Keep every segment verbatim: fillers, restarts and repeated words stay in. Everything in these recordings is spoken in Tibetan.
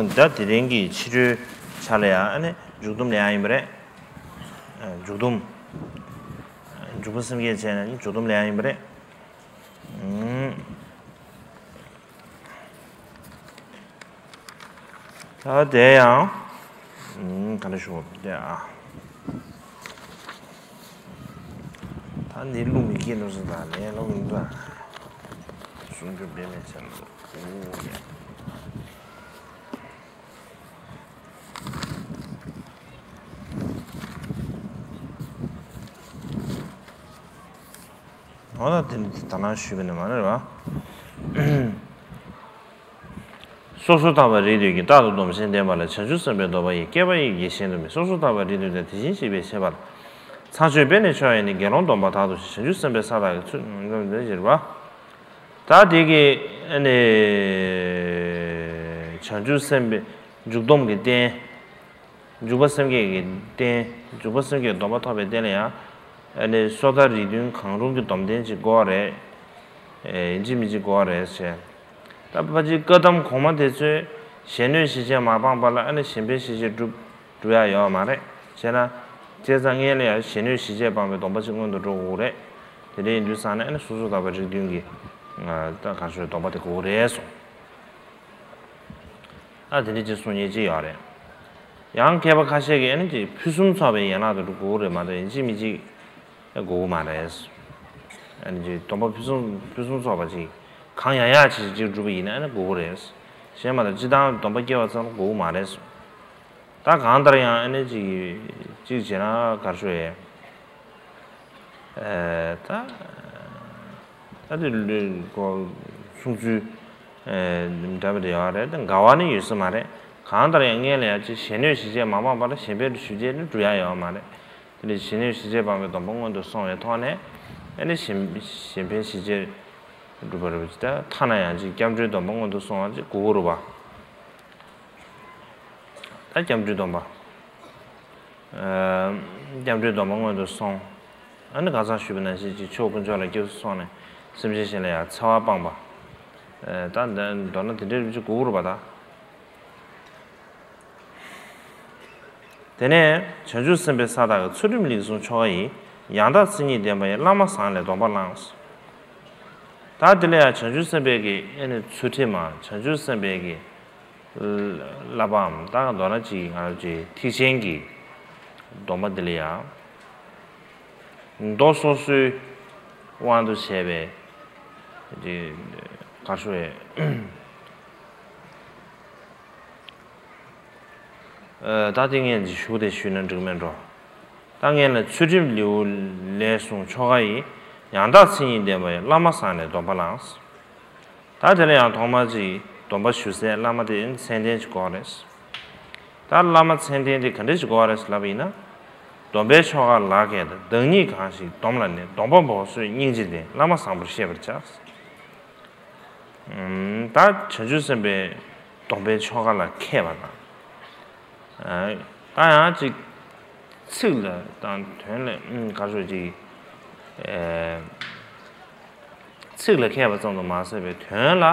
ད་དེ་རིང་གི་ཕྱི་དྲོའི་ཆ་ལ་ཡང་ཨ་ནི་འཇུག་སྡོམ་ལེན་ཡག་ཡིན་པ་རེད། འཇུག་སྡོམ། འཇུག་པ་སེམས་བསྐྱེད་བྱས་ནས་འཇུག་སྡོམ་ལེན་ཡག་ཡིན་པ་རེད། ད་དེ་ཡང་ག་འདྲ་ཞུ་དགོས་རེད་ཨ། ད་འདི་བླུག་མི་སྐྱེས་འགྲོ་ཟེར། ད་ལན་བླུག་མི་འདུག་ཨ། གསུང་རྒྱུ་དཔེ་མེད་ཆགས་འདུག་ཨོ་ཡ། འོ་ན་དེ་ནི་དེ་ད་ནང་ཞུས་པ་ནི་མ་རེད་བ། སོ་སོར་ཐར་པ་རིགས་བསྡུས་ཀྱིས། རྟག་ཏུ་སྡོམ་ཞིང་ལྡན་པ་ལ། བྱང་ཆུབ་སེམས་དཔའི་སྡོམ་པ་ཡིས། བསྐལ་པ་ཡི་གེ་གཞན་དུ་མེད། སོ་སོར་ཐར་པ་རིགས་བསྡུས་དང་། དེ་བཞིན་གཤེགས་པའི་ཁྱད་པར་ལ། ཚངས་སྤྱོད་པས་ནི་མཆོག་ཡིན་ནས། དགེ་སློང་སྡོམ་པ་དག་ཏུ་ཞེས། བྱང་ཆུབ་སེམས་དཔའི་ས་དག་གི་ཚུལ་འདི་ཟེར་བ། ད་དེ་གི་ཨ་ནི་བྱང་ཆུབ་སེམས་དཔའི་འཇུག་སྡོམ་གྱི་རྟེན། འཇུག་པ་སེམས་བསྐྱེད་ཀྱི་རྟེན། འཇུག་པ་སེམས་བསྐྱེད་སྡོམ་པ་ཐོབ་པའི་རྟེན་ལ་ཡང་ཨ་ནི་སོ་ཐར་རིགས་བདུན་གང་རུང་གི་སྡོམ་ལྡན་ཅིག་དགོས་རེད། ཨེ་ཡིན་གཅིག་མིན་གཅིག་དགོས་རེད་ཟེར། ད་ཕལ་ཆེར་བཀའ་གདམས་གོང་མ་དེ་ཚོས་གཞན་གནོད་གཞི་བཅས་མ་སྤངས་པ་ལ་ཨ་ནི་གཞན་ཕན་གཞི་བཅས་སྒྲུབ་སྒྲུབ་ཡ་ཡོད་མ་རེད། བྱས་ན་བྱས་ཙང་སྔོན་ལ་ཡང་གཞན་གནོད་གཞི་བཅས་སྤངས་པའི་སྡོམ་པ་ཅིག་སྔོན་དུ་འགྲོ་དགོས་རེད། དེ་འདྲ་ཡིན་དུས་ཙང་ནས་ཨ་ནི་སོ་སོར་ཐར་པ་རིགས་བདུན་གྱི་ད་ག་ཚོད་སྡོམ་པ་དེ་དགོས་རེད་གསུངས། ཨ་དེ་འདྲ་ཅིག་གསུང་མཁན་ཅིག་ཡོད་རེད། ཡང་མཁས་པ་ཁ་ཤས་ཀྱིས་ཨ་ནི་ཅིག་ཕུན་སུམ་ཚོགས་པའི་ཡན་ལག་དེ་འདྲ་དགོས་ཀྱི་རེད་མ་གཏོགས་ཡིན་གཅིག་མིན་གཅིག་དགོས་ཀྱི་མ་རེད། ཨ་ནི་ཅིག་སྡོམ་པ་ཕུན་སུམ་ཕུན་སུམ་ཚོགས་པ་ཅིག་གང་ཡག་ཡག་ཅིག་ཅིག་སྒྲུབ་པ་ཡིན་ན་ཨ་ནི་དགོས་ཀྱི་རེད། གཞན་མ་གཏོགས་སྤྱིར་བཏང་སྡོམ་པ་སྐྱེ་བ་ཙམ་ལ་དགོས་ཀྱི་མ་རེད། ད་གང་ལྟར་ཡང་ཨ་ནི་ཅིག་ཅིག་བྱས་ན་ག་རེ་ཞུ་ཡས། ཨེ་ད་ད་དེ་ལུས་ཀོ་གསུང་ཚུལ་ཨེ་འདྲ་མི་འདྲ་ཡོད་རེད། ད་འགལ་བ་ནི་ཡོད་ས་མ་རེད། གང་ལྟར་ཡང་སྔོན་ལ་ཡང་ཅིག་གཞན་གནོད་གཞི་བཅས་མ་སྤངས་པ་ལ་གཞན་ཕན་གཞི་བཅས་ནི་སྒྲུབ་ཡ་ཡོད་མ་རེད། དེ་ནི་གཞན་གནོད་གཞི་བཅས་སྤངས་པའི་སྡོམ་པ་སྔོན་དུ་སོང་བའི་ཐོག་ནས་ཨ་ནི་གཞན་གཞན་ཕན་གཞི་བཅས་སྒྲུབ་པ་རེད། ད་ཐ་ན་ཡང་ཅིག་སྐྱབས་འགྲོའི་སྡོམ་པ་སྔོན་དུ་སོང་བ་ཅིག་དགོས་ཀྱི་རེད་པ། ད་སྐྱབས་འགྲོའི་སྡོམ་པ། ཨ་སྐྱབས་འགྲོའི་སྡོམ་པ་སྔོན་དུ་སོང་། ཨ་ནི་ཁ་སང་ཞུས་པ་ནང་བཞིན་གྱི་ཆོས་དཀོན་མཆོག་ལ་སྐྱབས་སུ་སོང་ནས་སེམས་ཅན་གཞན་ལ་ཡང་འཚེ་བ་སྤངས་པ། ཨ་ད་འདི་མདོར་ན་དེ་འདྲའི་རིགས་ཅིག་དགོས་ཀྱི་རེད་པ་ད། དེ་ནས་བྱང་ཆུབ་སེམས་དཔའི་ས་དག་གི་ཚུལ་ཁྲིམས་ལེགས་བསྲུང་ཆོ་ག་ཡིས། ཡང་དག་མཚན་ཉིད་ལྡན་པ་ཡི། བླ་མ་བཟང་ལས་སྡོམ་པ་བླངས། ད་དེ་ལ་ཡང་བྱང་ཆུབ་སེམས་དཔའི་གི་ཨ་ནི་ཚུལ་ཁྲིམས་མ་བྱང་ཆུབ་སེམས་དཔའི་གི་བསླབ་པའམ་ད་མདོར་ན་ཅིག་ང་རང་ཚོའི་ཐེག་ཆེན་གྱི་སྡོམ་པ་འདི་ལ་ཡང་མདོ་སོ་སོའི་དབང་དུ་བྱས་པའི་ཅིག་ག་རེ་ཞུ་དགོས་རེད། ཨ་ད་དེ་ངས་ཅིག་ཞུ་དེ་ཞུས་ན་འགྲིག་མེད་འགྲོ། ད་ངས་ལ་ཚུལ་ཁྲིམས་ལེའུ་ལས་གསུངས་ཆོ་ག་ཡིས། ཡང་དག་མཚན་ཉིད་ལྡན་པ་ཡི། བླ་མ་བཟང་ལས་སྡོམ་པ་བླངས། ད་དེ་ལ་ཡང་ཐོག་མར་ཅིག་སྡོམ་པ་ཞུ་སའི་བླ་མ་དེ་མཚན་ལྡན་ཅིག་དགོས་རེད། ད་བླ་མ་མཚན་ལྡན་དེ་ག་འདྲ་ཞིག་དགོས་རེད་ལབ་པ་ཡིན་ན། སྡོམ་པའི་ཆོ་ག་ལག་བཀལ་དང་། བདག་ཉིད་གང་ཞིག་སྡོམ་ལ་གནས། སྡོམ་པ་འབོགས་སོད་སྙིང་རྗེར་ལྡན། བླ་མ་བཟང་པོར་ཤེས་པར་བྱ། ད་བྱང་ཆུབ་སེམས་དཔའི་སྡོམ་པའི་ཆོ་ག་ལ་མཁས་པ་དང་། ད་ཡང་ཅིག་ཚིག་ལ་དང་དོན་ལ་ག་ཚོད་ཅིག་ཚིག་ལ་མཁས་པ་ཙམ་དུ་མ་ཟད་པའི་དོན་ལ་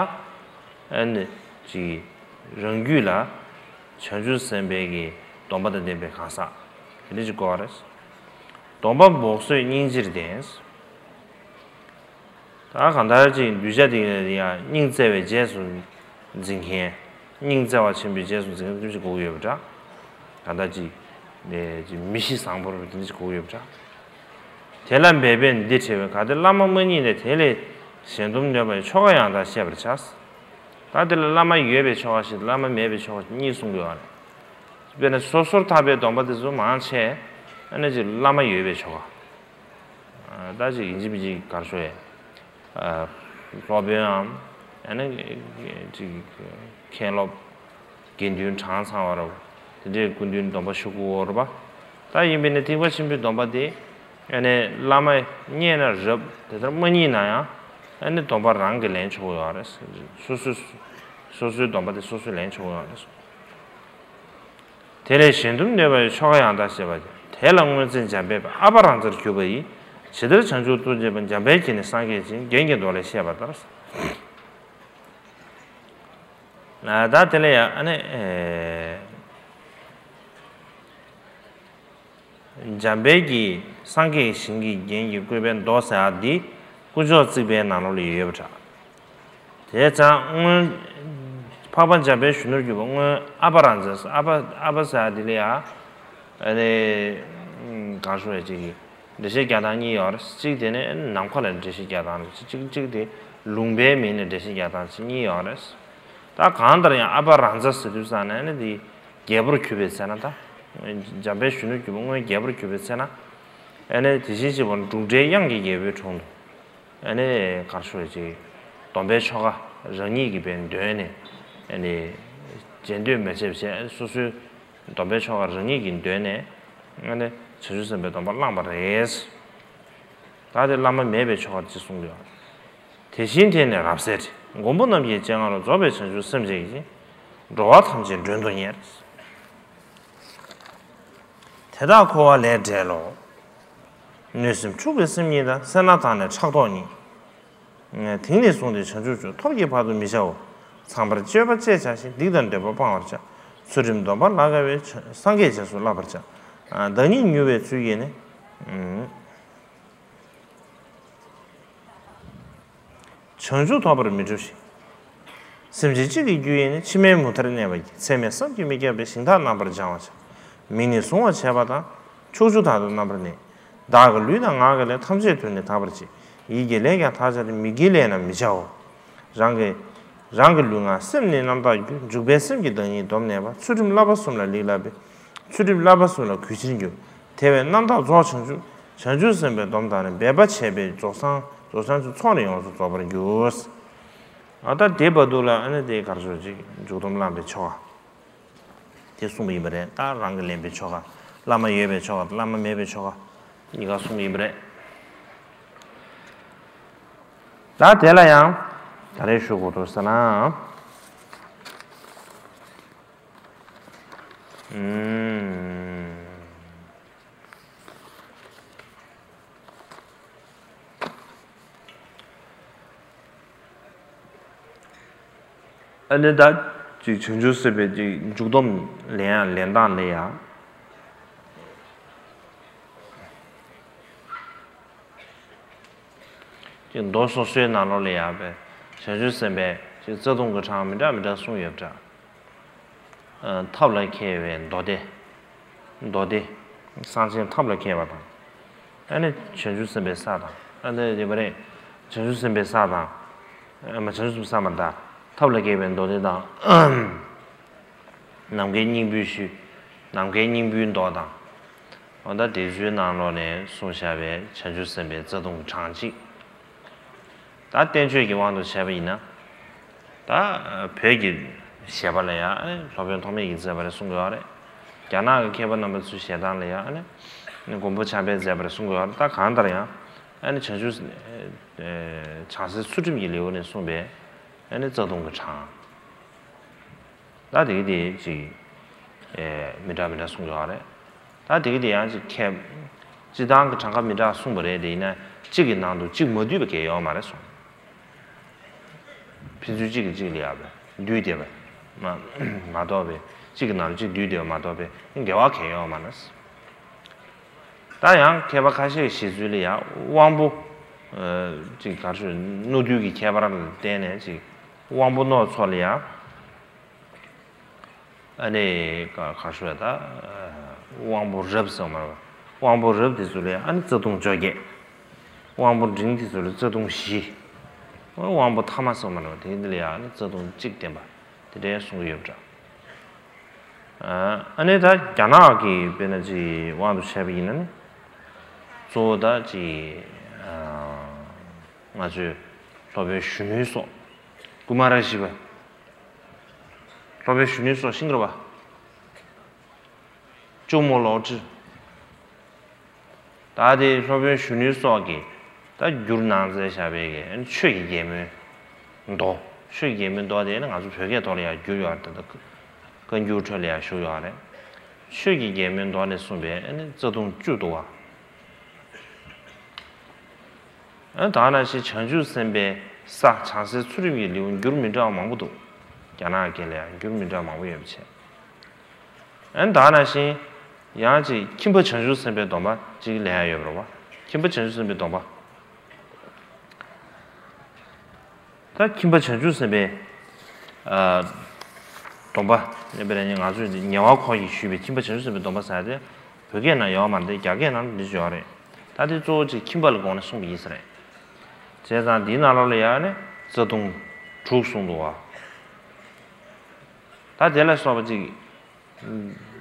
ཨ་ནི་ཅིག་རང་རྒྱུད་ལ་བྱང་ཆུབ་སེམས་དཔའི་གི་སྡོམ་པ་དང་ལྡན་པའི་གང་ཟག་དེ་འདྲ་ཅིག་དགོས་པ་རེད། སྡོམ་པ་འབོགས་སོད་སྙིང་རྗེར་ལྡན། ད་གང་ལྟར་ཅིག་གདུལ་བྱ་དེ་ཡང་སྙིང་བརྩེ་བའི་རྗེས་སུ་འཛིན་མཁན། སྙིང་བརྩེ་བ་ཆེན་པོའི་རྗེས་སུ་འཛིན་མཁན་དེ་ཅིག་དགོས་ཀྱི་ཡོད་པ་འདྲ། གང་ལྟར་ཅིག་ནས་ཅིག་མི་གཤིས་བཟང་པོ་རུ་དེ་འདྲ་ཅིག་དགོས་ཀྱི་ཡོད་པ་འདྲ། དེ་ལ་འབད་པས་འདི་བྲལ་བའི། གལ་ཏེ་བླ་མ་མ་རྙེད་ནས། དེ་ལས་གཞན་སྡོམ་ནོད་པ་ཡི། ཆོ་ག་ཡང་དག་ཤེས་པར་བྱ། ད་དེ་ལ་བླ་མ་ཡོད་པའི་ཆོ་ག་ཞིག་བླ་མ་མེད་པའི་ཆོ་ག་གཉིས་གསུང་གི་ཡོད་རེད། དཔེར་ན་སོ་སོར་ཐར་པའི་སྡོམ་པ་དེ་ཚོ་མང་ཆེ་ཨ་ནི་ཅིག་བླ་མ་ཡོད་པའི་ཆོ་ག་ད་ཅིག་ཡིན་གཅིག་མིན་གཅིག་ག་རེ་ཞུ་དགོས་རེད། སློབ་དཔོན་ནམ་ཨ་ནི་ཅིག་མཁན་སློབ་དགེ་འདུན་གྲངས་ཚང་བ་རུ་དེ་འདྲའི་སྐུ་མདུན་སྡོམ་པ་ཞུ་དགོས་རེད་པ། ད་ཡིན་པས་ན་ཐེག་པ་ཆེན་པོའི་སྡོམ་པ་དེ་ཨ་ནི་བླ་མ་རྙེད་ན་རབ། དེ་ལྟར་མ་རྙེད་ན་ཡང་ཨ་ནི་སྡོམ་པ་རང་གིས་ལེན་ཆོག་གི་ཡོད་རེད། སོ་སོའི་སོ་སོའི་སྡོམ་པ་དེ་སོ་སོས་ལེན་ཆོག་གི་ཡོད་རེད། དེ་ལས་གཞན་སྡོམ་ནོད་པ་ཡི། ཆོ་ག་ཡང་དག་ཤེས་པར་བྱ། དེ་ལ་སྔོན་ཚེ་འཇམ་དཔལ་དཔའ། ཨ་པ་རཱ་ཛར་གྱུར་པ་ཡི། ཇི་ལྟར་བྱང་ཆུབ་ཏུ་བྱེད་པ། འཇམ་དཔལ་གྱིས་ནི་སངས་རྒྱས་ཀྱི། རྒྱན་གྱི་མདོ་ལས་བཤད་པ་ལྟར། ད་དེ་ལ་ཡང་ཨ་ནི། འཇམ་དཔལ་གྱི་སངས་རྒྱས་ཞིང་གི་རྒྱན་གྱི་བཀོད་པའི་མདོ་ཟེར་བ་འདི་དཀོན་མཆོག་བརྩེགས་པའི་ནང་ལོགས་ལ་ཡོད་པ་འདྲ། དེ་ཙང་སྔོན་འཕགས་པ་འཇམ་དཔལ་གཞོན་ནུར་གྱུར་པ་སྔོན་ཨ་པ་རཱ་ཛ། ཨ་པ་ཨ་པ་ཟེར་བ་འདི་ལ་ཡང་ཨ་ནི་གང་ཞུ་བའི་ཅིག་གི་འགྲེལ་བཤད་རྒྱག་སྟངས་གཉིས་ཡོད་རེད། གཅིག་དེ་ནི་ནམ་མཁའ་ལ་འགྲེལ་བཤད་རྒྱག་སྟངས་རེད། གཅིག་གཅིག་དེ་ལུང་པའི་མིང་ལ་འགྲེལ་བཤད་རྒྱག་སྟངས་གཉིས་ཡོད་རེད། ད་གང་ལྟར་ཡང་ཨ་པ་རཱ་ཛ་ཟེར་དུས་ཙང་ནས་ཨ་ནི་དེ། རྒྱལ་པོར་གྱུར་པའི་ཚེ་ན། ད་འཇམ་དཔལ་གཞོན་ནུར་གྱུར་པ་སྔོན་རྒྱལ་པོར་གྱུར་པའི་ཚེ་ན། ཨ་ནི་དེ་བཞིན་གཤེགས་པ་འབྲུག་སྒྲའི་དབྱངས་ཀྱི་རྒྱལ་པོའི་དྲུང་དུ། ཨ་ནི་གར་ཤོར་ཅིག་སྡོམ་པའི་ཆོ་ག་རང་ཉིད་ཀྱིས་འབད་འདོན་ནས། ཨ་ནི་རྗེས་ཟློས་མ་བྱས་པ་བྱས། སོ་སོའི་སྡོམ་པའི་ཆོ་ག་རང་ཉིད་ཀྱིས་འདོན་ནས། ཨ་ནི་བྱང་ཆུབ་སེམས་དཔའི་སྡོམ་པ་བླངས་པ་རེད། ད་དེ་བླ་མ་མེད་པའི་ཆོ་ག་ཅིག་གསུངས་ཡོད། དེ་བཞིན་དེ་ནི་རབ་གསལ་བྲིས། མགོན་པོ་རྣམས་ཀྱི་སྤྱན་སྔ་རུ། རྫོགས་པའི་བྱང་ཆུབ་སེམས་བསྐྱེད་ཀྱིས། འགྲོ་བ་ཐམས་ཅད་མགྲོན་དུ་གཉེར། དེ་དག་འཁོར་བ་ལས་བསྒྲལ་ལོ། གནོད་སེམས་འཁྲུགས་པའི་སེམས་ཉིད་དང་། སེར་སྣ་དག་ནི་ཕྲག་དོག་ཉིད། དེང་ནས་བཟུང་སྟེ་བྱང་ཆུབ་སྤྱོད། ཐོབ་ཀྱི་བར་དུ་མི་བྱའོ། ཚངས་པར་སྤྱོད་པ་སྤྱད་བྱ་ཞིང་། སྡིག་དང་འདོད་པ་སྤང་བར་བྱ། ཚུལ་ཁྲིམས་སྡོམ་པ་ལ་དགའ་བས། སངས་རྒྱས་རྗེས་སུ་བསླབ་པར་བྱ། བདག་ཉིད་མྱུར་བའི་ཚུལ་གྱིས་ནི། བྱང་ཆུབ་ཐོབ་པར་མི་སྒྲུབ་ཞིང་། སེམས་ཅན་གཅིག་གི་རྒྱུ་ཡིས་ནི། ཕྱི་མའི་མུ་མཐར་གནས་པར་བགྱི། ཚད་མེད་བསམ་གྱིས་མི་ཁྱབ་པའི། ཞིང་དག་རྣམ་པར་སྦྱང་བར་བྱ། མིག་ནི་གཟུང་བར་བྱེད་པ་དང་། ཕྱོགས་བཅུ་དག་ཏུ་རྣམ་པར་གནས། བདག་གི་ལུས་དང་ངག་གི་ལས། ཐམས་ཅད་དུ་ནི་དག་པར་བྱེད། ཡིད་ཀྱི་ལས་ཀྱང་དག་བྱ་སྟེ། མིག་གི་ལས་རྣམས་མི་བྱའོ། རང་གི་རང་གི་ལུས་ངག་སེམས་ནི་རྣམ་དག་རྒྱུ། འཇུག་པའི་སེམས་ཀྱིས་བདག་ཉིད་སྡོམ་གནས་པ། ཚུལ་ཁྲིམས་བསླབ་པ་གསུམ་ལ་ལེགས་བསླབ་པའི། ཚུལ་ཁྲིམས་བསླབ་པ་གསུམ་ལ་གུས་ཕྱིར་འགྱུར། དེ་བས་རྣམ་དག་རྫོགས་བྱང་ཆུབ། བྱང་ཆུབ་སེམས་དཔའི་སྡོམ་དང་ནི། འབད་པ་བྱས་པས་རྫོགས་སངས་རྫོགས་བྱང་ཆུབ། ཚོགས་ནི་ཡོངས་སུ་རྫོགས་པར་འགྱུར། ཨ་ད་དེ་བར་དུ་ལ་ཨ་ནི་དེ་གར་ཞོར་ཅིག་འཇུག་སྡོམ་བླངས་པའི་ཆོ་ག་དེ་གསུངས་པ་ཡིན་པ་རེད། ད་རང་གིས་ལེན་པའི་ཆོ་ག། བླ་མ་ཡོད་པའི་ཆོ་ག་བླ་མ་མེད་པའི་ཆོ་ག་གཉིས་ཀ་གསུངས་པ་ཡིན་པ་རེད། ད་དེ་ལ་ཡང་ད་རེས་ཞུ་དགོས་འདུག་ཟེར་ན། ཨུམ། ཨ་ནི་ད་ཅིག་བྱང་ཆུབ་སེམས་དཔའི་ཅིག་འཇུག་སྡོམ་ལེན་ཡ་ལེན་སྟངས་ལ་ཡ། ཅིག་མདོ་སོ་སོའི་ནང་ལོགས་ལ་ཡ་བའི་བྱང་ཆུབ་སེམས་དཔའི་ཅིག་རྩ་ལྟུང་གི་གྲངས་མི་འདྲ་མི་འདྲ་གསུངས་ཡོད་པ་འདྲ། ཐབས་ལ་མཁས་པའི་མདོ་སྡེ། མདོ་སྡེ། གསང་ཆེན་ཐབས་ལ་མཁས་པ་དང་། ཨ་ནི་བྱང་ཆུབ་སེམས་དཔའི་ས་དང་། ཨ་ནི་དེ་བ་རེད། བྱང་ཆུབ་སེམས་དཔའི་ས་དང་། ཨ་མ་བྱང་ཆུབ་སེམས་དཔའི་ས་མ་དང་། ཐབས་ལ་མཁས་པའི་མདོ་སྡེ་དང་། ནམ་མཁའི་སྙིང་པོའི་ཤུལ། ནམ་མཁའི་སྙིང་པོའི་མདོ་དང་། འོ་ད་དེ་ཚོའི་ནང་ལོགས་ནས་གསུངས་བཞག་པའི་བྱང་ཆུབ་སེམས་དཔའི་རྩ་ལྟུང་གི་གྲངས་གཅིག་ད་བསྟན་བཅོས་ཀྱི་དབང་དུ་བྱས་པ་ཡིན་ན། ད་བོད་ཀྱི་བཞེད་པ་ལ་ཡང་སློབ་དཔོན་ཐོགས་མེད་ཀྱིས་མཛད་པ་རེད་གསུང་གི་ཡོད་རེད། རྒྱ་ནག་གི་མཁས་པ་རྣམ་པ་ཚོའི་བཞེད་སྟངས་ལ་ཡང་ནི་མགོན་པོ་བྱམས་པས་མཛད་པ་རེད་གསུང་གི་ཡོད་རེད། ད་གང་ལྟར་ཡང་ཨ་ནི་བྱང་ཆུབ་བྱང་སེམས་ཚུལ་ཁྲིམས་ཀྱི་ལེའུ་ནས་གསུངས་པའི་ཨ་ནི་རྩ་ལྟུང་གི་གྲངས། ད་དེ་གི་དེ་ཅིག་ཨེ་མི་འདྲ་མི་འདྲ་གསུངས་ཡོད་རེད། ད་དེ་གི་དེ་ཡང་ཅིག་ཁྱད་སྤྱི་བཏང་གི་གྲངས་ཀ་མི་འདྲ་གསུངས་པ་རེད། དེ་ཡིན་ན་གཅིག་གི་ནང་དུ་གཅིག་མ་འདུས་པ་གང་ཡང་ཡོད་མ་རེད་གསུངས། ཕན་ཚུན་གཅིག་གིས་གཅིག་ལ་ཡ་བས་འདུས་བསྡད་པ་མ་མ་གཏོགས་པའི་གཅིག་གི་ནང་ལ་གཅིག་འདུས་བསྡད་པ་མ་གཏོགས་པའི་འགལ་བ་གང་ཡང་ཡོད་མ་རེད། ད་ཡང་མཁས་པ་ཁ་ཤས་ཀྱི་བཞེད་ཚུལ་ལ་ཡང་དབང་པོ། ཨ་ཅིག་གར་ཞུ་རྣོ་རྟུལ་གྱི་ཁྱད་པར་ལ་བརྟེན་ནས་ཅིག་དབང་པོ་རྣོ་ཚོ་ལ་ཡང་ཨ་ནི་ག་གར་ཞུ་ཡ་ད་དབང་པོ་རབ་ཟེར་མ་རེད་པ། དབང་པོ་རབ་དེ་ཚོ་ལ་ཡང་ཨ་ནི་རྩ་ལྟུང་བཅོ་བརྒྱད། དབང་པོ་འབྲིང་དེ་ཚོ་ལ་རྩ་ལྟུང་བཞི། དབང་པོ་ཐ་མ་ཟེར་མ་རེད་པ། དེ་འདི་ལ་ཡང་ཨ་ནི་རྩ་ལྟུང་གཅིག་བསྟན་པ་དེ་འདྲའི་གསུང་གི་ཡོད་པ་འདྲ། ཨ་ནི་ད་རྒྱ་ནག་གི་དཔེར་ན་ཅིག་དབང་དུ་བྱས་པ་ཡིན་ན་ནི། གཙོ་བོ་ད་ཅིག་ང་ཚོའི་སློབ་དཔོན་གཞོན་ནུའི་སྲོག་ཀུ་མ་ར་ཤི་བ། སློབ་དཔོན་གཞོན་ནུའི་སྲོག་ཤེས་ཀྱི་རེད་པ། ཅུང་མོ་ལོག་ཁྲི། ད་དེ་སློབ་དཔོན་གཞོན་ནུའི་སྲོག་གི་ད་བསྒྱུར་གནང་མཛད་བཞག་པའི་གི་ཆོས་ཀྱི་རྒྱལ་མོའི་མདོ། ཆོས་ཀྱི་རྒྱལ་མོའི་མདོ་དེ་ནི་ང་ཚོ་བོད་སྐད་ཐོག་ལ་ཡང་བསྒྱུར་ཡོད་རེད། ད་བཀའ་འགྱུར་ཁྲོད་ལ་ཡང་བཞུགས་ཡོད་རེད། ཆོས་ཀྱི་རྒྱལ་མོའི་མདོ་ནས་གསུངས་པའི་ནི་རྩ་ལྟུང་བཅུ་འདུག་པ། ཨ་ད་ནང་བཞིན་བྱང་ཆུབ་སེམས་དཔའི་ས་བྱང་སེམས་ཚུལ་ཁྲིམས་ཀྱི་ལེའུ་འགྱུར་མི་འདྲ་བ་མང་པོ་འདུག་རྒྱ་ནག་སྐད་ལ་ཡང་འགྱུར་མི་འདྲ་མང་པོ་ཡོད་པ་བྱས། ཨ་ནི་ད་ནང་བཞིན་ཡང་ཅིག་ཁྱིམ་པ་བྱང་ཆུབ་སེམས་དཔའི་སྡོམ་པ་ཅིག་ལེན་ཡ་ཡོད་པ་རེད་བ། ཁྱིམ་པ་བྱང་ཆུབ་སེམས་དཔའི་སྡོམ་པ། ད་ཁྱིམ་པ་བྱང་ཆུབ་སེམས་དཔའི་ཨ་སྡོམ་པ་ནི་དཔེར་ན་ང་ཚོས་ཉེ་བར་འཁོར་གྱིས་ཞུས་པའི་ཁྱིམ་པ་བྱང་ཆུབ་སེམས་དཔའི་སྡོམ་པ་ཟེར་ཏེ་བོད་སྐད་ནང་ཡོད་མ་རེད། རྒྱ་སྐད་ནང་འདི་ཡོད་རེད། ད་དེ་གཙོ་བོ་ཅིག་ཁྱིམ་པ་ལ་དགོངས་ནས་གསུངས་པ་ཡིན་ས་རེད། བྱས་ཙང་འདིའི་ནང་ལོགས་ལ་ཡང་ནི་རྩ་ལྟུང་དྲུག་གསུངས་འདུག་བ། ད་དེ་ལ་སོགས་པ་ཅིག་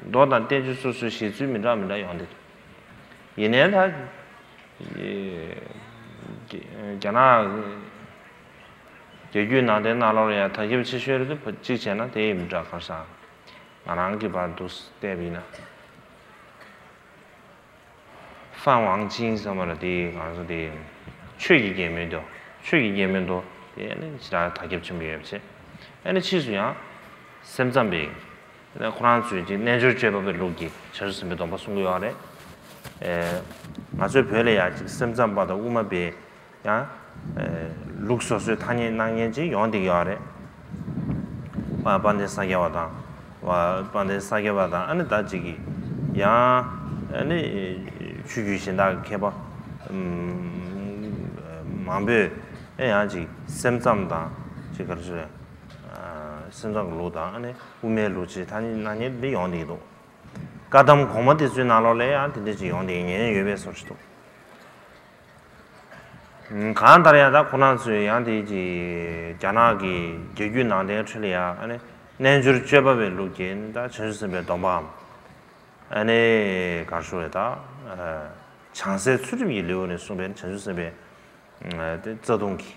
མདོ་དང་བསྟན་བཅོས་སོ་སོའི་བཞེད་ཚུལ་མི་འདྲ་མི་འདྲ་ཡོང་འདུག་ཡིན་ནའི་ད་རྒྱ་ནག་རྒྱལ་རྒྱུད་ནང་བསྟན་ནང་ལོགས་ལ་ཡང་དར་ཁྱབ་ཆེ་ཤོས་རེད་འདུག་གཅིག་བྱས་ན་དེ་ཡི་མི་འདྲ་ག་རེ་ཟེར། ང་རང་གི་བར་དུ་བལྟས་པ་ཡིན་ན། 范王金 ཟེར་བ་ལ་དེ་ང་ཚོ་དེ་ཆོས་ཀྱི་རྒྱལ་མོའི་མདོ། ཆོས་ཀྱི་རྒྱལ་མོའི་མདོ་དེ་ནི་ཞེ་དྲག་དར་ཁྱབ་ཆེན་པོ་ཡོད་པ་བྱས། ཨ་ནི་ཕྱིས་སུ་ཡང་སེམས་ཙམ་པས་ཁོ་རང་ཚོས་ཅིག་རྣལ་འབྱོར་སྤྱོད་པ་པའི་ལུགས་ཀྱི་བྱང་ཆུབ་སེམས་དཔའི་སྡོམ་པ་གསུང་གི་ཡོད་རེད། ཨེ། ང་ཚོའི་བོད་ལ་ཡང་ཅིག་སེམས་ཙམ་པ་དང་དབུ་མ་པའི་ཡང་ལུགས་སོ་སོའི་ཐ་སྙད་སྣང་མཁན་ཅིག་ཡོང་བསྡད་ཀྱི་ཡོད་རེད། དཔལ་ལྡན་ས་སྐྱ་པ་དང་། དཔལ་ལྡན་ས་སྐྱ་པ་དང་ཨ་ནི་ད་ཅིག་གིས་ཡང་ཨ་ནི་ཆོས་བརྒྱུད་གཞན་དག་གི་མཁས་པ་མང་པོས་ཨེ་ཡང་ཅིག་སེམས་ཙམ་དང་ཅིག་ག་རེ་ཟེར། སེམས་ཙམ་གྱི་ལུགས་དང་ཨ་ནི་དབུ་མའི་ལུགས་ཅིག་ཐ་སྙད་སྣང་མཁན་འདི་ཡོང་བསྡད་ཀྱི་འདུག་བཀའ་གདམས་གོང་མ་དེ་ཚོའི་ནང་ལོགས་ལ་ཡང་དེ་འདྲ་ཅིག་ཡོང་བསྡད་ཉེན་ཡོད་པའི་བཟོ་ཞིག་འདུག་གང་ལྟར་ཡང་ད་ཁོ་རང་ཚོས་ཡང་དེ་ཅི་རྒྱ་ནག་གི་རྒྱལ་རྒྱུད་ནང་བསྟན་ཁྲོད་ལ་ཡང་ཨ་ནི་རྣལ་འབྱོར་སྤྱོད་པ་པའི་ལུགས་ཀྱི་ད་བྱང་ཆུབ་སེམས་དཔའི་སྡོམ་པའམ། ཨ་ནི་གར་ཞུ་བའི་ད་བྱང་སའི་ཚུལ་ཁྲིམས་ཀྱི་ལེའུ་ནས་གསུངས་པའི་བྱང་ཆུབ་སེམས་དཔའི་དེ་རྩ་ལྟུང་གི་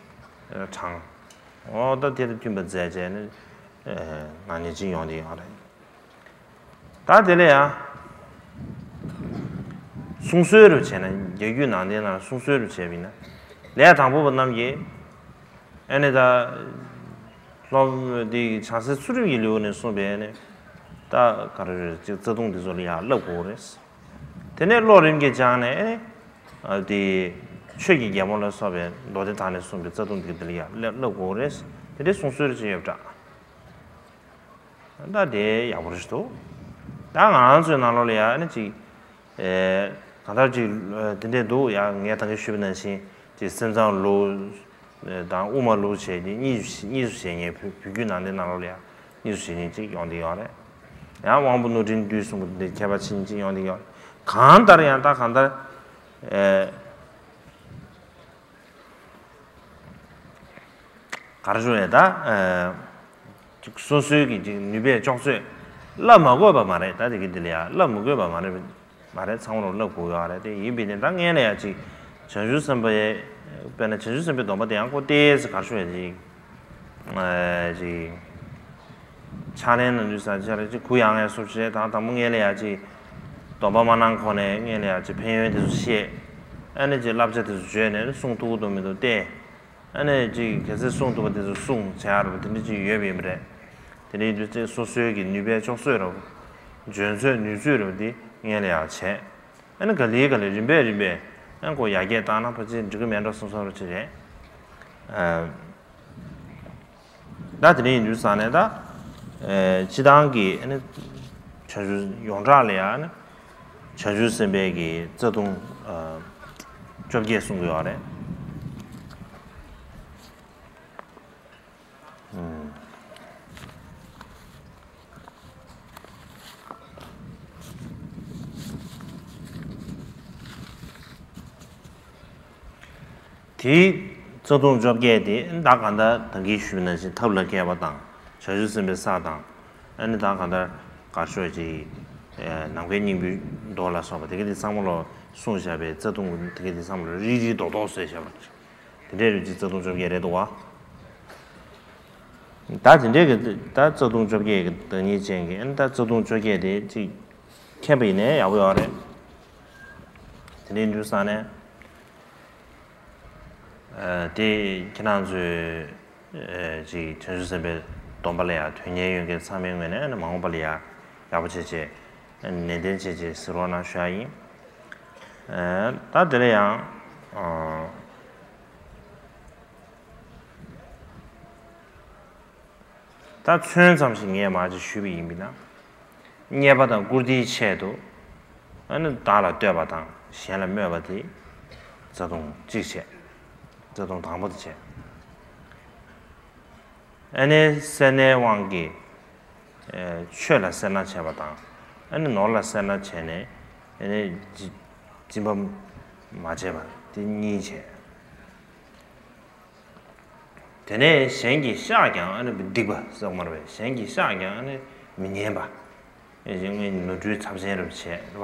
གྲངས། འོ་ད་དེ་དང་མཐུན་པ་མཛད་བྱས་ནས་ང་ཉིད་ཅིག་ཡོང་དེ་ཡོང་རེད། ད་དེ་ལ་ཡང་གསུང་སྲོལ་རུ་བྱས་ན། རྒྱལ་རྒྱུད་ནང་བསྟན་ནང་གསུང་སྲོལ་རུ་བྱས་པ་ཡིན་ན། ལས་དང་པོ་པ་རྣམས་ཀྱིས་ཨ་ནི་ད་སློབ་དེ་བྱང་སའི་ཚུལ་ཁྲིམས་ཀྱི་ལེའུ་ནས་གསུངས་པའི་ཨ་ནི་ད་ག་རེ་རེད་ཅིག་རྩ་ལྟུང་དེ་ཚོ་ལ་ཡང་བསླབ་དགོས་རེད། དེ་ནས་བློ་རིམ་གྱིས་སྦྱངས་ནས་ཨ་ནི་དེ་ཆོས་ཀྱི་རྒྱལ་མོ་ལ་སོགས་པའི་མདོ་སྡེ་དག་ནས་གསུངས་པའི་རྩ་ལྟུང་དེ་དེ་ལ་ཡང་བསླབ་དགོས་རེད། དེ་འདྲའི་གསུང་སྲོལ་ཅིག་ཡོད་པ་འདྲ། ད་དེ་ཡག་པོ་རེད་འདུག་ད་ང་རང་ཚོའི་ནང་ལོགས་ལ་ཡང་ཨ་ནི་ཅིག་ཨེ་གང་ལྟར་ཅིག་ཨེ་དེ་འདྲས་འདུག་ཡང་ངས་ད་གིན་ཞུས་པ་ནང་བཞིན་ཅིག་སེམས་ཙམ་ལུགས་དང་དབུ་མ་ལུགས་བྱས་ཏེ་གཉིས་སུ་གཉིས་སུ་བྱས་ནས་བོད་བོད་བརྒྱུད་ནང་བསྟན་ནང་ལོགས་ལ་ཡང་གཉིས་སུ་བྱས་ནས་ཅིག་ཡོང་བསྡད་ཡོད་རེད། ཡང་དབང་པོ་རྣོ་འབྲིང་བསྡུས་གསུམ་པོ་འདི་ཁྱད་པར་ཕྱིན་ཅིག་ཡོང་བསྡད་ཡོད་རེད། གང་ལྟར་ཡང་ད་གང་ལྟར་ཨེ། ག་རེ་ཞུ་ཡས་ད། ཅིག་སོ་སོའི་གི་ཅིག་ནུས་པས་ལྕོགས་ཚོད་བསླབ་མ་དགོས་པ་མ་རེད། ད་དེ་གི་འདི་ལ་ཡང་བསླབ་མི་དགོས་པ་མ་རེད། མ་རེད། ཚང་མ་ལ་བསླབ་དགོས་ཡོད་རེད། དེ་ཡིན་པས་ནི་ད་ངས་ལ་ཡང་ཅིག་བྱང་ཆུབ་སེམས་དཔའི་དཔེར་ན་བྱང་ཆུབ་སེམས་དཔའི་སྡོམ་པ་དེ་ཡང་ཁོ་ཏོག་ཙམ་ག་རེ་ཞུ་ཡས་ཅིག་ཅིག་ཕྱག་ལེན་ནང་དུས་ས་ཅིག་ཅིག་གུ་ཡངས་ཡས་སོ་བྱས་དང་དང་པོ་ངས་ལ་ཡང་ཅིག་སྡོམ་པ་མ་གནང་གོང་ནས་ངས་ལ་ཡང་ཅིག་ཕན་ཡོན་དེ་ཚོ་བཤད། ཨ་ནི་ཅིག་བསླབ་བྱ་དེ་ཚོ་བརྗོད་ནས་གསུང་ཐུབ་ཀྱི་འདུག་མི་འདུག་བལྟས། ཨ་ནི་ཅིག་གལ་སྲིད་གསུང་ཐུབ་པ་དེ་ཚོ་གསུང་བྱ་ཡག་རེད་པ། དེ་འདྲ་ཅིག་ཡོད་པ་ཡིན་པ་རེད། དེ་འདྲ་ཡིན་དུས་ཚེ་སོ་སོའི་གི་ནུས་པའི་ལྕོགས་ཚོད་རེད་པ། འཇོན་ཚོད་ནུས་ཚོད་རེད་པ། དེ་ངས་ལ་ཡག་བྱས། ཨ་ནི་ག་ལེ་ག་ལེ་རིམ་པས་རིམ་པས་ཨ་ཁོ་ཡར་རྒྱས་བཏང་ན་ཕལ་ཆེར་འགྲིག་གི་མེད་འགྲོ་བསམ་བསམ་རོ་ཅིག་རེད། ཨ། ད་དེ་འདྲ་ཡིན་དུས་ཙང་ནས་ད། ཨེ་སྤྱི་བཏང་གི་ཨ་ནི་བྱང་ཆུབ་ཡོངས་གྲགས་ལ་ཡང་ཨ་ནི་བྱང་ཆུབ་སེམས་དཔའི་གི་རྩ་ལྟུང་ཨ་བཅོ་བརྒྱད་གསུང་གི་ཡོད་རེད། ཨུམ། དེའི་རྩ་ལྟུང་བཅོ་བརྒྱད་དེ་ད་གང་ལྟར་ད་གིན་ཞུས་ནང་བཞིན་ཐབས་ལ་མཁས་པ་དང་བྱང་ཆུབ་སེམས་དཔའི་ས་དང་། ཨ་ནི་ད་གང་ལྟར་གར་ཤོག་ཅིག་ནམ་མཁའི་སྙིང་པོའི་མདོ་ལ་སོགས་པ་དེ་ག་དེ་ཚང་མ་ལ་གསུངས་བཞག་པའི་རྩ་ལྟུང་དེ་ག་དེ་ཚང་མ་ལ་རིལ་རིལ་རྡོག་རྡོག་བཟོས་བཞག་པ་དེ་འདྲའི་རིགས་ཀྱི་རྩ་ལྟུང་བཅོ་བརྒྱད་རེད་འདུག་བ། ད་དེ་འདྲའི་གི་ད་རྩ་ལྟུང་བཅོ་བརྒྱད་ཀྱི་བདག་ཉིད་ཅན་གྱི་ཨ་ནི་ད་རྩ་ལྟུང་བཅོ་བརྒྱད་དེ་ཅིག་མཁྱེན་པ་ཡིན་ནའི་ཡག་པོ་ཡོད་རེད། དེ་འདྲའི་འདུག་ས་ནས། དེ་ཁྱེད་རང་ཚོས་ཅིག་བྱང་ཆུབ་སེམས་དཔའི་སྡོམ་པ་ལ་ཡང་དོན་གཉེར་ཡོད་མཁན་ཚང་མའི་ངོས་ནས་མ་འོངས་པ་ལ་ཡང་ཡག་པོ་བྱས་བྱས་ནན་ཏན་བྱས་བྱས་གཟིགས་རོགས་གནང་ཞུ་ཡ་ཡིན། ད་དེ་ལ་ཡང་། ད་མཚོན་ཙམ་ཞིག་ངས་མར་ཅིག་ཞུས་པ་ཡིན་པས་ན། མཉེས་པ་དང་བཀུར་སྟིའི་ཆེད་དུ། ཨ་ནི་བདག་ལ་བསྟོད་པ་དང་གཞན་ལ་སྨོད་པ་དེ། རྩ་ལྟུང་གཅིག་བྱས། རྩ་ལྟུང་དང་པོ་དེ་བྱས། ཨ་ནི་སེར་སྣའི་དབང་གིས། ཨེ། ཆོས་ལ་སེར་སྣ་བྱས་པ་དང་། ཨ་ནི་ནོར་ལ་སེར་སྣ་བྱས་ནས། ཨ་ནི་སྦྱིན་སྦྱིན་པ་མ་བྱས་པ་དེ་གཉིས་བྱས། དེ་ནས་གཞན་གྱི་ཤགས་ཀྱང་ཨ་ནི་སྡིག་པ་བསགས་མ་རེད་པས། གཞན་གྱི་ཤགས་ཀྱང་ཨ་ནི་མི་ཉན་པ། ཨེ། ངས་ནོར་འཁྲུལ་ཚབས་ཆེན་རེ་བྱས་རེད་པ།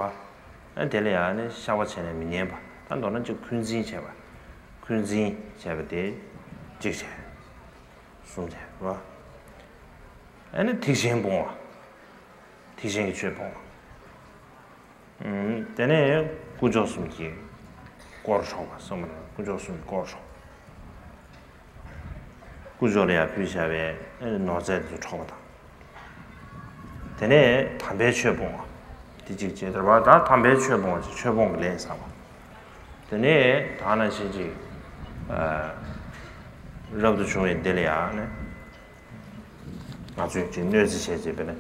ཨ། དེ་ལ་ཡང་ཨ་ནི་བཤགས་པ་བྱས་ནས་མི་ཉན་པ། ད་མདོར་ན་ཅིག་འཁོན་འཛིན་བྱས་པ། འཁོན་འཛིན་བྱས་པ་དེ་གཅིག་བྱས། གསུམ་བྱས་རེད་པ། ཨ་ནི་ཐེག་ཆེན་སྤོང་བ། ཐེག་ཆེན་གྱི་ཆོས་སྤོང་བ། ཨུམ། དེ་ནས་དཀོན་མཆོག་གསུམ་གྱི་དཀོར་འཕྲོག་པ་གསུམ་པ་ནི་དཀོན་མཆོག་གསུམ་གྱི་དཀོར་འཕྲོག་དཀོན་མཆོག་ལ་ཡང་ཕུལ་བྱ་བའི་ནོར་རྫས་དེ་ཚོ་འཕྲོག་པ་དང་། དེ་ནས་དམ་པའི་ཆོས་སྤོང་བ། དེ་གཅིག་བྱས། དེ་རེད་པ། ད་དམ་པའི་ཆོས་སྤོང་བ་ཅིག་ཆོས་སྤོང་གི་ལས་བསགས་པ། དེ་ནས་ད་ནང་བཞིན་ཅིག་ཨ། རབ་ཏུ་བྱུང་བའི་སྡེ་ལ་ཡང་ནི། ང་ཚོས་ཅིག་གནོད་འཚེ་བྱས་བྱས་པས་ན།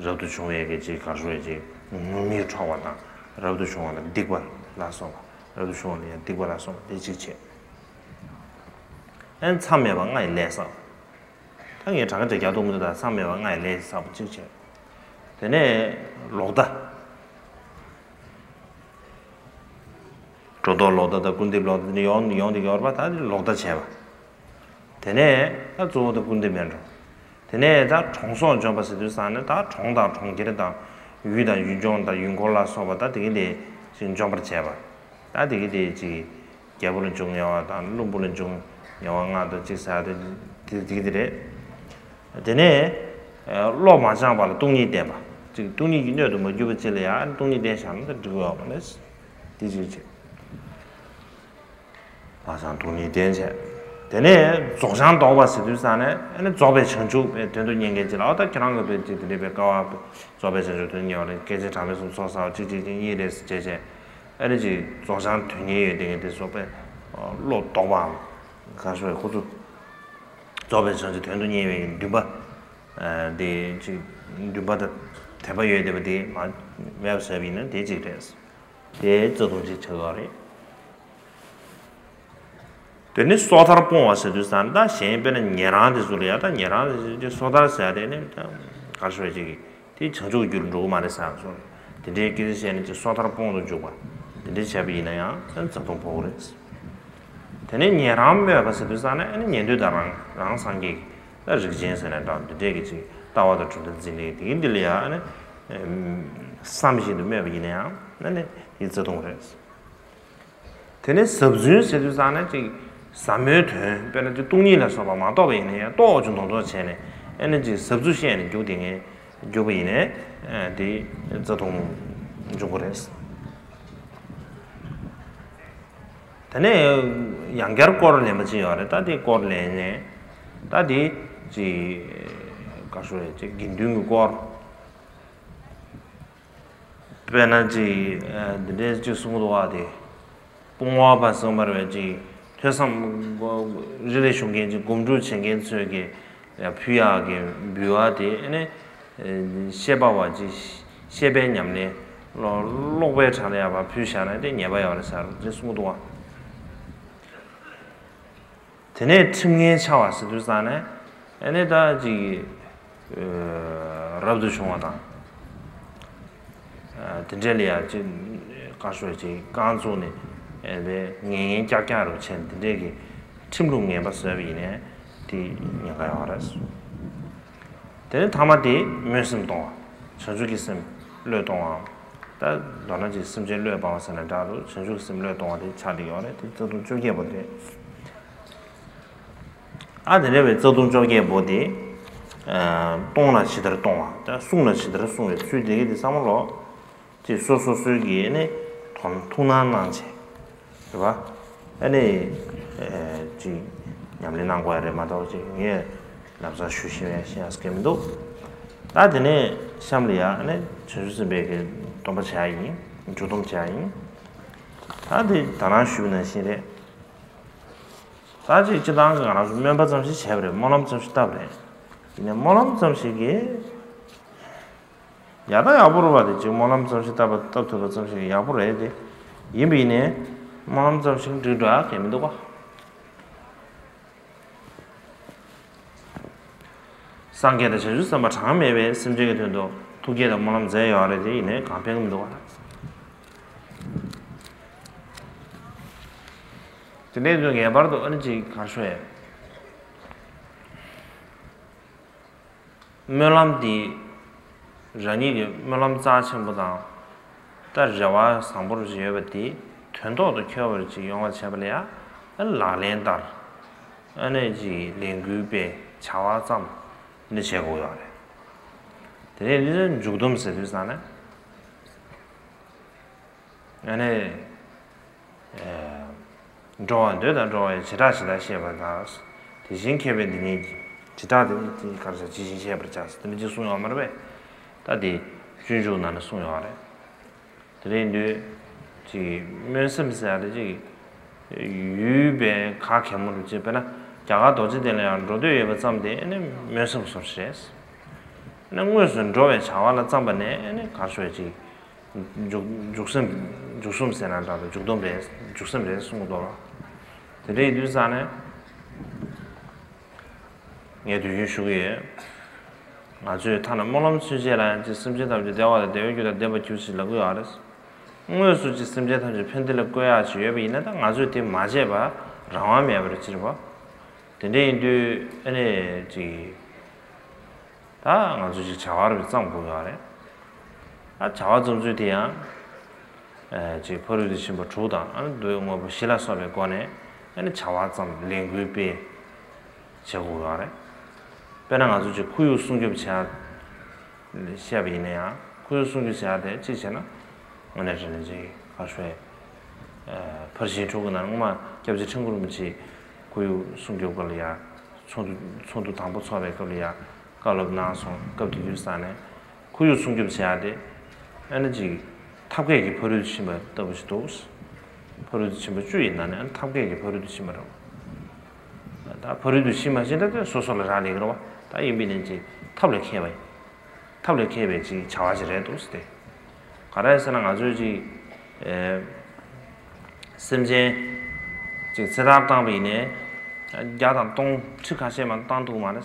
རབ་ཏུ་བྱུང་བའི་གི་ཅིག་ག་རེ་ཟེར། ཅིག་ངུར་སྨྲིག་འཕྲོག་པ་དང་། རབ་ཏུ་བྱུང་བ་ལ་སྡིག་པ་ལ་སོགས་པ། རབ་ཏུ་བྱུང་བ་ལ་ཡང་སྡིག་པ་ལ་སོགས་པ་དེ་གཅིག་བྱས། ཨ་ནི་མཚམས་མེད་པ་ལྔ་ཡི་ལས་བསགས། ད་ངས་གྲངས་ཀ་རྒྱག་རྒྱག་ཐུབ་མི་འདུག་ད་མཚམས་མེད་པ་ལྔ་ཡི་ལས་བསགས་པ་གཅིག་བྱས། དེ་ནས་ལོག་ལྟ། སྒྲོ་འདོགས་ལོག་ལྟ་དང་སྐུར་འདེབས་ལོག་ལྟ་དེ་འདྲ་ཡོང་ཡོང་དེ་ཡོད་རེད་པ། ད་དེ་ལོག་ལྟ་བྱས་པ། དེ་ནས་ད་གཙོ་བོ་དེ་སྐུར་འདེབས་མེད་འགྲོ། དེ་ནས་ད་གྲོང་སོགས་འཇོམས་པ་ཟེར་དུས་ཙང་ནས། ད་གྲོང་དང་གྲོང་ཁྱེར་དང་ཡུལ་དང་ཡུལ་ལྗོངས་དང་ཡུལ་འཁོར་ལ་སོགས་པ་ད་དེ་གི་དེ་ཅིག་འཇོམས་པར་བྱས་པ། ད་དེ་གི་དེ་ཅིག་རྒྱལ་པོ་ལ་འཇུག་ཉེ་བ་དང་བློན་པོ་ལ་འཇུག་ཉེ་བ་ལྔ་དང་ཅིག་ཟེར་ཡ་དེ་དེ་གི་དེ་རེད། དེ་ནས་བློ་མ་སྦྱངས་པ་ལ་སྟོང་ཉིད་བསྟེན་པ། ཅིག་སྟོང་ཉིད་ཀྱི་སྣོད་དུ་མ་གྱུར་པ་ཅིག་ལ་ཡང་སྟོང་ཉིད་བསྟེན་བཞག་ན་ད་འགྲིག་གི་ཡོད་མ་རེད། དེ་ཅིག་བྱས། ལྷག་བསམ་སྟོང་ཉིད་ལྡན་བྱས། དེ་ནས་རྫོགས་བྱང་ལྡོག་པ་ཟེར་དུས་ཙང་ནས། ཨ་ནི་རྫོགས་པའི་བྱང་ཆུབ་པའི་དོན་དུ་གཉེར་མཁན་ཅིག་ལ། འོ་ད་ཁྱེད་རང་གི་བོད་ཅིག་དེ་འདྲའི་བའི་དཀའ་བ། རྫོགས་པའི་བྱང་ཆུབ་དོན་གཉེར་བ་རེད། སྐྱེ་མཆེད་གྲངས་མེད་གསུམ་ཚོགས་བསགས་པ་གཅིག་གཅིག་གཉིས་གཉིས་རེད་ཟེར་བྱས་བྱས། ཨ་ནི་ཅིག་རྫོགས་བྱང་དོན་གཉེར་ཡོད་དེ་གི་དེ་ཚོ་དཔེ་བློ་ལྡོག་པའམ། ག་རེ་ཟེར། ཁོ་ཚོ་རྫོགས་པའི་བྱང་ཆུབ་དོན་དུ་གཉེར་བའི་འདུན་པ། ཨ། དེ་ཅིག་འདུན་པ་དང་དད་པ་ཡོད་བསྡད་པ་དེ་མ་མེད་པ་བཟོས་པ་ཡིན་ན་དེ་གཅིག་རེད། དེ་རྩ་ལྟུང་གཅིག་ཆགས་ཡོད་རེད། དེ་ནི་སོ་ཐར་སྤོང་བ་ཟེར་དུས་ཙང་ད་གཞན་དཔེར་ན་ཉན་རང་དེ་ཚོ་ལ་ཡ། ད་ཉན་རང་དེ་ཚོ་སོ་ཐར་ཟེར་ཡ་དེ་ནི་ད་ག་རེ་ཟེར་བ་ཅིག་གིས་དེ་བྱང་ཆུབ་རྒྱུར་འགྲོ་གི་མ་རེད་ཟེར་སོང་། དེ་འདྲའི་སྐད་ཆ་བཤད་ནས་ཅིག་སོ་ཐར་སྤོང་དུ་འཇུག་པ་དེ་འདྲའི་བྱས་པ་ཡིན་ན་ཡང་རྩ་ལྟུང་ཕོག་གི་རེད། དེ་ནས་ཉན་རང་སྨོད་པ་ཟེར་དུས་ཙང་ནས། ཨ་ནི་ཉན་ཐོས་དང་རང་རང་སངས་རྒྱས་ཀྱི་ད་རིགས་ཅན་ཟེར་ན་འདྲ། འདི་འདྲས་ཀྱི་ཅིག་ལྟ་བ་དང་གྲུབ་མཐའ་འཛིན་ལས་དེ་གི་འདི་ལ་ཡ་ཨ་ནི་བསམ་བཞིན་དུ་སྨོད་པ་ཡིན་ན་ཡང་ཨ་ནི་དེ་རྩ་ལྟུང་རེད། དེ་ནས་ཟབ་རྫུན་ཟེར་དུས་ཙང་ནས་ཅིག་ཟབ་མོའི་དོན། དཔེར་ན་ཅིག་སྟོང་ཉིད་ལ་སོགས་པ་མ་རྟོགས་པ་ཡིན་ན་ཡང་རྟོགས་ཆུང་མདོག་མདོག་བྱས་ནས། ཨ་ནི་ཅིག་ཟབ་རྫུ་བཤད་ནས་རྒྱུག་དེ་ངས་རྒྱུག་པ་ཡིན་ནས་དེ་རྩ་ལྟུང་འབྱུང་གི་རེད། དེ་ནས་ཡང་བསྐྱར་སྐོར་ལེན་པ་ཅིག་ཡོད་རེད། ད་དེ་སྐོར་ལེན་ནས་ད་དེ་ཅིག་ག་རེ་ཟེར། ཅིག་དགེ་འདུན་གྱི་སྐོར། དཔེར་ན་ཅིག་འདི་འདྲའི་ཅིག་གསུང་གི་འདུག་བ། དེ་སྤོང་བ་པ་གསུངས་པ་རེད་པ། ཅིག་ཐོས་བསམ་རི་ལས་བྱུང་མཁན་ཅིག་སྒོམ་སྒྲུབ་བྱེད་མཁན་ཚོས་ཀྱི་ཕུལ་ཡག་གི་འབུལ་བ་དེ། ཨ་ནི་ཨ་བཤད་པ་བ་ཅིག་བཤད་པའི་ཉམས་ལེན། ཀློག་ཀློག་པའི་གྲས་ལ་ཡ་བ་ཕུལ་བཞག་ན་དེ་ཉེས་པ་ཡོད་རེད་ཟེར་ཅིག་གསུང་གི་འདུག་བ། དེ་ནས་ཁྲིམས་ངན་འཆའ་བ་ཟེར་དུས་ཙང་ནས། ཨ་ནི་ད་ཅིག་ཨ་རབ་ཏུ་བྱུང་བ་དང་། ཨ་དེ་འདྲས་ལ་ཡ་ཅིག་ག་རེ་ཟེར། ཅིག་རྐང་བཙུགས་ནས་ཨ་ནི་ངན་ངན་ཀྱག་ཀྱག་རུ་བྱས་ནས་དེ་འདྲས་ཀྱི་ཁྲིམས་ལུགས་ངན་པ་བཟོས་པ་ཡིན་ནའི་དེ་ཉེན་ཁ་ཡོད་རེད། དེ་ནས་ཐ་མ་དེ་སྨོན་སེམས་གཏོང་བ། བྱང་ཆུབ་ཀྱི་སེམས་བློས་གཏོང་བའམ། ད་མདོར་ན་ཅིག་སེམས་ཅན་བློས་སྤང་བ་ཟེར་ན་འདྲ་འདུག་བྱང་ཆུབ་ཀྱི་སེམས་བློས་གཏོང་བ་དེ་ཆགས་བསྡད་ཡོད་རེད། དེ་རྩ་ལྟུང་བཅོ་བརྒྱད་པོ་རེད། ཨ་དེ་འདྲ་བའི་རྩ་ལྟུང་བཅོ་བརྒྱད་པོ་དེ། ཨ་གཏོང་ལ་ཇི་ལྟར་གཏོང་བ། ད་བསྲུང་ལ་ཇི་ལྟར་བསྲུང་བའི་ཚུལ་དེ་གི་དེ་བསམ་བློ། ཅིག་སོ་སོ་སོའི་གི་ནི་དོ་ཐུགས་སྣང་གནང་བྱས། རེད་པ། ཨ་ནི་ཨ་ཅིག་ཉམས་ལེན་གནང་དགོས་ཡ་རེད་མ་གཏོགས། ཅིག་ངས་ལམ་སང་ཞུ་ཤེས་པའི་ཤེས་ཡ་སྐད་མི་འདུག་ད་དེ་ནས་གཤམ་ལ་ཡ་ཨ་ནི་བྱང་ཆུབ་སེམས་དཔའི་གི་སྡོམ་པ་བྱ་ཡ་ཡིན། མཇུག་སྡོམ་བྱ་ཡ་ཡིན། ད་དེ་ད་རང་ཞུས་པ་ནང་བཞིན་རེད། ད་ཅིག་སྤྱིར་བཏང་གི་ང་རང་ཚོ་སྨོན་པ་ཙམ་ཞིག་བྱས་པ་རེད། སྨོན་ལམ་ཙམ་ཞིག་བཏབ་པ་རེད། ཡིན་ནའི་སྨོན་ལམ་ཙམ་ཞིག་གིས། ཡག་དང་ཡག་པོ་རེད་པ། དེ་ཅིག་སྨོན་ལམ་ཙམ་ཞིག་བཏབ་པ་བཏབ་ཐུབ་པ་ཙམ་ཞིག་ཡག་པོ་རེད་དེ། ཡིན་པ་ཡིན་ནའི་སྨོན་ལམ་ཙམ་ཞིག་འགྲིག་འགྲོ་ཡག་གི་མི་འདུག་ག་སངས་རྒྱས་དང་བྱང་ཆུབ་སེམས་དཔའ་གྲངས་མེད་པས་སེམས་ཅན་གྱི་དོན་དུ་ཐུགས་བསྐྱེད་དང་སྨོན་ལམ་མཛད་ཡོད་རེད་དེ། ཡིན་ནའི་གང་ཕན་གྱི་མི་འདུག་ག་དེ་འདྲའི་དུས་ངེས་པར་དུ་ཨ་ནི་ཅིག་ག་རེ་ཞུ་ཡ། སྨོན་ལམ་འདི་རང་ཉིད་ཀྱི་སྨོན་ལམ་རྩ་ཆེན་པོ་དང་། ད་རེ་བ་བཟང་པོ་རུ་ཡོད་པ་དེ་དོན་ཐོག་ཏུ་འཁྱོལ་བར་ཅིག་ཡོང་བ་བྱེད་པ་ལ་ཡང་ལག་ལེན་བསྟར། ཨ་ནི་ཅིག་ལས་འགུལ་སྤེལ། བྱ་བ་བརྩམས། འདི་བྱེད་དགོས་ཡོད་རེད། དེ་ནས་འདི་མཇུག་སྡོམ་ཟེར་དུས་ཙང་ནས། ཨ་ནི། འགྲོ་བ་འདོད་དང་འགྲོ་བའི་བྱེ་བྲག་ཇི་ལྟར་ཤེས་པ་དང་། དེ་བཞིན་མཁས་པས་འདི་ཉིད་ཀྱི་བྱེ་བྲག་དེ་ཉིད་དེ་གར་ས་ཇི་བཞིན་ཤེས་པར་བྱ་ཟེར་དེ་མི་གཅིག་གསུངས་ཡོད་མ་རེད་པས། ད་དེ་སྤྱོད་འཇུག་ནང་ནས་གསུངས་ཡོད་རེད། དེ་རེད་འདོད་ཅིག་སྨོན་སེམས་ཟེར་ཡ་དེ་ཅིག་ཡུལ་པའི་ག་གེ་མོ་རུ་ཅིག་དཔེར་ན་རྒྱ་གར་རྡོ་རྗེ་གདན་ལ་ཡང་འགྲོ་འདོད་ཡོད་པ་ཙམ་དེ་ཨ་ནི་སྨོན་སེམས་སོར་ཞེས། ཨ་ནི་དངོས་སུ་འགྲོ་བའི་བྱ་བ་ལ་བརྩམས་པ་ནས་ཨ་ནི་གར་ཤོད་ཅིག་འཇུག་འཇུག་སེམས། འཇུག་སེམས་ཟེར་ན་འདྲ་འདུག་འཇུག་སྡོམ་རེད། འཇུག་སེམས་རེད་གསུངས་འདུག་ལ། དེ་འདྲ་ཡིན་དུས་ཙང་ནས་ངས་དུས་རྒྱུན་ཞུ་གི་ཡོད། ང་ཚོས་ཐ་ན་སྨོན་ལམ་ཚུན་ཆད་ལ་ཡང་ཅིག་སེམས་ཅན་ཐམས་ཅད་བདེ་བ་དང་བདེ་བའི་རྒྱུ་དང་ལྡན་པར་གྱུར་ཅིག་ལབ་ཀྱི་ཡོད་རེད། དངོས་སུ་ཅིག་སེམས་ཅན་ཐམས་ཅད་ཕན་བདེ་ལ་བཀོད་ཡག་ཅིག་ཡོད་པ་ཡིན་ན་ད་ང་ཚོས་དེ་མ་བྱས་པ་རང་དབང་མེད་པར་ཅིག་རེད་པ། དེ་འདྲ་ཡིན་དུས་ཨ་ནི་ཅིག་ད་ང་ཚོ་ཅིག་བྱ་བ་རེ་བརྩམས་དགོས་ཡོད་རེད། ད་བྱ་བ་བརྩམས་ཚུལ་དེ་ཡང་། ཨེ་ཅིག་ཕ་རོལ་ཏུ་ཕྱིན་པ་དྲུག་དང་ཨ་ནི་འདུལ་བའི་དངོས་པོ་བཞི་ལ་སོགས་པའི་སྒོ་ནས་ཨ་ནི་བྱ་བ་བརྩམས་ལས་འགུལ་སྤེལ་བྱེད་དགོས་ཡོད་རེད། དཔེར་ན་ང་ཚོ་ཅིག་ཁོར་ཡུག་སྲུང་སྐྱོབ་བྱེད་ཡ་བཤད་པ་ཡིན་ན་ཡང་ཁོར་ཡུག་སྲུང་སྐྱོབ་བྱེད་ཡ་དེ་གཅིག་བྱས་ན་དངོས་གནས་དྲང་གནས་ཅིག་ག་ཞུ་ཡ། ཕར་ཕྱིན་དྲུག་གི་ནང་སྔོན་མ་སྐྱབས་རྗེ་ཁྲི་འགོ་རིན་པོ་ཆེས་ཁོར་ཡུག་སྲུང་སྐྱོབ་སྐབས་ལ་ཡ་ཚོགས་འདུ་ཚོགས་འདུ་དང་པོ་ཚོགས་པའི་སྐབས་ལ་ཡ་བཀའ་སློབ་གནང་སོང་། སྐབས་དེ་དུས་ཙང་ནས་ཁོར་ཡུག་སྲུང་སྐྱོབ་བྱེད་ཡ་དེ་ཨ་ནི་ཅིག་ཐབས་མཁས་ཀྱི་ཕ་རོལ་ཏུ་ཕྱིན་པ་ལྟ་བུ་ཞིག་འདུག་ཕ་རོལ་ཏུ་ཕྱིན་པ་བཅུ་ཡི་ནང་ནས་ཨ་ནི་ཐབས་མཁས་ཀྱི་ཕ་རོལ་ཏུ་ཕྱིན་པ་རེད། ད་ཕ་རོལ་ཏུ་ཕྱིན་མ་ཕྱིན་ད་དེ་སོ་སོ་ལ་རག་ལས་ཀྱི་རེད་བ། ད་ཡིན་པའི་ནི་ཅིག་ཐབས་ལ་མཁས་པ་ཡིན། ཐབས་ལ་མཁས་པའི་ཅིག་བྱ་བ་ཞིག་རེད་འདུག་ཟེར་ཏེ། ག་རེ་ཟེར་ན་ང་ཚོས་ཅིག་ཨེ། སེམས་ཅན་ཅིག་ཚེ་ཐར་བཏང་བ་ཡིན་ནའི་བརྒྱ་དང་སྟོང་ཁྲི་ཁ་ཤས་མ་བཏང་ཐུབ་མ་རེད།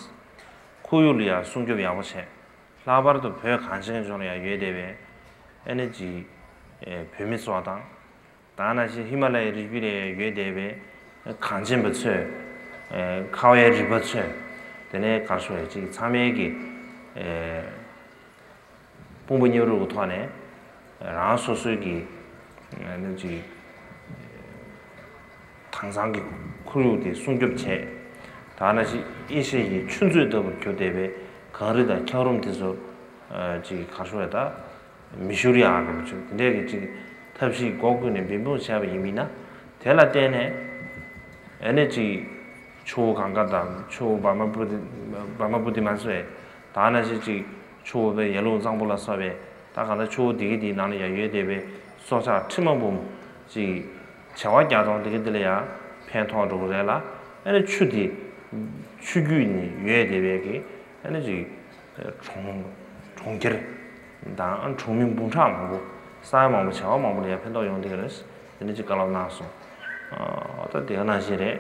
ཁོར་ཡུག་ལ་ཡང་སྲུང་སྐྱོབ་ཡག་པོ་བྱས། ལྷག་པར་དུ་བོད་གངས་ཅན་ལྗོངས་ལ་ཡང་ཡོད་བསྡད་པའི་ཨ་ནི་ཅིག་ཨེ་བོད་མི་ཚོ་དང་། ད་ནང་བཞིན་ཧི་མ་ལ་ཡའི་རི་རྒྱུད་ལ་ཡང་ཡོད་བསྡད་པའི་གངས་ཅན་པ་ཚོས། ཁ་བའི་རི་པ་ཚོས། དེ་ནས་གར་སོང་བའི་ཅིག་ཚང་མའི་གི་དཔུང་པ་མཉམ་རུབ་ཀྱི་ཐོག་ནས་རང་སོ་སོའི་གི་ནི་ཅིག་དྭངས་གཙང་གི་ཁོར་ཡུག་དེ་སྲུང་སྐྱོབ་བྱས། ད་ནང་བཞིན་ཨེ་ཤ་ཡའི་ཆུ་མཛོད་ལྟ་བུར་གྱུར་བསྡད་པའི་གངས་རི་དང་འཁྱགས་རོམ་དེ་ཚོ་ཅིག་གར་སོང་བའི་ད། མི་ཤོར་ཡག་གི་བྱུང་དེ་འདྲས་ཀྱི་ཅིག་ཐབས་ཤེས་སྒོ་ཀུན་ནས་འབད་འབུངས་བྱས་པ་ཡིན་མིན་ན། དེ་ལ་བརྟེན་ནས་ཨ་ནི་ཅིག་ཆུ་བོ་གངྒཱ་དང་ཆུ་བོ་བྷ་མ་པུ་ཏི། བྷ་མ་པུ་ཏི་མ་ཚོས་ད་ནང་བཞིན་ཅིག་ཆུ་བོ་པའི་ཡར་ཀླུང་གཙང་པོ་ལ་སོགས་པའི་ད་གང་ལྟར་ཆུ་བོ་དེ་གི་དེའི་ནང་ལ་ཡང་ཡོད་བསྡད་པའི་སྲོག་ཆགས་ཁྲི་མ་འབུམ་ཅིག་བྱེ་བ་བརྒྱ་སྟོང་དེ་གི་དེ་ལ་ཡང་ཕན་ཐོགས་འགྲོ་གི་རེད་ལ། ཨ་ནི་ཆུ་དེ་ཆུ་རྒྱུད་ནས་ཡོད་བསྡད་པའི་གི་ཨ་ནི་ཅིག་གྲོང་གྲོང་ཁྱེར་དང་གྲོང་མི་འབུམ་ཕྲག་མང་པོ་ས་ཡ་མང་པོ་བྱེ་བ་མང་པོ་ལ་ཡང་ཕན་ཐོགས་ཡོང་བསྡད་ཀྱི་རེད། དེ་འདྲ་ཅིག་བཀའ་སློབ་གནང་སོང་། ཨ་ད་དེ་ག་ནང་བཞིན་རེད།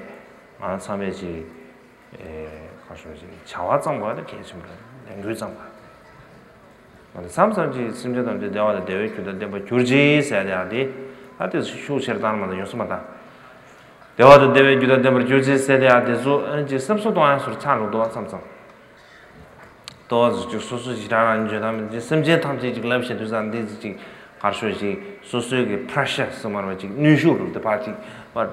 ང་ཚང་མས་ཅིག་ཨེ་ག་ཞུ་ཅིག་བྱ་བ་བརྩམས་པ་དེ་གལ་ཆེན་པོ་རེད། ལས་འགུལ་བརྩམས་པ། ང་ཚོ་མཚམས་མཚམས་ཅིག་སེམས་ཅན་ཐམས་ཅད་བདེ་བ་དང་བདེ་བའི་རྒྱུ་དང་ལྡན་པར་གྱུར་ཅིག་ཟེར་ཡ་དེ་ཨ་དེ་ཤུགས་ཆེར་བཏང་མ་དང་ཡོང་སྲིད་མ་ད། བདེ་བ་དང་བདེ་བའི་རྒྱུ་དང་ལྡན་པར་གྱུར་ཅིག་ཟེར་ཡ་དེ་ཚོ་ཨ་ཅིག་སེམས་གསོ་གཏོང་ཡ་སོར་ཆགས་འགྲོ་འདུག་བ། མཚམས་མཚམས། ལྟོ་བ་ཅིག་སོ་སོ་ཞིག་རང་རང་བརྗོད་དམ་ཅིག་སེམས་ཅན་ཐམས་ཅད་ཅིག་ལབ་བཤད་དུས་ཙང་འདི་ཅིག་གར་ཤོད་ཅིག་སོ་སོའི་གི་པྲེ་ཤར་ཟེར་མ་རེད་པ། ཅིག་གནོན་ཤུགས་རུ་དེ་ཕར་ཅིག་པར་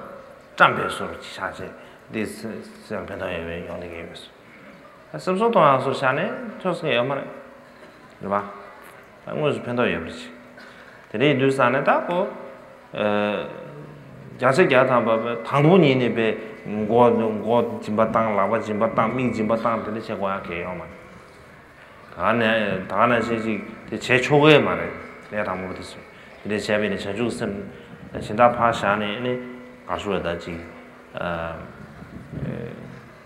བཀྲམ་པའི་སོར་ཅིག་ཆགས་བྱས་འདི་སེམས་ཕན་ཐོགས་ཡོད་པའི་ཡོང་བསྡད་ཀྱི་ཡོད་པས། སེམས་གསོ་གཏོང་ཡག་སོར་བཞག་ནས་ཐོས་སྐལ་ཡོད་མ་རེད། རེད་པ། ད་དངོས་སུ་ཕན་ཐོགས་ཡོད་པ་རེད། དེ་འདྲ་ཡིན་དུས་ཙང་ནས་ད་ཁོ། བརྒྱ་ཆ་བརྒྱ་ཐམ་པ་དང་པོ་ཉིད་ནས་པའི་མགོ་མགོ་སྦྱིན་པ་བཏང་། ལག་པ་སྦྱིན་པ་བཏང་། མིག་སྦྱིན་པ་བཏང་། དེ་འདྲ་བྱེད་དགོས་ཡག་གང་ཡང་ཡོད་མ་རེད། ད་ནས་ད་ནས་བྱས་ཅིག་དེ་བྱས་ཆོག་གི་མ་རེད། ལས་དང་པོ་དེ་ཚོས་དེ་འདྲ་བྱས་པས་ནས་བྱང་ཆུབ་སེམས་གཞན་དག་ཕར་བཞག་ནས་ནི་གར་ཤོར་བ་ད་ཅིག་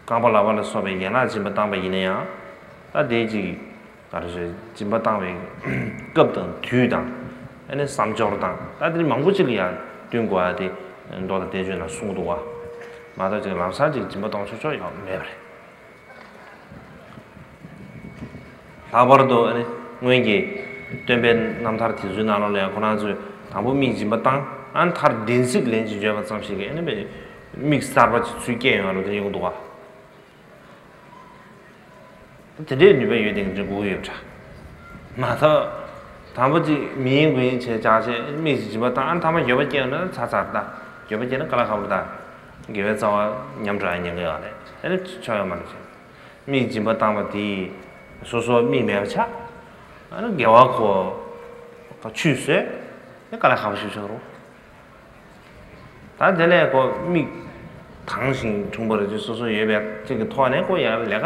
རྐང་པ་ལག་པ་ལ་སོགས་པའི་ཡན་ལག་སྦྱིན་པ་བཏང་པ་ཡིན་ན་ཡང་ ད་དེ་ཅིག་ག་རེ་ཟེར། སྦྱིན་པ་བཏང་བའི་སྐབས་དང་དུས་དང་། ཨ་ནི་བསམ་སྦྱོར་དང་། ད་དེ་མང་པོ་ཅིག་ལ་ཡང་བསྟུན་དགོས་ཡ་དེ་མདོ་དང་བསྟན་བཅོས་ནང་གསུངས་འདུག་བ། མ་གཏོགས་ཅིག་ལམ་སང་ཅིག་སྦྱིན་པ་གཏོང་ཆོག་ཆོག་ཡོད་མེད་པ་རེད། ལྷག་པར་དུ་ཨ་ནི་སྔོན་གྱི་སྟོན་པའི་རྣམ་ཐར་དེ་ཚོའི་ནང་ལོགས་ལ་ཡང་ཁོ་རང་ཚོས་དང་པོ་མིག་སྦྱིན་པ་བཏང་། ཨ་ནི་མཐར་བདེན་ཚིག་ལན་ཅིག་བརྗོད་པ་ཙམ་ཞིག་གིས་ཨ་ནི་མིག་གསར་པ་ཅིག་ཚུར་སྐྱེས་ཡོང་བ་ལ་དེ་ཡོང་འདུག་བ། དེ་འདྲའི་ནུས་པ་ཡོད་དེ་འདྲ་དགོས་ཀྱི་ཡོད་པ་འདྲ། མ་གཏོགས་དང་པོ་ཅིག་མི་ཡིན་དགུ་ཡིན་བྱས་བྱས་བྱས་མིག་ཅིག་སྦྱིན་པ་བཏང་། ཨ་ནི་ཐ་མ་འགྱོད་པ་སྐྱེས་ན་ཚར་ཚར་ད། འགྱོད་པ་སྐྱེས་ན་དཀའ་ལས་ཁག་པོ་རེད་ད། དགེ་བའི་རྩ་བ་ཉམས་འགྲོ་ཡ་ཉེན་ཁ་ཡོད་རེད། ཨ་ནི་ཆོག་ཡོད་མ་རེད་བྱས། མིག་སྦྱིན་པ་བཏང་བ་དེས་སོ་སོ་མིག་མེད་པ་ཆགས། ཨ་ནི་དགེ་བ་ཁོ་ཆུད་ཟོས། ཨ་ནི་དཀའ་ལས་ཁག་པོ་ཞིག་ཆགས་རོགས། ད་དེ་ལས་ཁོ་མིག་དྭངས་ཤིང་གྲུང་པོ་རེ་ཅིག་སོ་སོ་ཡོད་པའི་ཅིག་གི་ཐོག་ནས་ཁོ་ཡང་ལས་ཀ་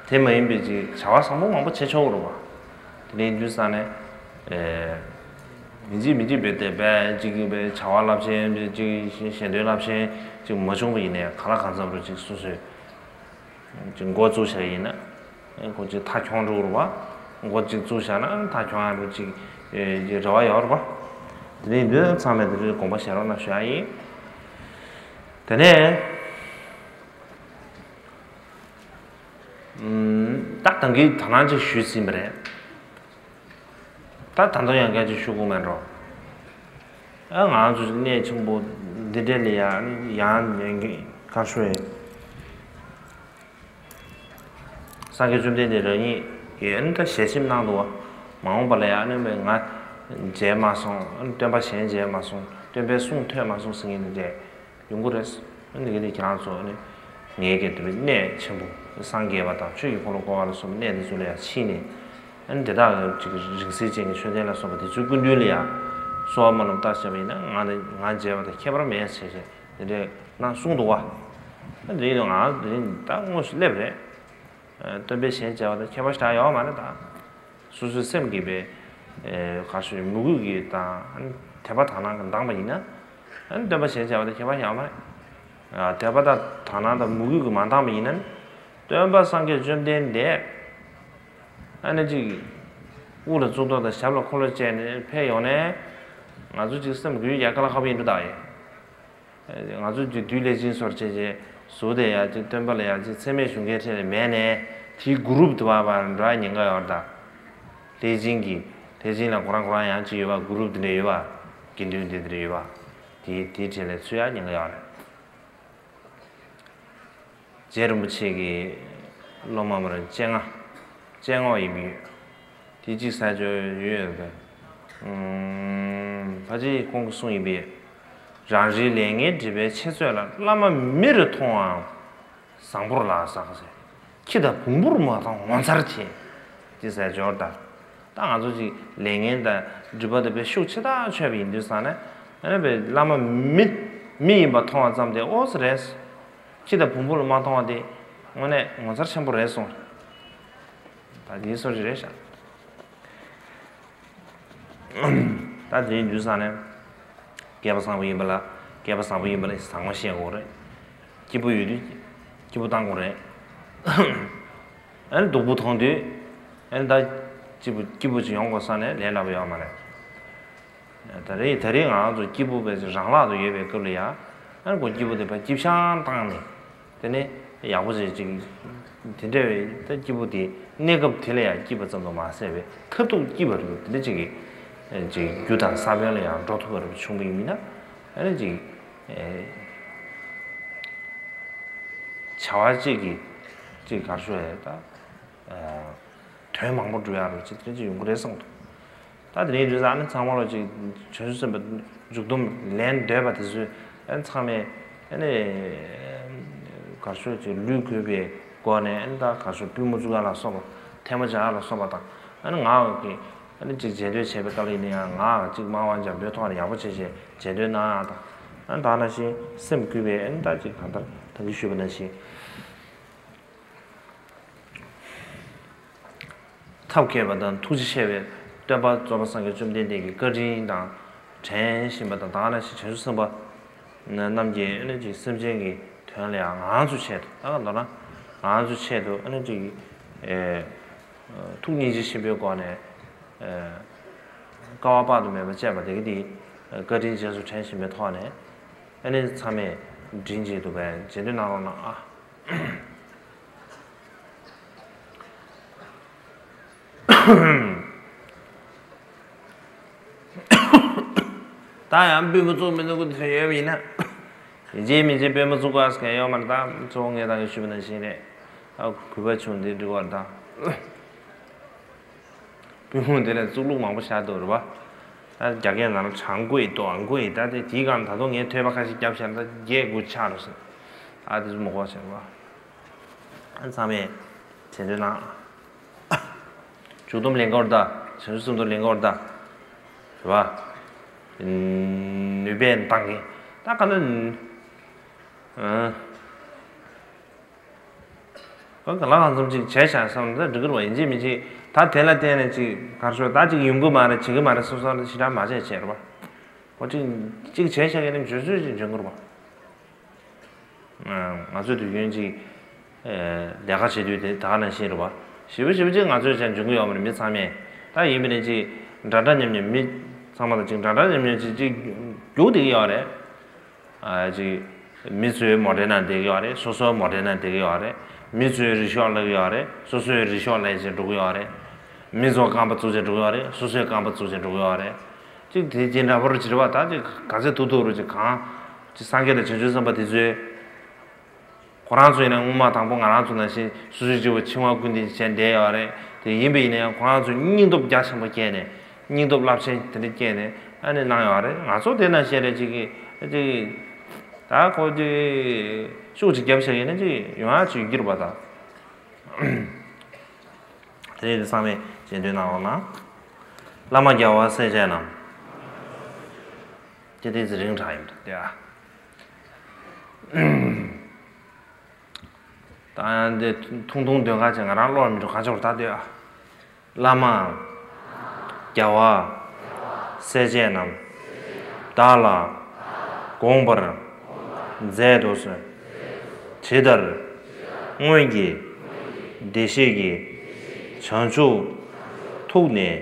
དེ་མ་ཡིན་པའི་ཅིག་བྱ་བ་བཟང་པོ་མང་པོ་བྱེད་ཆོག་གི་རེད་པ། དེ་ནས་དུས་ས་ནས་ཨེ། མི་གཅིག་མི་གཅིག་བེད་དེ་བས་ཅིག་གི་བས་བྱ་བ་རླབས་ཆེན་བས་ཅིག་ཞལ་འདོན་རླབས་ཆེན་ཅིག་མ་བྱུང་བ་ཡིན་ནའི་གང་ལ་གང་འཚམ་རུ་ཅིག་སོ་སོས་ཅིག་འགོ་བཙུགས་བྱ་ཡིན་ན། ཁོ་ཅིག་མཐའ་འཁྱོངས་འགྲོ་གི་རེད་པ། འགོ་ཅིག་བཙུགས་བཞག་ན་མཐའ་འཁྱོངས་ཡག་འགྲོ་ཅིག་ཅིག་རེ་བ་ཡོད་རེད་པ། དེ་ནས་འདི་ཚང་མས་དེ་རིང་དགོངས་པ་བཞེས་རོགས་གནང་ཞུ་ཡ་ཡིན། དེ་ནས་ཨུམ། ད་ད་གིན་དོ་སྣང་ཅིག་ཞུས་ཟིན་པ་རེད། ད་ད་དུང་ཡང་སྐད་ཆ་ཞུ་དགོས་མེད་འགྲོ། ཨ་ང་ཚོ་གནས་ཆེན་པོ་འདི་འདྲ་ལ་ཡང་ཡང་ཉན་གི་ག་ཤོད་ཡིན། སངས་རྒྱས་བཅོམ་ལྡན་འདས་རང་ཉིད་ཀྱིས་ཨ་ནི་ད་ཞལ་ཆེམས་གནང་འདུག་བ། མ་འོངས་པ་ལ་ཡང་ཨ་ནི་ང་མཇལ་མ་སོང་། ཨ་ནི་སྟོན་པ་གཞན་མཇལ་མ་སོང་། སྟོན་པའི་གསུང་ཐོས་མ་སོང་ཟེར་མཁན་དེ་འདྲས་ཡོང་གི་རེད། ཨ་ནི་དེ་ག་ནས་ཁྱེད་རང་ཚོ་ཨ་ནི་ངའི་སྐད་དུ་གནས་ཆེན་པོ་སངས་རྒྱས་པ་དང་ཆོས་ཀྱི་འཁོར་ལོ་བསྐོར་བ་ལ་སོགས་པའི་གནས་དེ་ཚོ་ལ་ཡང་ཕྱིན་ནས། ཨ་ནི་དེ་དག་ཅིག་རིང་བསྲེལ་ཅན་གྱི་མཆོད་རྟེན་ལ་སོགས་པ་དེ་ཚོའི་སྐུ་མདུན་ལ་ཡང་གསོལ་བ་སྨོན་ལམ་བཏབ་བྱས་པ་ཡིན་ན་ང་ནི་ང་མཇལ་བ་དང་ཁྱད་པར་མེད་ཟེར་བྱས་དེ་འདྲས་གནང་གསུངས་འདུག་བ། ཨ་ནི་དེ་ཡིན་ན་ང་དེ་རིང་ད་དངོས་སུ་སླེབས་རེད། སྟོན་པས་གཞན་མཇལ་བ་དང་ཁྱད་པར་ཞེ་དྲག་ཡོད་མ་རེད་ད། སོ་སོའི་སེམས་ཀྱི་པའི་ག་ཤེད་མོས་གུས་ཀྱིས་དང་དད་པ་དག་སྣང་གིས་འདང་པ་ཡིན་ན། སྟོན་པ་གཞན་མཇལ་བ་དང་ཁྱད་པར་ཡོད་མ་རེད། དད་པ་དང་དག་སྣང་དང་མོས་གུས་ཀྱིས་མ་འདང་པ་ཡིན་ན། སྟོན་པ་སངས་རྒྱས་བཅོམ་ལྡན་འདས་ཨ་ནི་ཅིག་དབུ་ལ་གཙུག་ཏོར་དང་ཞབས་ལ་འཁོར་ལོ་བཅས་ནས་ཕེབས་ཡོང་ནས། ང་ཚོ་ཅིག་སེམས་འགུལ་ཡ་དཀའ་ལས་ཁག་པོ་ཡིན་འགྲོ་ད་ཡིན། ང་ཚོ་དེ་དུས་ལས་ཅིག་སོར་ཆེ་ཆེ་བཟོ་དེ་ཡ་ཅིག་སྟོན་པ་ལ་ཡ་ཅིག་མཚན་སྨད་གཞུང་གའི་ཁྲིད་ལས་མེད་ནས་དེའི་གུ་རུབ་དུ་བ་བར་འགྲོ་ཉེན་ཁ་ཡོད་ད། ལྷས་སྦྱིན་གྱི་ལྷས་སྦྱིན་ལ་ཁོ་རང་ཁོ་རང་ཡང་ཅིག་ཡོད་པ། གུ་རུབ་དེ་འདྲ་ཡོད་པ། དགེ་འདུན་དེ་འདྲ་ཡོད་པ། དེའི་དེའི་ཁྲིད་ལས་ཚུད་ཡ་ཉེན་ཁ་ཡོད་རེད། རྗེ་རིན་པོ་ཆེ་གི་སློབ་མ་མར་བཅོ་ལྔ། བཅོ་ལྔ་ཡིན་པས། དེ་གཅིག་ས་ཆོད་ཡོད་ཡོད་པས། ཕལ་ཆེར་ཁོང་གི་གསུང་ཡིན་པས། རང་རེའི་ལས་ངན་སྒྲིབ་པའི་འཆད་རྩོད་ལ། བླ་མ་མི་རུ་མཐོང་བའམ་བཟང་པོར་ལ་ཟག་ཟེར། ཁྱི་དང་བོང་བུར་མ་མཐོང་ངོ་མཚར་ཆེ། ཅེས་ཟེར་འབྱོར་ད། ད་ང་ཚོ་ཅིག་ལས་ངན་དང་སྒྲིབ་པ་དང་བའི་ཤུགས་ཆེ་ཐག་ཆོད་པ་ཡིན་དུས་ཙང་ནས། ཨ་ནི་བའི་བླ་མ་མི་མི་ཡིན་པ་མཐོང་བ་ཙམ་དེ་ཨོ་ཙི་རེད། ཁྱི་དང་བོང་བུ་ལ་མ་མཐོང་བ་དེ་དངོས་གནས་ངོ་མཚར་ཆེན་པོ་རེད་གསུངས། ད་དེའི་སོར་ཅིག་རེད་ཤག་ད་དེའི་དུས་ཙང་ནས་སྐལ་པ་བཟང་པོ་ཡིན་པ་ལ། སྐལ་པ་བཟང་པོ་ཡིན་པ་ལ་བཟང་བ་བཤད་དགོས་རེད། སྐྱིད་པོ་ཡོད་དུས་སྐྱིད་པོ་བཏང་དགོས་རེད། ཨ་ནི་སྡུག་པོ་མཐོང་དུས་ཨ་ནི་ད་སྐྱིད་པོ་སྐྱིད་པོ་ཅིག་ཡོང་དགོས་ས་ནས་ལས་སླ་པོ་ཡོད་མ་རེད། ད་རེས་ད་རེས་ང་རང་ཚོ་སྐྱིད་པོ་བས་རང་ལག་ཏུ་ཡོད་པའི་སྐབས་ལ་ཡང་། ཨ་ནི་ཁོ་སྐྱིད་པོ་དེ་ཕར་སྐྱིད་ཤང་བཏང་ནས། དེ་ནས་ཡག་པོ་བྱས་ཅིག་དེ་འདྲ་བའི་ད་སྐྱིད་པོ་དེ་གནས་སྐབས་དེ་ལ་ཡང་སྐྱིད་པ་ཙམ་དུ་མ་ཟད་པའི་མཐར་ཐུག་སྐྱིད་པ་རེད། དེ་འདྲ་ཅིག་གི་ཅིག་རྒྱུ་དང་ས་བོན་ལ་ཡང་འགྲོ་ཐུབ་པ་རེད་བྱུང་བ་ཡིན་མིན་ན། ཨ་ནི་ཅིག་བྱ་བ་གཅིག་གིས་ཅིག་གར་ཤོ་ཡ་ད། དོན་མང་པོ་འགྲུབ་ཡག་རུ་ཅིག་དེ་ཅིག་ཡོང་གི་རེད་བསམ་འདུག་ད་དེ་རིང་དུས་ཨ་ནི་ཚང་མ་ལོ་ཅིག་བྱང་ཆུབ་སེམས་དཔའ་མཇུག་སྡོམ་ལེན་འདོད་པ་དེ་ཚོས་ཨ་ནི་ཚང་མས་ཨ་ནི་གར་ཤོ་ཅིག་ལུས་གུས་པའི་སྒོ་ནས་ཨ་ནི་ད་གར་ཤོ་པུས་མོ་བཙུགས་ཡག་ལ་སོགས་པ། ཐལ་མོ་སྦྱར་ཡག་ལ་སོགས་པ་དང་། ཨ་ནི་ང་གི་ཨ་ནི་ཅིག་རྗེས་ཟློས་བྱས་པའི་སྐབས་ལ་ཡིན་ན་ཡང་ང་ཅིག་སྨྲ་བ་འཇམ་པོའི་ཐོག་ནས་ཡག་པོ་བྱས་བྱས་རྗེས་ཟློས་གནང་ཡག་དང་། ཨ་ནི་ད་ནང་བཞིན་སེམས་གུས་པའི་ཨ་ནི་ད་ཅིག་གང་ལྟར་ད་གིན་ཞུས་པ་ནང་བཞིན། ཐབས་མཁས་པ་དང་ཐུགས་རྗེ་ཆེ་བའི་སྟོན་པ་རྫོགས་པ་སངས་རྒྱས་བཅོམ་ལྡན་འདས་ཀྱི་བཀའ་དྲིན་དང་དྲན་བཞིན་པ་དང་། ད་ག་ནང་བཞིན་བྱང་ཆུབ་སེམས་དཔའ་རྣམས་ཀྱིས་ཨ་ནི་ཅིག་སེམས་ཅན་གྱི་དོན་ལ་ཡང་ང་ཚོའི་ཆེད་དུ། ད་ག་མདོར་ན་ང་ཚོའི་ཆེད་དུ་ཨ་ནི་ཅིག་ཨེ་ ཐུགས་སྙིང་རྗེ་ཆེན་པོའི་སྒོ་ནས། དཀའ་བ་དཔག་ཏུ་མེད་པ་སྤྱད་པ་དེ་ག་དེ་བཀའ་དྲིན་རྗེས་སུ་དྲན་བཞིན་པའི་ཐོག་ནས། ཨ་ནི་ཚང་མས་མགྲིན་གཅིག་ཏུ་བས་རྗེས་ཟློས་གནང་རོགས་གནང་ཨ། ད་ཡང་པུས་མོ་བཙུགས་མི་འདུག་གི་དེ་ཡོད་པ་ཡིན་ན། ཡིན་གཅིག་མིན་གཅིག་པུས་མོ་བཙུགས་དགོས་ཟེར་མཁན་ཡོད་མ་རེད། ད་གཙོ་བོ་ངས་ད་གིན་ཞུས་པ་ནང་བཞིན་རེད། ད་གུས་པ་བྱུང་འདི་འགྲིག་པ་རེད་ད། པུས་མོ་དེ་ལ་གཙུག་ལུག་མང་པོ་བཞག་འདུག་རེད་པ། ད་རྒྱ་སྐད་ནང་ལ་长跪短跪ད་དེ་དེའི་སྒང་ད་དུང་ངས་ཐོས་པ་ཁ་ཤས་བརྒྱབ་བཞག་ན་ད་བརྒྱད་དགུ་ཆགས་རེད་ཟེར། ད་དེ་ཚོ་མ་གོ་བ་བྱས་རེད་པ། ཚང་མས་དྲན་འདོད་གནང་། མཇུག་སྡོམ་ལེན་དགོས་རེད་ད། བྱང་ཆུབ་སེམས་སྡོམ་ལེན་དགོས་རེད་ད། རེད་པ། ནུས་པས་འདང་གི་ད་ག་ན། ཨ། གང་ག་ལ་གང་འཚམ་ཅིག་བྱས་བཞག་བསམ་ན་འགྲིག་གི་རེད་པ། ཡིན་གཅིག་མིན་གཅིག་ད་དེ་ལ་བརྟེན་ནས་ཅིག་གར་ཤོར་ད་ཅིག་ཡོང་གི་མ་རེད་བྱེད་ཀྱི་མ་རེད་བསམ་བསམ་ཞེ་དྲག་མ་བྱས་བྱས་རེད་པ། ཁོ་ཅིག་ཅིག་བྱས་བཞག་ཡིན་ན་འཇོན་ཚོད་ཅིག་འཇོན་གི་རེད་པ། ང་ཚོའི་དུས་རྒྱུན་ཅིག་ལས་ཀ་བྱེད་དུས་དེ་ད་ག་ནང་བཞིན་རེད་པ། ཞེ་པོ་ཞེ་པོ་ཅིག་ང་ཚོས་བྱས་འཇོན་གི་ཡོད་མ་རེད་མི་ཚང་མས། ད་ཡིན་པ་ནི་ཅིག་འདྲ་འདྲ་མཉམ་མཉམ་མི་ཚང་མ་དང་ཅིག་འདྲ་འདྲ་མཉམ་མཉམ་ཅིག་ཅིག་རྒྱུགས་བསྡད་ཀྱི་ཡོད་རེད། ཅིག་མི་ཚོའི་མོ་ཊའི་ནང་བསྡད་ཀྱི་ཡོད་རེད། སོ་སོའི་མོ་ཊའི་ནང་བསྡད་ཀྱི་ཡོད་རེད། མི་ཚོའི་རི་ཤོག་སླེབས་ཀྱི་ཡོད་རེད། སོ་སོའི་རི་ཤོག་སླེབས་བྱས་འགྲོ་གི་ཡོད་རེད། མི་ཚོ་རྐང་པ་བཙུགས་བྱས་འགྲོ་གི་ཡོད་རེད། སོ་སོའི་རྐང་པ་བཙུགས་བྱས་འགྲོ་གི་ཡོད་རེད། ཅིག་དེ་ཅི་འདྲ་པོ་རུ་བྱེད་པ་ད་ཅིག་ག་ཚོད་ཐུབ་ཐུབ་རུ་ཅིག་གང་ཅིག་སངས་རྒྱས་དང་བྱང་ཆུབ་སེམས་དཔའ་དེ་ཚོས་ཁོ་རང་ཚོ་ཡིན་ན་སྔོན་མ་དང་པོ་ང་རང་ཚོ་ནང་བཞིན་སོ་སོའི་སྤྱི་བོ་འཆིང་བ་ཀུན་ལྡན་བྱས་བསྡད་ཡོད་རེད། དེ་ཡིན་པ་ཡིན་ན་ཡང་ཁོ་རང་ཚོས་སྙིང་སྟོབས་རྒྱ་ཆེན་པོ་བསྐྱེད་ནས་སྙིང་སྟོབས་རླབས་ཆེན་དེ་འདྲ་བསྐྱེད་ནས་ཨ་ནི་གནང་ཡོད་རེད། ང་ཚོ་དེ་ནང་བཞིན་རེད་ཅིག་གི་ཅིག་ད་ཁོ་ཅིག་ཤུགས་ཅིག་བརྒྱབ་བཞག་ཡིན་ན་ཅིག་ཡོང་ཡག་ཅིག་ཡོད་ཀྱི་རེད་པ་ད། དེ་ཡིན་དུས་ཚང་མས་རྗེས་ཟློས་གནང་རོགས་གནང་། བླ་མ་རྒྱལ་བ་སྲས་བཅས་རྣམས། ཅི་སྟེ་ཚེ་རིང་དྲགས་ཡིན་འདུག་སྟེ། ད་ཡང་འདི་ཐུང་ཐུང་འདོན་ཁ་ཅིག་ང་རང་བློར་མི་འགྲོ་ཁ་ཆེ་བར་ད་ལྟོས་ཨ། བླ་མ། རྒྱལ་བ། སྲས་བཅས་རྣམས། བདག་ལ། དགོངས་པར། མཛད་དུ་གསོལ། ཇི་ལྟར། སྔོན་གྱི། བདེ་གཤེགས་ཀྱི། བྱང་ཆུབ། ཐུགས་ནས།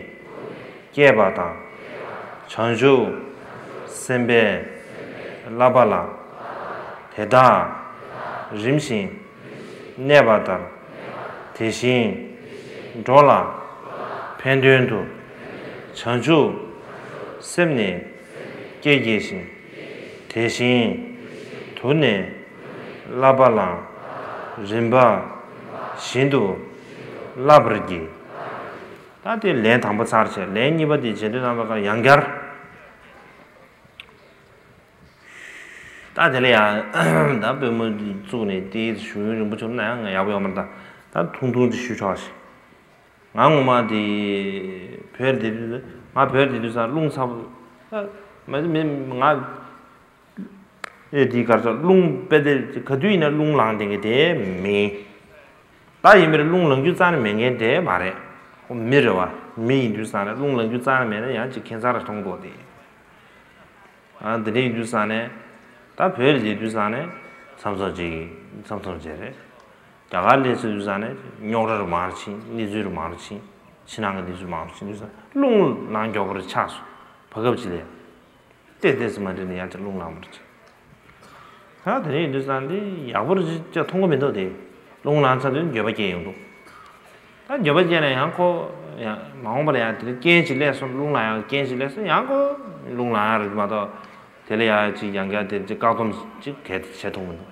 བསྐྱེད་པ་དང་། བྱང་ཆུབ། སེམས་དཔའི། བསླབ་པ་ལ། དེ་དག་རིམ་བཞིན། གནས་པ་ལྟར། དེ་བཞིན། འགྲོ་ལ། ཕན་དོན་དུ། བྱང་ཆུབ། སེམས་ནི། བསྐྱེད་བགྱི་ཞིང་། དེ་བཞིན། དུ་ནི། བསླབ་པ་ལ། རིམ་པ། བཞིན་དུ། བསླབ་པར་བགྱི། ད་དེ་ལན་དང་པོ་ཚར་བྱས་ལན་གཉིས་པ་དེ་རྗེས་ཟློས་གནང་བའི་སྐབས་ཡང་བསྐྱར། ད་དེ་ལ་ཡང་ད་པུས་མོ་བཙུགས་ནས་དེའི་ཞུ་ཡུན་རིང་པོ་བྱུང་ན་ཡང་ཡག་པོ་ཡོད་མ་རེད། ད་ད་ཐུང་ཐུང་ཅིག་ཞུས་ཆོག་ཞིག་ང་ངོ་མ་དེ་བོད་དེ་དུས་ང་བོད་དེ་དུས་ཙང་རླུང་ཚ་པོ་ད་མ་མི་ང་ཨེ་དེ་གར་ཚོ་རླུང་དཔེ་དེ་ག་དུས་ཡིན་ན་རླུང་ལངས་བསྡད་མཁན་དེ་མིན། ད་ཡིན་པར་རླུང་ལངས་རྒྱུ་རྩ་ནས་མེད་མཁན་དེ་མ་རེད། ཁོ་མི་རེད་བ། མི་ཡིན་དུས་ཙང་ནས་རླུང་ལངས་རྒྱུ་རྩ་ནས་མེད་ན་ཡང་ཅིག་ཁྱད་མཚར་མཐོང་འདུག་དེ། ཨ་འདི་འདྲ་ཡིན་དུས་ཙང་ནས་ད་བོད་ལ་བསྡད་དུས་ཙང་ནས་མཚམས་མཚམས་ཅིག་མཚམས་མཚམས་ཅིག་རེད། རྒྱ་གར་སླེབས་ཚར་དུས་ཙང་ནས་རྙོག་དྲ་རུ་མང་རུ་ཕྱིན། གནས་ཚུལ་རུ་མང་རུ་ཕྱིན། ཕྱི་ནང་གི་གནས་ཚུལ་མང་རུ་ཕྱིན་དུས་ཙང་རླུང་ལངས་མགྱོགས་པོ་རུ་ཆགས་སོང་། བར་སྐབས་ཅིག་ལ་ཏོག་ཙམ་མ་འགྲིག་ནས་ཡང་ཅིག་རླུང་ལངས་པ་རེད། ད་དེ་རིང་ཡིན་དུས་ཙང་འདི་ཡག་པོ་རེད་ཅེས་མཐོང་གི་མི་འདུག་དེ་རླུང་ལངས་ཚར་དུས་འགྱོད་པ་སྐྱེས་ཡོང་འདུག་ད་འགྱོད་པ་སྐྱེས་ན་ཡང་ཁོ་ཡང་མ་འོངས་པ་ལ་ཡང་དེ་རིང་རྐྱེན་ཅིག་སླེབས་སོང་། རླུང་ལངས་ཡག་རྐྱེན་ཅིག་སླེབས་སོང་ཡང་ཁོ་རླུང་ལངས་ཡག་རེད་མ་གཏོགས་དེ་ལ་ཡང་ཅིག་ཡང་བསྐྱར་དེ་ཅིག་བཀག་སྡོམ་ཅིག་གལ་ཏེ་བྱེད་ཐུབ་མི་འདུག་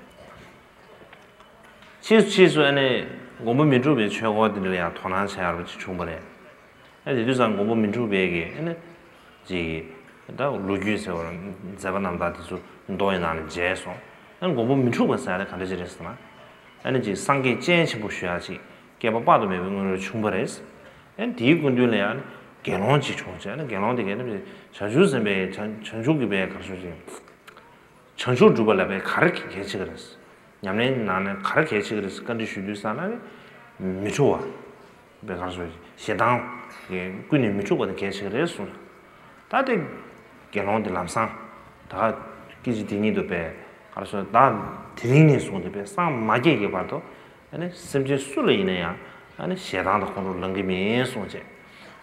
ཕྱིས་སུ་ཕྱིས་སུ་ཨ་ནི་མགོན་པོ་མི་འཁྲུགས་པའི་ཆོས་སྐོར་དེ་འདྲ་ལ་ཡང་དོ་སྣང་བྱེད་ཡག་རུ་ཅིག་བྱུང་བ་རེད། ཨ་དེ་དུས་ཙང་མགོན་པོ་མི་འཁྲུགས་པའི་གི་ཨ་ནི་ཅིག་ད་ལོ་རྒྱུས་ཟེར་བ་མཛད་པ་རྣམ་ཐར་དེ་ཚོ་མདོ་ཡི་ནང་ནས་མཇལ་སོང་། ཨ་ནི་མགོན་པོ་མི་འཁྲུགས་པ་ཟེར་ཡ་དེ་ག་འདྲ་ཅིག་རེད་ཟེར་ན། ཨ་ནི་ཅིག་སངས་རྒྱས་སྤྱན་ཆེན་པོ་ཞུ་ཡག་ཅིག་བསྐལ་པ་དཔག་ཏུ་མེད་པའི་སྔོན་ལ་བྱུང་བ་རེད། ཨ་ནི་དེའི་སྐུ་མདུན་ལ་ཡང་དགེ་སློང་ཅིག་བྱུང་བྱས་ཨ་ནི་དགེ་སློང་དེ་གས་ནི་བྱང་ཆུབ་སེམས་དཔའི་བྱང་བྱང་ཆུབ་ཀྱི་དཔལ་གར་སོང་ཅིག་བྱང་ཆུབ་སྒྲུབ་པ་ལ་དཔེ་ག་རེ་གལ་ཆེ་གི་རེད། ཉམས་ལེན་ནང་ནས་ག་རེ་གལ་ཆེ་གི་རེད་བཀའ་འདྲི་ཞུ་དུས་ཙང་ན་མི་འཁྲུགས་པ། དཔེ་ག་རེ་ཟེར་ཞེ་སྡང་གི་ཀུན་ནས་མི་འཁྲུགས་པ་དེ་གལ་ཆེ་གི་རེད་གསུངས། ད་དེ་དགེ་སློང་དེ་ལམ་སང་ད་སྐད་ཅིག་དེ་ཉིད་དུ་དཔེ་ག་རེ་ཟེར་ད་དེ་རིང་ནས་བཟུང་སྟེ་དཔེ་སངས་མ་རྒྱས་ཀྱི་བར་དུ་ཨ་ནི་སེམས་ཅན་སུ་ལ་ཡིན་ན་ཡང་ ཨ་ནི་ཞེ་སྡང་དང་ཁོང་ཁྲོ་ལངས་ཀྱི་མིན་གསུངས་བྱས།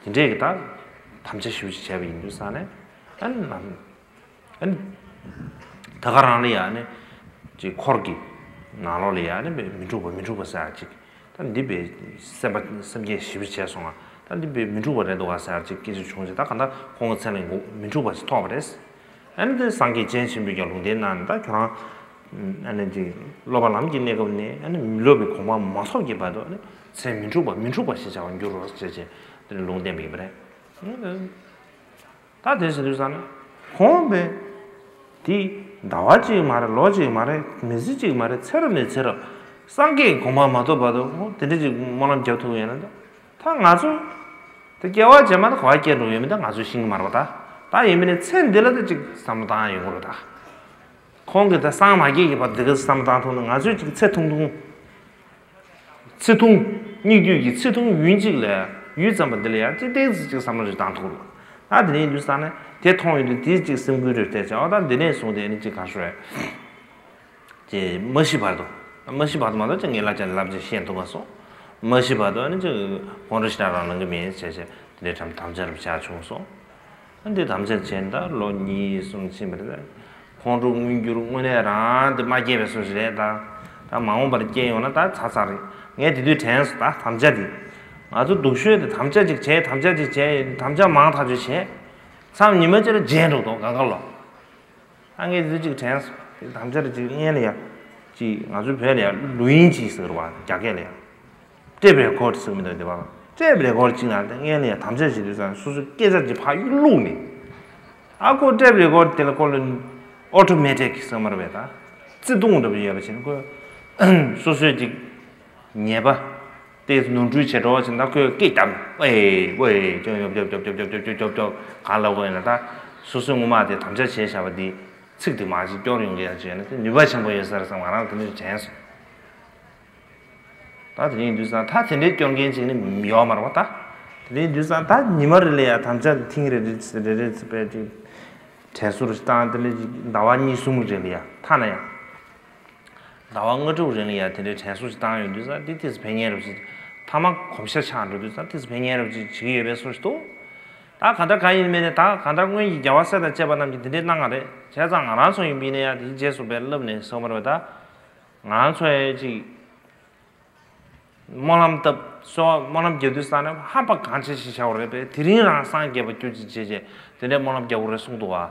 དེ་འདྲས་ཀྱི་ད་དམ་བཅའ་ཞེ་པོ་ཅིག་བྱས་པ་ཡིན་དུས་ཙང་ནས། ཨ་ནི་ནམ། ཨ་ནི་ད་ག་རང་ལ་ཡ་ཨ་ནི་ཅིག་འཁོར་གྱི་ནང་ལོགས་ལ་ཡ་ཨ་ནི་མི་འཁྲུགས་པ་མི་འཁྲུགས་པ་ཟེར་ཡ་ཅིག་ད་འདི་པའི་སེམས་པ་སེམས་བསྐྱེད་ཞེ་པོ་བྱས་སོང་ང་། ད་འདི་པའི་མི་འཁྲུགས་པ་རེད་འདུག་ག་ཟེར་ཡ་ཅིག་སྐད་ཆ་བྱུང་ཅིག་ད་ག་ད་ཁོང་གི་མཚན་ལ་མི་འཁྲུགས་པ་ཞིག་ཐོགས་པ་རེད། ཨ་ནི་དེ་སངས་རྒྱས་སྤྱན་ཆེན་པོས་ཀྱང་ལུང་བསྟན་གནང་ནས། ད་ཁྱོད་རང་ཨ་ནི་ཅིག་སློབ་པ་ལམ་གྱི་གནས་སྐབས་ནས་ཨ་ནི་མི་སློབ་པའི་གོ་འཕང་མ་ཐོབ་ཀྱི་བར་དུ་ཨ་ནི་མཚན་མི་འཁྲུགས་པ་མི་འཁྲུགས་པ་ཞེས་བྱ་བར་འགྱུར་རོ་ཞེས་བྱས་དེ་ནས་ལུང་བསྟན་པ་ཡིན་པ་རེད། ད་དེ་ཟེར་དུས་ཙང་ནས་ཁོང་པས་དེ་ཟླ་བ་གཅིག་མ་རེད། ལོ་གཅིག་མ་རེད། མི་ཚེ་གཅིག་མ་རེད། ཚེ་རབས་ནས་ཚེ་རབས་སངས་རྒྱས་གོ་འཕང་མ་ཐོབ་བར་དུ་ཁོང་དེ་འདྲ་ཅིག་སྨོན་ལམ་རྒྱབ་ཐུབ་ཡོད་ན། ད་ང་ཚོ་དེ་སྐྱེ་བ་རྗེས་མ་ད་ག་བ་སྐྱེ་འགྲོ་ཡོད་མེད་ད་ང་ཚོས་ཤེས་ཀྱི་མ་རེད་པ། ད་ད་ཡིན་མིན་ནས་ཚེ་འདི་ལ་ད་ཅིག་བསམ་བློ་བཏང་ཡོང་གི་རེད་ད། ཁོང་གིས་ད་སངས་མ་རྒྱས་ཀྱི་བར་འདི་ག་བསམ་བློ་བཏང་ཐུབ་ན། ང་ཚོས་ཅིག་ཚེ་ཐུང་ཐུང་། ཚེ་ཐུང་། སྙིགས་དུས་ཀྱི་ཚེ་ཐུང་ཡུན་གཅིག་ལ་ཡུད་ཙམ་པ་འདི་ལ་ཡང་ཅིག་ཏོག་ཙམ་ཅིག་བསམ་བློ་ཞིག་བཏང་ཐུབ་རེད། ད་དེ་ནས་ཡིན་དུས་ཙང་ནས་དེ་མཐོང་ཡོང་དུས་དེ་ཅིག་སེམས་འགུལ་རེ་སྤྲད་བྱས། འོ་ད་འདི་ནས་བཟུང་སྟེ་ནི་ཅིག་ག་ཤོད་ཅེས་མ་ཤི་བར་དུ། མ་ཤི་བར་དུ་མ་གཏོགས་ཅིག་ངས་བསླབ་བྱ་བསླབ་བྱ་ཤེས་ཐུབ་པ་སོང་། མ་ཤི་བར་དུ་ཨ་ནི་ཅིག་ཁོང་ཁྲོ་ཞེ་དྲག་རང་ལངས་ཀྱི་མེད་བྱས་བྱས་དེ་འདྲའི་དམ་དམ་བཅའ་རུ་བཞག་བྱུང་སོང་། ཨ་འདི་དམ་བཅའ་བྱས་ད་ལོ་གཉིས་གསུམ་ཕྱིན་པ་རེད། ཁོང་ཁྲོ་མངོན་གྱུར་དངོས་གནས་རང་དེ་མ་སྐྱེས་པའི་བཟོ་ཞིག་རེད་ད། ད་མ་འོངས་པར་སྐྱེས་ཡོང་ན་ད་ཚར་ཚར་རེད། ངས་དེ་དུས་དྲན་སོང་ད་དམ་བཅའ་དེ། ང་ཚོ་སྡུག་ཤོས་དེ་དམ་བཅའ་ཅིག་བྱས། དམ་བཅའ་ཅིག་བྱས། དམ་བཅའ་མང་ཐག་ཆོད་བྱས། མཚམས་ཉི་མ་གཅིག་ལ་བརྗེད་འགྲོ་འདུག་ག་ག་ལོ། ཨ་ངས་དེ་ཅིག་དྲན་སོང་། དམ་བཅའ་རེ་ཅིག་སྔོན་ལ་ཡ། ཅིག་ང་ཚོའི་བོད་ལ་ཡ་ལུ་ཡིན་ཅིག་ཟེར་བ་རྒྱ་སྐད་ལ་ཡ། ཊེབ་རེ་ཀོར་ཌི་ཟེར་གི་མི་འདུག་དེ་བ། ཊེབ་རེ་ཀོར་ཌི་ཅིག་ནང་དེ་སྔོན་ལ་ཡ་དམ་བཅའ་བྱེད་དུས་ཙང་སོ་སོའི་སྐད་ཆ་ཅིག་ཕར་བླུགས་ནས། ཨ་ཁོ་ཊེབ་རེ་ཀོར་ཌི་དེ་ལ་ཁོ་ལ་ཨོ་ཊོ་མེ་ཊིག་ཟེར་མ་རེད་པས་ད། བརྩེ་དུང་འདྲ་པོ་ཡོད་པ་བྱས་ན་ཁོ། སོ་སོའི་ཅིག་ཉེས་པ། ཏོག་ཙམ་ནོར་འཁྲུལ་བྱེད་འགྲོ་བ་ཅིག་ན་ཁོས་སྐད་བརྒྱབ། ཝེ་ཝེ་ཅོ་ཅོ་ཅོ་ཅོ་ཅོ་ཅོ་ཅོ་ཅོ་ཅོ་ཅོ་ཅོ་གང་ལབ་དགོས་ཡིན་ན་ད། སོ་སོའི་ངོ་མ་དེ་དམ་བཅའ་བྱས་བཞག་པ་འདི་ཚིག་དེ་མར་ཅིག་སྐྱོར་ཡོང་གི་ཡ་ཅིག་ཡོད་ན་དེ་ནུས་པ་ཆེན་པོ་ཡོད་ས་རེད་བསམ་ང་རང་དེ་འདྲ་དྲན་སོང་། ད་དེ་ཡིན་དུས་ཙང་ད་དེ་འདྲའི་སྐྱོར་མཁན་ཅིག་ནི་ཡོད་མ་རེད་པ་ད། དེ་ཡིན་དུས་ཙང་ད་ཉི་མ་རེ་ལ་ཡ་དམ་བཅའ་དེ་ཐེངས་རེ་རེ་རེ་རེ་ཚེ་པས་ཅིག་དྲན་གསོ་རུ་བཏང་། དེ་ལས་ཅིག་ཟླ་བ་གཉིས་གསུམ་རེ་ལ་ཡ་ཐ་ན་ཡང་། ཟླ་བ་ལྔ་དྲུག་རིང་ལ་ཡ་དེ་འདྲའི་དྲན་གསོ་ཞིག་བཏང་ཡོང་དུས་ཙང་འདི་ཏོག་ཙམ་ཕན་ངེས་རེད་ཟེར། མཐའ་མ་གོམས་ཤ་ཆགས་འགྲོ་དུས་ཙང་ཏོག་ཙམ་ཕན་ངེས་རེད་ཟེར་བྱེད་ཀྱི་ཡོད་པའི་བཟོ་ཞིག་འདུག་ད་གང་ལྟར་གང་ཡིན་མིན་ནས་ད་གང་ལྟར་སྔོན་གྱི་རྒྱལ་བ་སྲས་དང་བཅས་པ་རྣམས་ཀྱིས་དེ་འདྲའི་གནང་བ་རེད། བྱས་ཙང་ང་རང་ཚོ་ཡིན་པ་ཡིན་ན་ཡ་དེ་རྗེས་སུ་བས་བསླབ་ནས་སོང་བ་རེད་པ་ད། ང་རང་ཚོ་ཡ་ཅིག་སྨོན་ལམ་བཏབ་སོ། སྨོན་ལམ་རྒྱག་དུས་ཙང་ནས་ཧམ་པ་གང་ཆེ་ཞིག་བྱ་བ་རེད་པས། དེ་རིང་རང་སངས་རྒྱས་པ་གྱུར་ཅིག་བྱས་བྱས་དེ་འདྲའི་སྨོན་ལམ་རྒྱག་དགོས་རེད་གསུངས་འདུག་བ།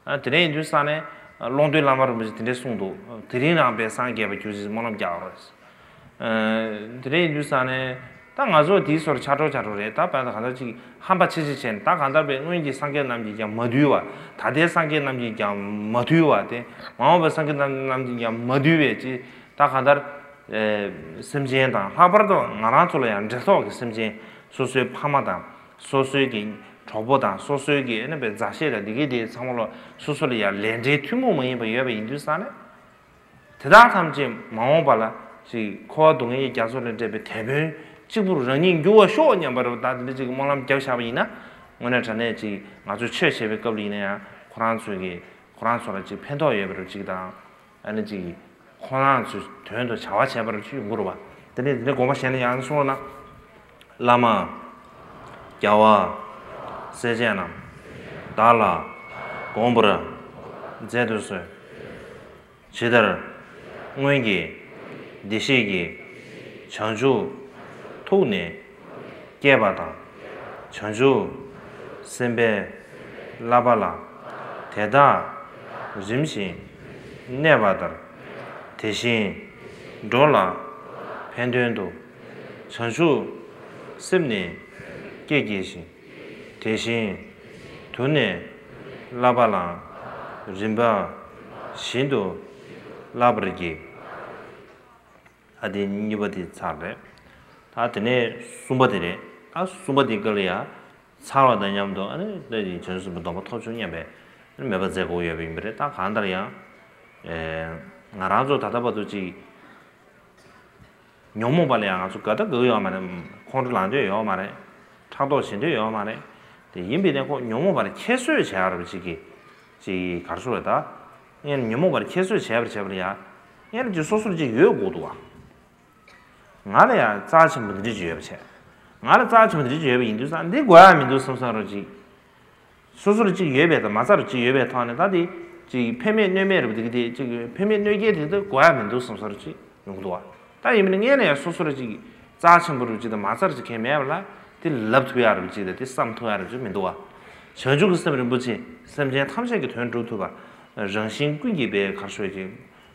ཨ་དེ་འདྲ་ཡིན་དུས་ཙང་ནས་ཀློང་རྡོལ་བླ་མ་རིན་པོ་ཆེ་དེ་འདྲས་གསུངས་འདུག་དེ་རིང་རང་དཔེ་སངས་རྒྱས་པ་གྱུར་ཅིག་སྨོན་ལམ་རྒྱག་དགོས་རེད། ཨ་དེ་འདྲ་ཡིན་དུས་ཙང་ནས་ད་ང་ཚོ་དེའི་སོར་ཆ་འགྲོ་ཆ་འགྲོ་རེད། ད་དཔེ་ད་གང་ལྟར་ཅིག་ཧམ་པ་ཆེ་ཆེ་བྱས་ནས་ད་གང་ལྟར་དཔེ་སྔོན་གྱི་སངས་རྒྱས་རྣམས་ཀྱིས་ཀྱང་མ་ཐུལ་བ། ད་ལྟའི་སངས་རྒྱས་རྣམས་ཀྱིས་ཀྱང་མ་ཐུལ་བ། དེ་མ་འོངས་པའི་སངས་རྒྱས་རྣམས་རྣམས་ཀྱིས་ཀྱང་མ་ཐུལ་བའི་ཅིག་ད་གང་ལྟར། ཨེ། སེམས་ཅན་དང་ལྷག་པར་དུ་ང་རང་ཚོ་ལ་ཡང་འབྲེལ་ཐོགས་ཀྱི་སེམས་ཅན། སོ་སོའི་ཕ་མ་དང་། སོ་སོའི་གི་གྲོགས་པོ་དང་། སོ་སོའི་གི་ཨེ་ནི་པའི་མཛའ་བཤེས་དང་འདི་གི་དེ་ཚང་མ་ལ་སོ་སོ་ལ་ཡང་ལས་འབྲེལ་ཐུན་མོང་མ་ཡིན་པ་ཡོད་པ་ཡིན་དུས་ཙང་ནས། དེ་དག་ཐམས་ཅད་མ་འོངས་པ་ལ་ཅིག་འཁོར་བ་སྡུག་བསྔལ་གྱི་རྒྱ་མཚོ་ལས་འདྲེན་པའི་དེད་དཔོན་གཅིག་པུར་རང་ཉིད་འགྱུར་བར་ཤོག་སྙམ་པ་རེད་པ། ད་འདི་འདྲ་ཅིག་སྨོན་ལམ་རྒྱབ་བཞག་པ་ཡིན་ན། དངོས་གནས་དྲང་གནས་ཅིག་ང་ཚོས་ཆོས་བྱེད་པའི་སྐབས་ལ་ཡིན་ན་ཡང་ཁོ་རང་ཚོའི་གི་ཁོ་རང་ཚོ་ལ་ཅིག་ཕན་ཐོགས་ཡོད་པ་རེད་ཅིག་དང་། ཨ་ནི་ཅིག་ཁོ་རང་ཚོའི་དོན་དུ་བྱ་བ་བྱས་པར་ཅིག་ཡོང་གི་རེད་པ། དེ་ནས་དེ་འདྲའི་དགོངས་པ་བཞེས་ནས་ཡང་གསུངས་ན། བླ་མ། རྒྱལ་བ། སྲས་བཅས་རྣམས། བདག་ལ། དགོངས་པར། མཛད་དུ་གསོལ། ཇི་ལྟར། སྔོན་གྱི། བདེ་གཤེགས་ཀྱིས། བྱང་ཆུབ། ཐུགས་ནི། བསྐྱེད་པ་དང་། བྱང་ཆུབ། སེམས་དཔའི། བསླབ་པ་ལ། དེ་དག་རིམ་བཞིན་གནས་པ་ལྟར། དེ་བཞིན་འགྲོ་ལ་ཕན་དོན་དུ། བྱང་ཆུབ་སེམས་ནི་བསྐྱེད་བགྱི་ཞིང་། དེ་བཞིན་དུ་ནི་བསླབ་པ་ལ། རིམ་པ་བཞིན་དུ་བསླབ་པར་བགྱི། ཨ་དེ་གཉིས་པ་དེ་ཚར་རེད། ད་དེ་ནས་གསུམ་པ་དེ་རེད། ད་གསུམ་པ་དེ་སྐབས་ལ་ཡ། ཚར་བ་དང་མཉམ་དུ་ཨ་ནི་ད་དེ་བྱང་ཆུབ་སེམས་དཔའི་སྡོམ་པ་ཐོབ་བྱུང་སྙམ་པའི་མོས་པ་མཛད་དགོས་ཡོད་པ་ཡིན་པ་རེད། ད་གང་ལྟར་ཡང་། ཨེ། ང་རང་ཚོ་ད་ལྟ་བར་དུ་ཅིག་ཉོན་མོངས་པ་ལ་ཡང་ང་ཚོ་དགའ་ད་དགའ་གི་ཡོད་མ་རེད། ཁོང་ཁྲོ་ལངས་འདོད་ཡོད་མ་རེད། ཕྲག་དོག་བྱེད་འདོད་ཡོད་མ་རེད། དེ་ཡིན་པས་ན་ཁོ་ཉོན་མོངས་པ་ལ་ཁྱད་གསོད་བྱེད་ཡ་རེད་པ་ཅིག་གི། ཅིག་ག་རེ་ཟེར་དགོས་རེད་ད། ཡང་ན་ཉོན་མོངས་པ་ལ་ཁྱད་གསོད་བྱས་པར་བྱས་པར་ཡ། ཡང་ན་ཅིག་སོ་སོར་ཅིག་ཡོད་དགོས་འདུག་བ། ང་ལ་ཡང་རྩ་ཆེན་པོ་འདི་འདྲ་ཅིག་ཡོད་པ་བྱས། ང་ལ་རྩ་ཆེན་པོ་འདི་འདྲ་ཅིག་ཡོད་པ་ཡིན་དུས་ཙང་འདི་དགོས་ཡ་མི་འདུག་བསམ་བསམ་རོགས་ཅིག་སོ་སོར་གཅིག་ཡོད་པའི་དང་མ་རྩར་གཅིག་ཡོད་པའི་ཐོག་ནས་ད་དེ་གཅིག་ཕན་མེད་གནོད་མེད་རེད་པ། དེ་གི་དེ་གཅིག་ཕན་མེད་གནོད་སྐྱེལ་དེ་ད་དགོས་ཡ་མི་འདུག་བསམ་ས་རུ་གཅིག་ཡོང་གི་འདུག་བ། ད་ཡིན་མིན་ངས་ནས་སོ་སོར་གཅིག་རྩ་ཆེན་པོ་རུ་གཅིག་དང་མ་རྩར་གཅིག་གང་མེད་པ་ལ་དེ་ལབ་ཐུབ་ཡ་རེད་པ་གཅིག་དང་དེ་བསམ་ཐུབ་ཡ་རེད་པ་གཅིག་མི་འདུག་བ། བྱང་ཆུབ་ཀྱི་སེམས་རིན་པོ་ཆེ་སེམས་ཅན་ཐམས་ཅད་ཀྱི་དོན་སྒྲུབ་ཐུབ་པ། རང་གཞན་ཀུན་གྱི་པའི་གར་ཤོད་ཅིག་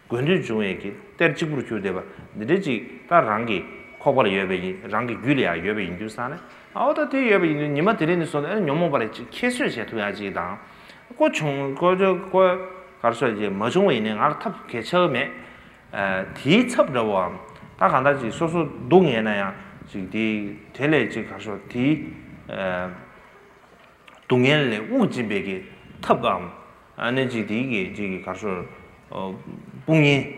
དགོས་འདོད་འབྱུང་བའི་གི་གཏེར་གཅིག་པུར་གྱུར་བསྡད་པ་འདི་འདྲའི་ཅིག་ད་རང་གི་ཁོག་པ་ལ་ཡོད་པ་ཡིན། རང་གི་རྒྱུད་ལ་ཡང་ཡོད་པ་ཡིན་དུས་ཙང་ནས་ཨའོ་ད་དེ་ཡོད་པ་ཡིན་དུས་ཉི་མ་དེ་རིང་ནས་བཟུང་ནས་ཉོན་མོངས་པ་ལས་ཅིག་ཁྱད་གསོད་བྱེད་ཐུབ་ཡ་ཅིག་དང་། ཀོ་བྱུང་ཀོ་ཅོ་ཀོ་གར་སོད་ཅིག་མ་བྱུང་བ་ཡིན་ནའི་ང་ལ་ཐབས་གལ་ཆེ་བ་མེད། དེའི་ཚབ་འདྲ་བོའམ་ད་གང་ལྟར་ཅིག་སོ་སོ་སྡུག་བསྔལ་ན་ཡང་ཅིག་དེ་དེ་ལས་ཅིག་གར་སོད་དེའི། སྡུག་བསྔལ་ལས་དབུགས་འབྱིན་པའི་གི་ཐབས་པའམ། ཨ་ནི་ཅིག་དེའི་གི་ཅིག་གི་གར་སོར། དཔུང་གཉེན།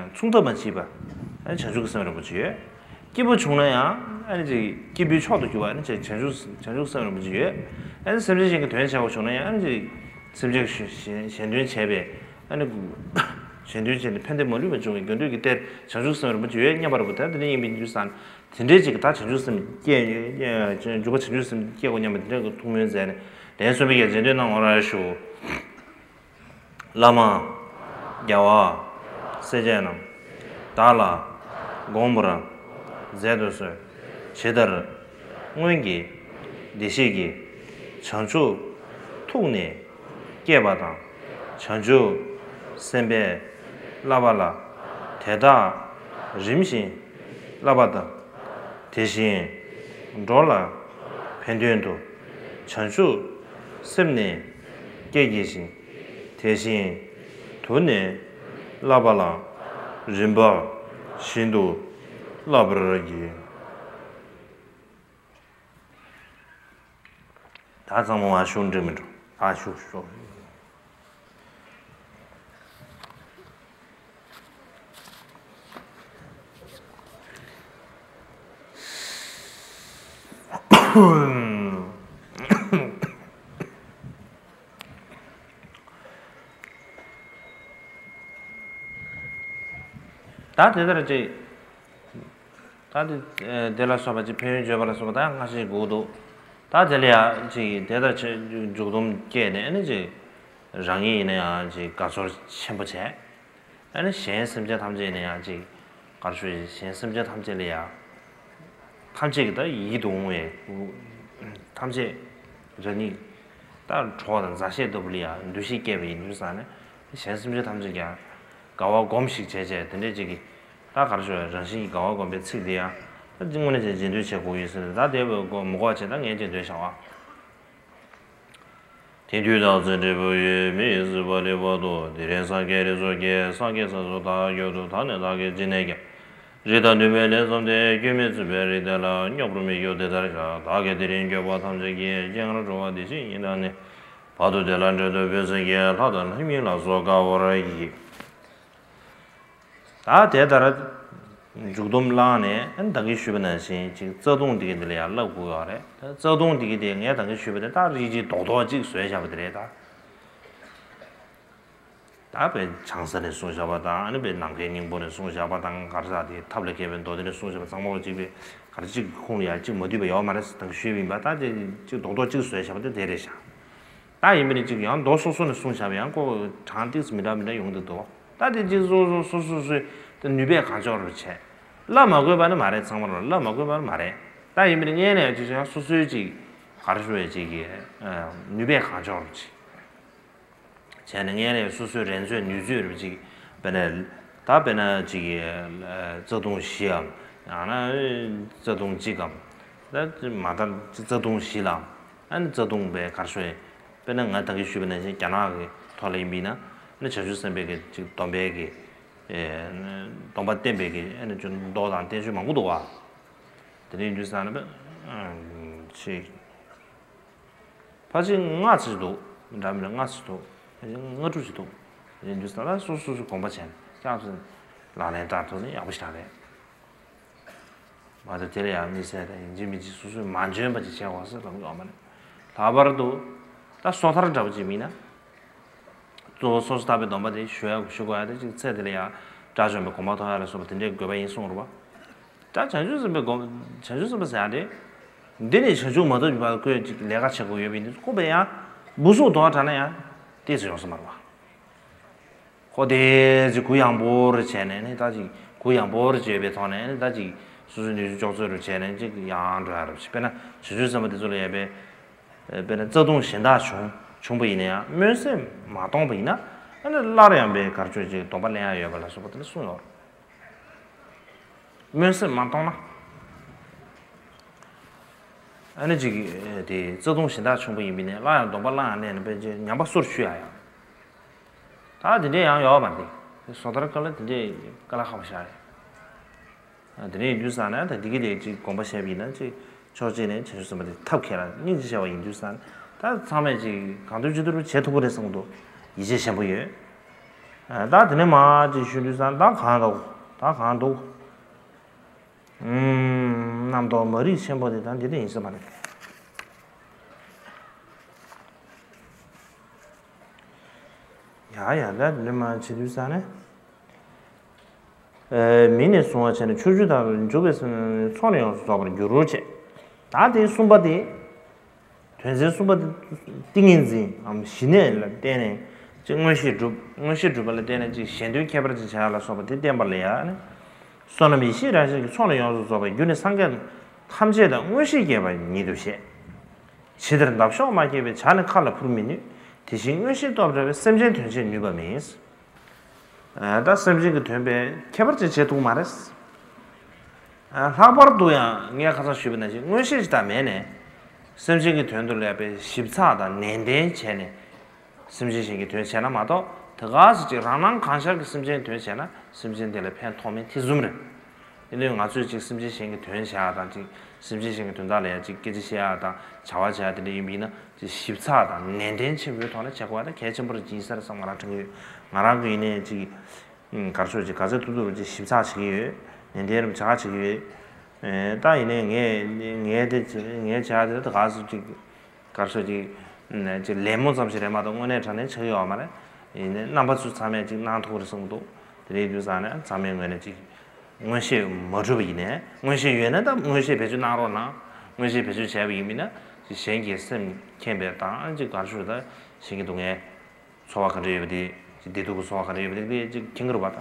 མཚུངས་ཐབས་མ་མཆིས་པ། ཨ་ནི་བྱང་ཆུབ་ཀྱི་སེམས་རིན་པོ་ཆེ་ཡོད། སྐྱིད་པོ་བྱུང་ན་ཡང་ཨ་ནི་ཅིག་སྐྱིད་པོའི་མཆོག་ཏུ་གྱུར་པ་ཨ་ནི་ཅིག་བྱང་ཆུབ་བྱང་ཆུབ་སེམས་རིན་པོ་ཆེ་ཡོད། ཨ་ནི་སེམས་ཅན་གཞན་གྱི་དོན་བྱ་བ་བྱུང་ན་ཡང་ཨ་ནི་ཅིག་སེམས་ཅན་གཞན་གཞན་དོན་བྱས་པའི་ཨ་ནི་གཞན་དོན་བྱས་ནས་ཕན་བདེ་མ་ལུས་པ་འབྱུང་བའི་དགེ་འདུན་གྱི་གཏེར་བྱང་ཆུབ་སེམས་རིན་པོ་ཆེ་ཡོད་སྙམ་པ་རེད་པ། ད་དེ་འདྲ་ཡིན་པའི་དུས་སང་། དེ་འདྲའི་ཅིག་ད་བྱང་ཆུབ་སེམས་སྐྱེ། འཇུག་པ་བྱང་ཆུབ་སེམས་སྐྱེ་དགོས་སྙམ་པ་འདི་འདྲ་གི་ཐུགས་སྨོན་མཛད་ནས་ལན་གསུམ་པའི་གི་རྗེས་ཟློས་གནང་བར་ཞུ། བླ་མ། རྒྱལ་བ། སྲས་བཅས་རྣམས། བདག་ལ། དགོངས་པར། མཛད་དུ་གསོལ། ཇི་ལྟར། སྔོན་གྱི། བདེ་གཤེགས་ཀྱི། བྱང་ཆུབ། ཐུགས་ནི། བསྐྱེད་པ་དང་། བྱང་ཆུབ། སེམས་དཔའི། བསླབ་པ་ལ། དེ་དག་རིམ་བཞིན་བསླབ་པ་དང་། དེ་བཞིན་འགྲོ་ལ་ཕན་དོན་དུ། བྱང་ཆུབ་སེམས་ནི་བསྐྱེད་བགྱི་ཞིང་། དེ་བཞིན་དུ་ནི་བསླབ་པ་ལ། རིམ་པ་བཞིན་དུ་བསླབ་པར་བགྱི། ད་ཚང་མ་མ་ཞུ་འགྲིག་མི་འགྲོ། ད་ཞུ་ཞུ། ད་དེ་ལྟར་ཅིག་ད་དེ་དེ་ལ་སོགས་པ་ཅིག་ཕན་ཡོན་བརྗོད་པ་ལ་སོགས་པ་ད་ཡང་སྔ་ཕྱི་དགོས་འདུག་ད་དེ་ལ་ཡང་ཅིག་དེ་ལྟར་ཆེ་འཇུག་སྡོམ་སྐྱེས་ནས་ཨ་ནི་ཅིག་རང་ཉིད་ཡིན་ན་ཡང་ཅིག་དགའ་ཚོར་ཆེན་པོ་བྱས། ཨ་ནི་གཞན་སེམས་ཅན་ཐམས་ཅད་ཡིན་ན་ཡང་ཅིག་གར་ཞུ་གཞན་སེམས་ཅན་ཐམས་ཅད་ལ་ཡང་ཐམས་ཅད་ཀྱི་ད་ཡིད་དུ་འོང་བའི་ཐམས་ཅད་རང་ཉིད་ད་གྲོགས་དང་མཛའ་བཤེས་ལྟ་བུ་ལ་ཡང་འདུ་ཤེས་སྐྱེས་པ་ཡིན་དུས་ཙང་ནས་གཞན་སེམས་ཅན་ཐམས་ཅད་ཀྱང་དགའ་བ་སྒོམ་ཞིག་བྱས་བྱས་དེ་འདྲས་ཅིག་གིས། ད་གར་ཞུ་རང་བཞིན་གྱི་དགའ་བ་སྒོམ་པའི་ཚིག་འདི་ཡང་ད་དངོས་གནས་བྱས་རྗེས་ཟློས་བྱེད་དགོས་ཡོད་ཟེར་ནས་ད་དེ་བས་མི་གོ་བ་བྱས་ད་ངས་རྗེས་ཟློས་བྱ་བ། དེང་དུས་བདག་འཛིན་འབྲས་བུ་ཡོད་མེད་སྲིད་པ་ལས་བར་དུ། དེ་རིང་སངས་རྒྱས་རིགས་སུ་སྐྱེས། སངས་རྒྱས་ས་སུ་བདག་གྱུར་ཏོ། ད་ནི་བདག་གིས་ཅི་ནས་ཀྱང་། རིགས་དང་མཐུན་པའི་ལས་བསམས་ཏེ། སྐྱོན་མེད་ཚུལ་འཕེལ་རིགས་དེ་ལ། སྙོགས་པར་མི་འཇུག་དེ་ལྟར་བྱ། བདག་གིས་དེ་རིང་འགྱོད་པ་ཐམས་ཅད་ཀྱིས། སྤྱན་སྔར་འགྲོ་བ་བདེ་གཤེགས་ཉིད་དང་ནི། བར་དུ་བདེ་ལ་འགྲོ་འདོད་བོད་སྲིད་ཀྱི། ལྷ་དང་ལྷ་མིན་ལ་སོགས་དགའ་བར་བགྱི། ད་དེ་ལྟར་འཇུག་སྡོམ་བླངས་ནས་ཨ་ནི་ད་གིན་ཞུས་པ་ནང་བཞིན་ཅིག་རྩ་ལྟུང་འདི་གི་འདི་ལ་ཡང་བསླབ་དགོས་ཡོད་རེད། ད་རྩ་ལྟུང་འདི་གི་དེ་ངས་ད་གིན་ཞུས་པ་དེ་ད་རིགས་ཀྱི་རྡོག་རྡོག་ཅིག་བཟོས་བཞག་པ་དེ་རེད་ད། ད་བའི་བྱང་ས་ནས་གསུངས་བཞག་པ་དང་ཨ་ནི་བའི་ནམ་མཁའི་སྙིང་པོ་ནས་གསུངས་བཞག་པ་དང་གར་ས་དེ་ཐབས་ལ་མཁས་པའི་མདོ་སྡེ་ནས་གསུངས་བཞག་པ་ཚང་མ་གཅིག་པའི་གར་གཅིག་གི་ཁོངས་ལ་ཡང་གཅིག་མ་འདུས་པ་ཡོད་མ་རེད་ད་གིན་ཞུས་པ་ཡིན་པ། ད་དེ་ཅིག་རྡོག་རྡོག་ཅིག་བཟོས་བཞག་པ་དེ་དེ་རེད་ཤག་ད་ཡིན་པ་ནི་གཅིག་ཡང་མདོ་སོ་སོ་ནས་གསུངས་བཞག་པ་ཡང་ཁོ་གྲངས་ཏིག་ཙམ་མི་འདྲ་མི་འདྲ་ཡོང་གི་འདུག་ད་དེ་གཅིག་སོ་སོ་སོ་སོ་སོའི་དེ་ནུས་པས་གང་ལྕོགས་རུ་བྱས། བསླབ་མ་དགོས་པ་ནི་མ་རེད། ཚང་མ་རུ་བསླབ་མ་དགོས་པ་ནི་མ་རེད། ད་ཡིན་པ་ནི་སྔོན་ནས་ཡང་གཅིག་ཡང་སོ་སོའི་གཅིག་ག་རེ་ཞུ་བའི་གཅིག་གི་ནུས་པས་གང་ལྕོགས་རུ་བྱས། བྱས་ནས་སྔོན་ནས་སོ་སོའི་རན་ཚོད་ནུས་ཚོད་རུ་གཅིག་དཔེར་ན་ད་དཔེར་ན་གཅིག་གི་རྩ་ལྟུང་བཞིའམ་ཡང་ན་རྩ་ལྟུང་གཅིག་གམ། ད་མ་མཐར་རྩ་ལྟུང་བཞི་ལའམ་ཨ་ནི་རྩ་ལྟུང་པའི་ག་རེ་ཞུ་བའི། དཔེར་ན་ང་ད་གིན་ཞུས་པ་ནང་བཞིན་རྒྱ་ནག་གི་ཐོག་ལ་ཡིན་པ་ཡིན་ན་ཨ་ནི་བྱང་ཆུབ་སེམས་དཔའི་གི་ཅིག་སྡོམ་པའི་གི་སྡོམ་པ་བསྟན་པའི་གི་ཨ་ནི་ཅུང་མདོ་དང་བསྟན་བཅོས་མང་པོ་འདུག་བ། དེ་འདྲ་ཡིན་དུས་ཙང་ནས་ཅིག་ཕལ་ཆེར་ལྔ་ཙམ་འདུག་འདྲ་མི་འདྲ་ལྔ་ཙམ་འདུག་ལྔ་དྲུག་ཅིག་འདུག་ཡིན་དུས་ཙང་ལ་སོ་སོ་སོ་དགོངས་པ་བྱས་ནས་སྐྱབས་སུ་ལག་ལེན་བསྟར་ཐུབ་ན་ཡག་པོ་ཞིག་རེད། མ་གཏོགས་དེ་ལ་ཡང་དམིགས་བསལ་དང་ཡིན་གཅིག་མིན་གཅིག་སོ་སོས་མ་འཇོན་པ་ཅིག་བྱས་འོང་ཟེར་ལབ་ཡོད་མ་རེད། ལྷག་པར་དུ་ད་སོ་ཐར་འདྲ་པོ་ཅིག་མིན་ན། གཙོ་བོ་སོ་སོ་ཐར་པའི་སྡོམ་པ་དེ་ཞུ་ཡ་ཞུ་དགོས་ཡ་དེ་ཅིག་ཚེ་འདི་ལ་ཡང་དགྲ་བཅོམ་པའི་གོ་འཕང་ཐོབ་ཡ་ལ་སོགས་པ་དེ་འདྲའི་དགོས་པ་ཡིན་གསུངས་རེད་པ། ད་བྱང་ཆུབ་སེམས་དཔའི་སྒོམ། བྱང་ཆུབ་སེམས་དཔའ་ཟེར་ཡ་དེ། འདི་ནས་བྱང་ཆུབ་མ་ཐོབ་ཀྱི་བར་ཁོས་ཅིག་ལས་ཀ་བྱེད་དགོས་ཡོད་པ་ཡིན་དུས་ཁོ་པས་ཡང་འབུ་སུག་དོར་བ་དྲག་ན་ཡང་ཏོག་ཙམ་ཡོང་ས་མ་རེད་བ། ཁོ་དེ་ཅིག་གུ་ཡངས་པོ་རེ་བྱས་ནས་ནི་ད་ཅིག་གུ་ཡངས་པོ་རེ་བྱས་པའི་ཐོག་ནས་ནི་ད་ཅིག་སོ་སོའི་ནུས་ཤུགས་ལྕོགས་ཚོད་རེ་བྱས་ནས་ཅིག་ཡང་འགྲོ་ཡ་རེད་བ། དཔེར་ན་བྱང་ཆུབ་སེམས་དཔའ་དེ་ཚོ་ལ་ཡ་པའི། དཔེར་ན་བརྩེ་གདུང་གཞན་དག་བྱུང་བྱུང་བ་ཡིན་ན་ཡང་སྨོན་སེམས་མ་གཏོང་བ་ཡིན་ན་ཨ་ནི་སླར་ཡང་པའི་གར་ཆོད་ཅིག་སྡོམ་པ་ལེན་ཡ་ཡོད་པ་ལ་སོགས་པ་དེ་ལ་གསུངས་ཡོད་རེད། སྨོན་སེམས་མ་གཏོང་ན། ཨ་ནི་ཅིག་དེ་བརྩེ་གདུང་གཞན་དག་བྱུང་བ་ཡིན་པ་ནས་སླར་ཡང་སྡོམ་པ་བླངས་ནས་ནི་དཔེ་ཅིག་ཉམས་པ་སོར་ཆུད་ཡ་ཡང་། ད་དེ་འདྲས་ཡང་ཡོད་པ་རེད། སོ་ཐར་ཀ་ལ་དེ་འདྲས་དཀའ་ལས་ཁག་པོ་ཤར་རེད། དེ་འདྲས་ཡིན་དུས་ཙང་ནས་ད་འདི་གི་ལས་ཅིག་དགོངས་པ་བཞེས་པ་ཡིན་ན་ཅིག་ཕྱོགས་གཅིག་ནས་བྱང་ཆུབ་སེམས་དཔའ་དེ་ཐབས་མཁས་ལ་སྙིང་རྗེ་ཆེ་བ་ཡིན་དུས་ཙང་ད་ཚང་མས་ཅིག་གང་ཐུབ་ཅི་ཐུབ་བྱེད་ཐུབ་ཀྱི་རེད་བསམ་གྱི་འདུག་ཡིད་ཆེས་ཆེན་པོ་ཡོད། ད་དེ་ནས་མར་ཅིག་ཞུ་དུས་ཙང་ད་གང་འདུག་ད་གང་འདུག་ཨུམ། རྣམ་རྟོག་མ་རིག་ཆེན་པོ་དེ་ད་འདི་འདྲ་ཡིན་ས་མ་རེད། ཡ་ཡ་ད་འདི་མ་བྱེད་དུས་ས་ནས། མི་ནས་བཟུང་བ་བྱས་ནས་ཕྱོགས་བཅུ་དག་ཏུ་འཇུག་པའི་ཚོགས་ནི་ཡོངས་སུ་རྫོགས་པར་འགྱུར་བྱེད། ད་དེ་གསུམ་པ་དེ། དོན་ཚན་གསུམ་པ་དེ་ཏིང་ངེ་འཛིན་འམ་ཞི་གནས་ལ་བརྟེན་ནས་ཅིག་མངོན་ཤེས་སྒྲུབ། མངོན་ཤེས་སྒྲུབ་པ་ལ་བརྟེན་ནས་ཅིག་གཞན་དོན་ཁྱད་པར་ཅན་བྱ་ཡག་ལ་སོགས་པ་དེ་བསྟན་པ་ལ་ཡང་ནི། བསོད་ནམས་ཡེ་ཤེས་རང་བཞིན་གྱི་ཚོགས་ནི་ཡོངས་སུ་རྫོགས་པའི་རྒྱུ་ནི་སངས་རྒྱས་ཐམས་ཅད་དང་མངོན་ཤེས་རྒྱས་པ་ཉིད་དུ་བཤད། ཇི་ལྟར་འདབ་གཤོག་མ་སྐྱེས་པའི་བྱ་ནི་མཁའ་ལ་འཕུར་མི་ནུས། དེ་བཞིན་མངོན་ཤེས་སྟོབས་བྲལ་བས་སེམས་ཅན་དོན་བྱེད་ནུས་པ་མིན། ད་སེམས་ཅན་གྱི་དོན་པས་ཁྱད་པར་ཅན་བྱེད་ཐུབ་མ་རེད། ལྷག་པར་དུ་ཡང་ངས་ཁ་སང་ཞུས་པ་ནང་བཞིན་མངོན་ཤེས་ཅིག་ད་མེད་ནས། སེམས་ཅན་གྱི་དོན་དུ་ལས་པའི་ཞིབ་ཚགས་དང་ནན་ཏན་བྱས་ནས། སེམས་ཅན་གཞན་གྱི་དོན་བྱས་ན་མ་གཏོགས་དེ་ག་ཟེ་ཅིག་རང་སྣང་གང་ཤར་གྱི་སེམས་ཅན་དོན་བྱས་ན་སེམས་ཅན་དེ་ལ་ཕན་ཐོགས་མིན་དེ་བཟུམ་རེད། དེ་ནས་ང་ཚོས་ཅིག་སེམས་ཅན་གཞན་གྱི་དོན་བྱ་ཡག་དང་ཅིག་སེམས་ཅན་གཞན་གྱི་དོན་དག་ལ་ཡང་ཅིག་སྐད་ཆ་བཤད་ཡག་དང་བྱ་བ་བྱ་ཡག་དེ་འདྲ་ཡིན་པ་ཡིན་ན་ཅིག་ཞིབ་ཚགས་དང་ནན་ཏན་ཆེན་པོའི་ཐོག་ནས་བྱེད་དགོས་པ་དང་གལ་ཆེན་པོ་རེད་ཅིག་ཡིན་ས་རེད་བསམ་ང་རང་དྲན་གྱི་ཡོད། ང་རང་གི་ཡིན་ནའི་ཅིག་གར་ཕྱོགས་ཅིག་ག་ཚོད་ཐུབ་ཐུབ་ཅིག་ཞིབ་ཚགས་བྱེད་ཀྱི་ཡོད། ནན་ཏན་རུ་བྱ་བྱེད་ཀྱི་ཡོད། ད་ཡིན་ནའི་ངས་ངས་དེ་ངས་བྱ་དེ་ད་ག་ཚོད་ཅིག་གར་སོ་ཅིག་ཅིག་ལད་མོ་ཙམ་ཞིག་རེད་མ་གཏོགས་དངོས་གནས་དྲང་གནས་ཆགས་ཡོད་མ་རེད། ཡིན་ནའི་རྣམ་པ་ཚོ་ཚང་མས་ཅིག་གནང་ཐུབ་རེད་བསམ་གྱི་འདུག་དེ་རེད་དུས་ཙང་ནས་ཚང་མའི་ངོས་ནས་ཅིག་མངོན་ཤེས་མ་གྲུབ་པ་ཡིན་ནའི་མངོན་ཤེས་ཡོད་ན་ད་མངོན་ཤེས་བེད་སྤྱོད་གནང་རོགས་གནང་། མངོན་ཤེས་བེད་སྤྱོད་བྱས་པ་ཡིན་མིན་ན་ཅིག་གཞན་གྱི་སེམས་མཁྱེན་པའི་དང་ཅིག་གར་ཤོར་ད་གཞན་གྱི་སྡུག་བསྔལ་ཚོར་བ་ག་འདྲ་ཡོད་པ་དེ་ཅིག་བདེ་སྡུག་གི་ཚོར་བ་ག་འདྲ་ཡོད་པ་དེ་དེ་ཅིག་མཁྱེན་གྱི་རེད་པ་ད།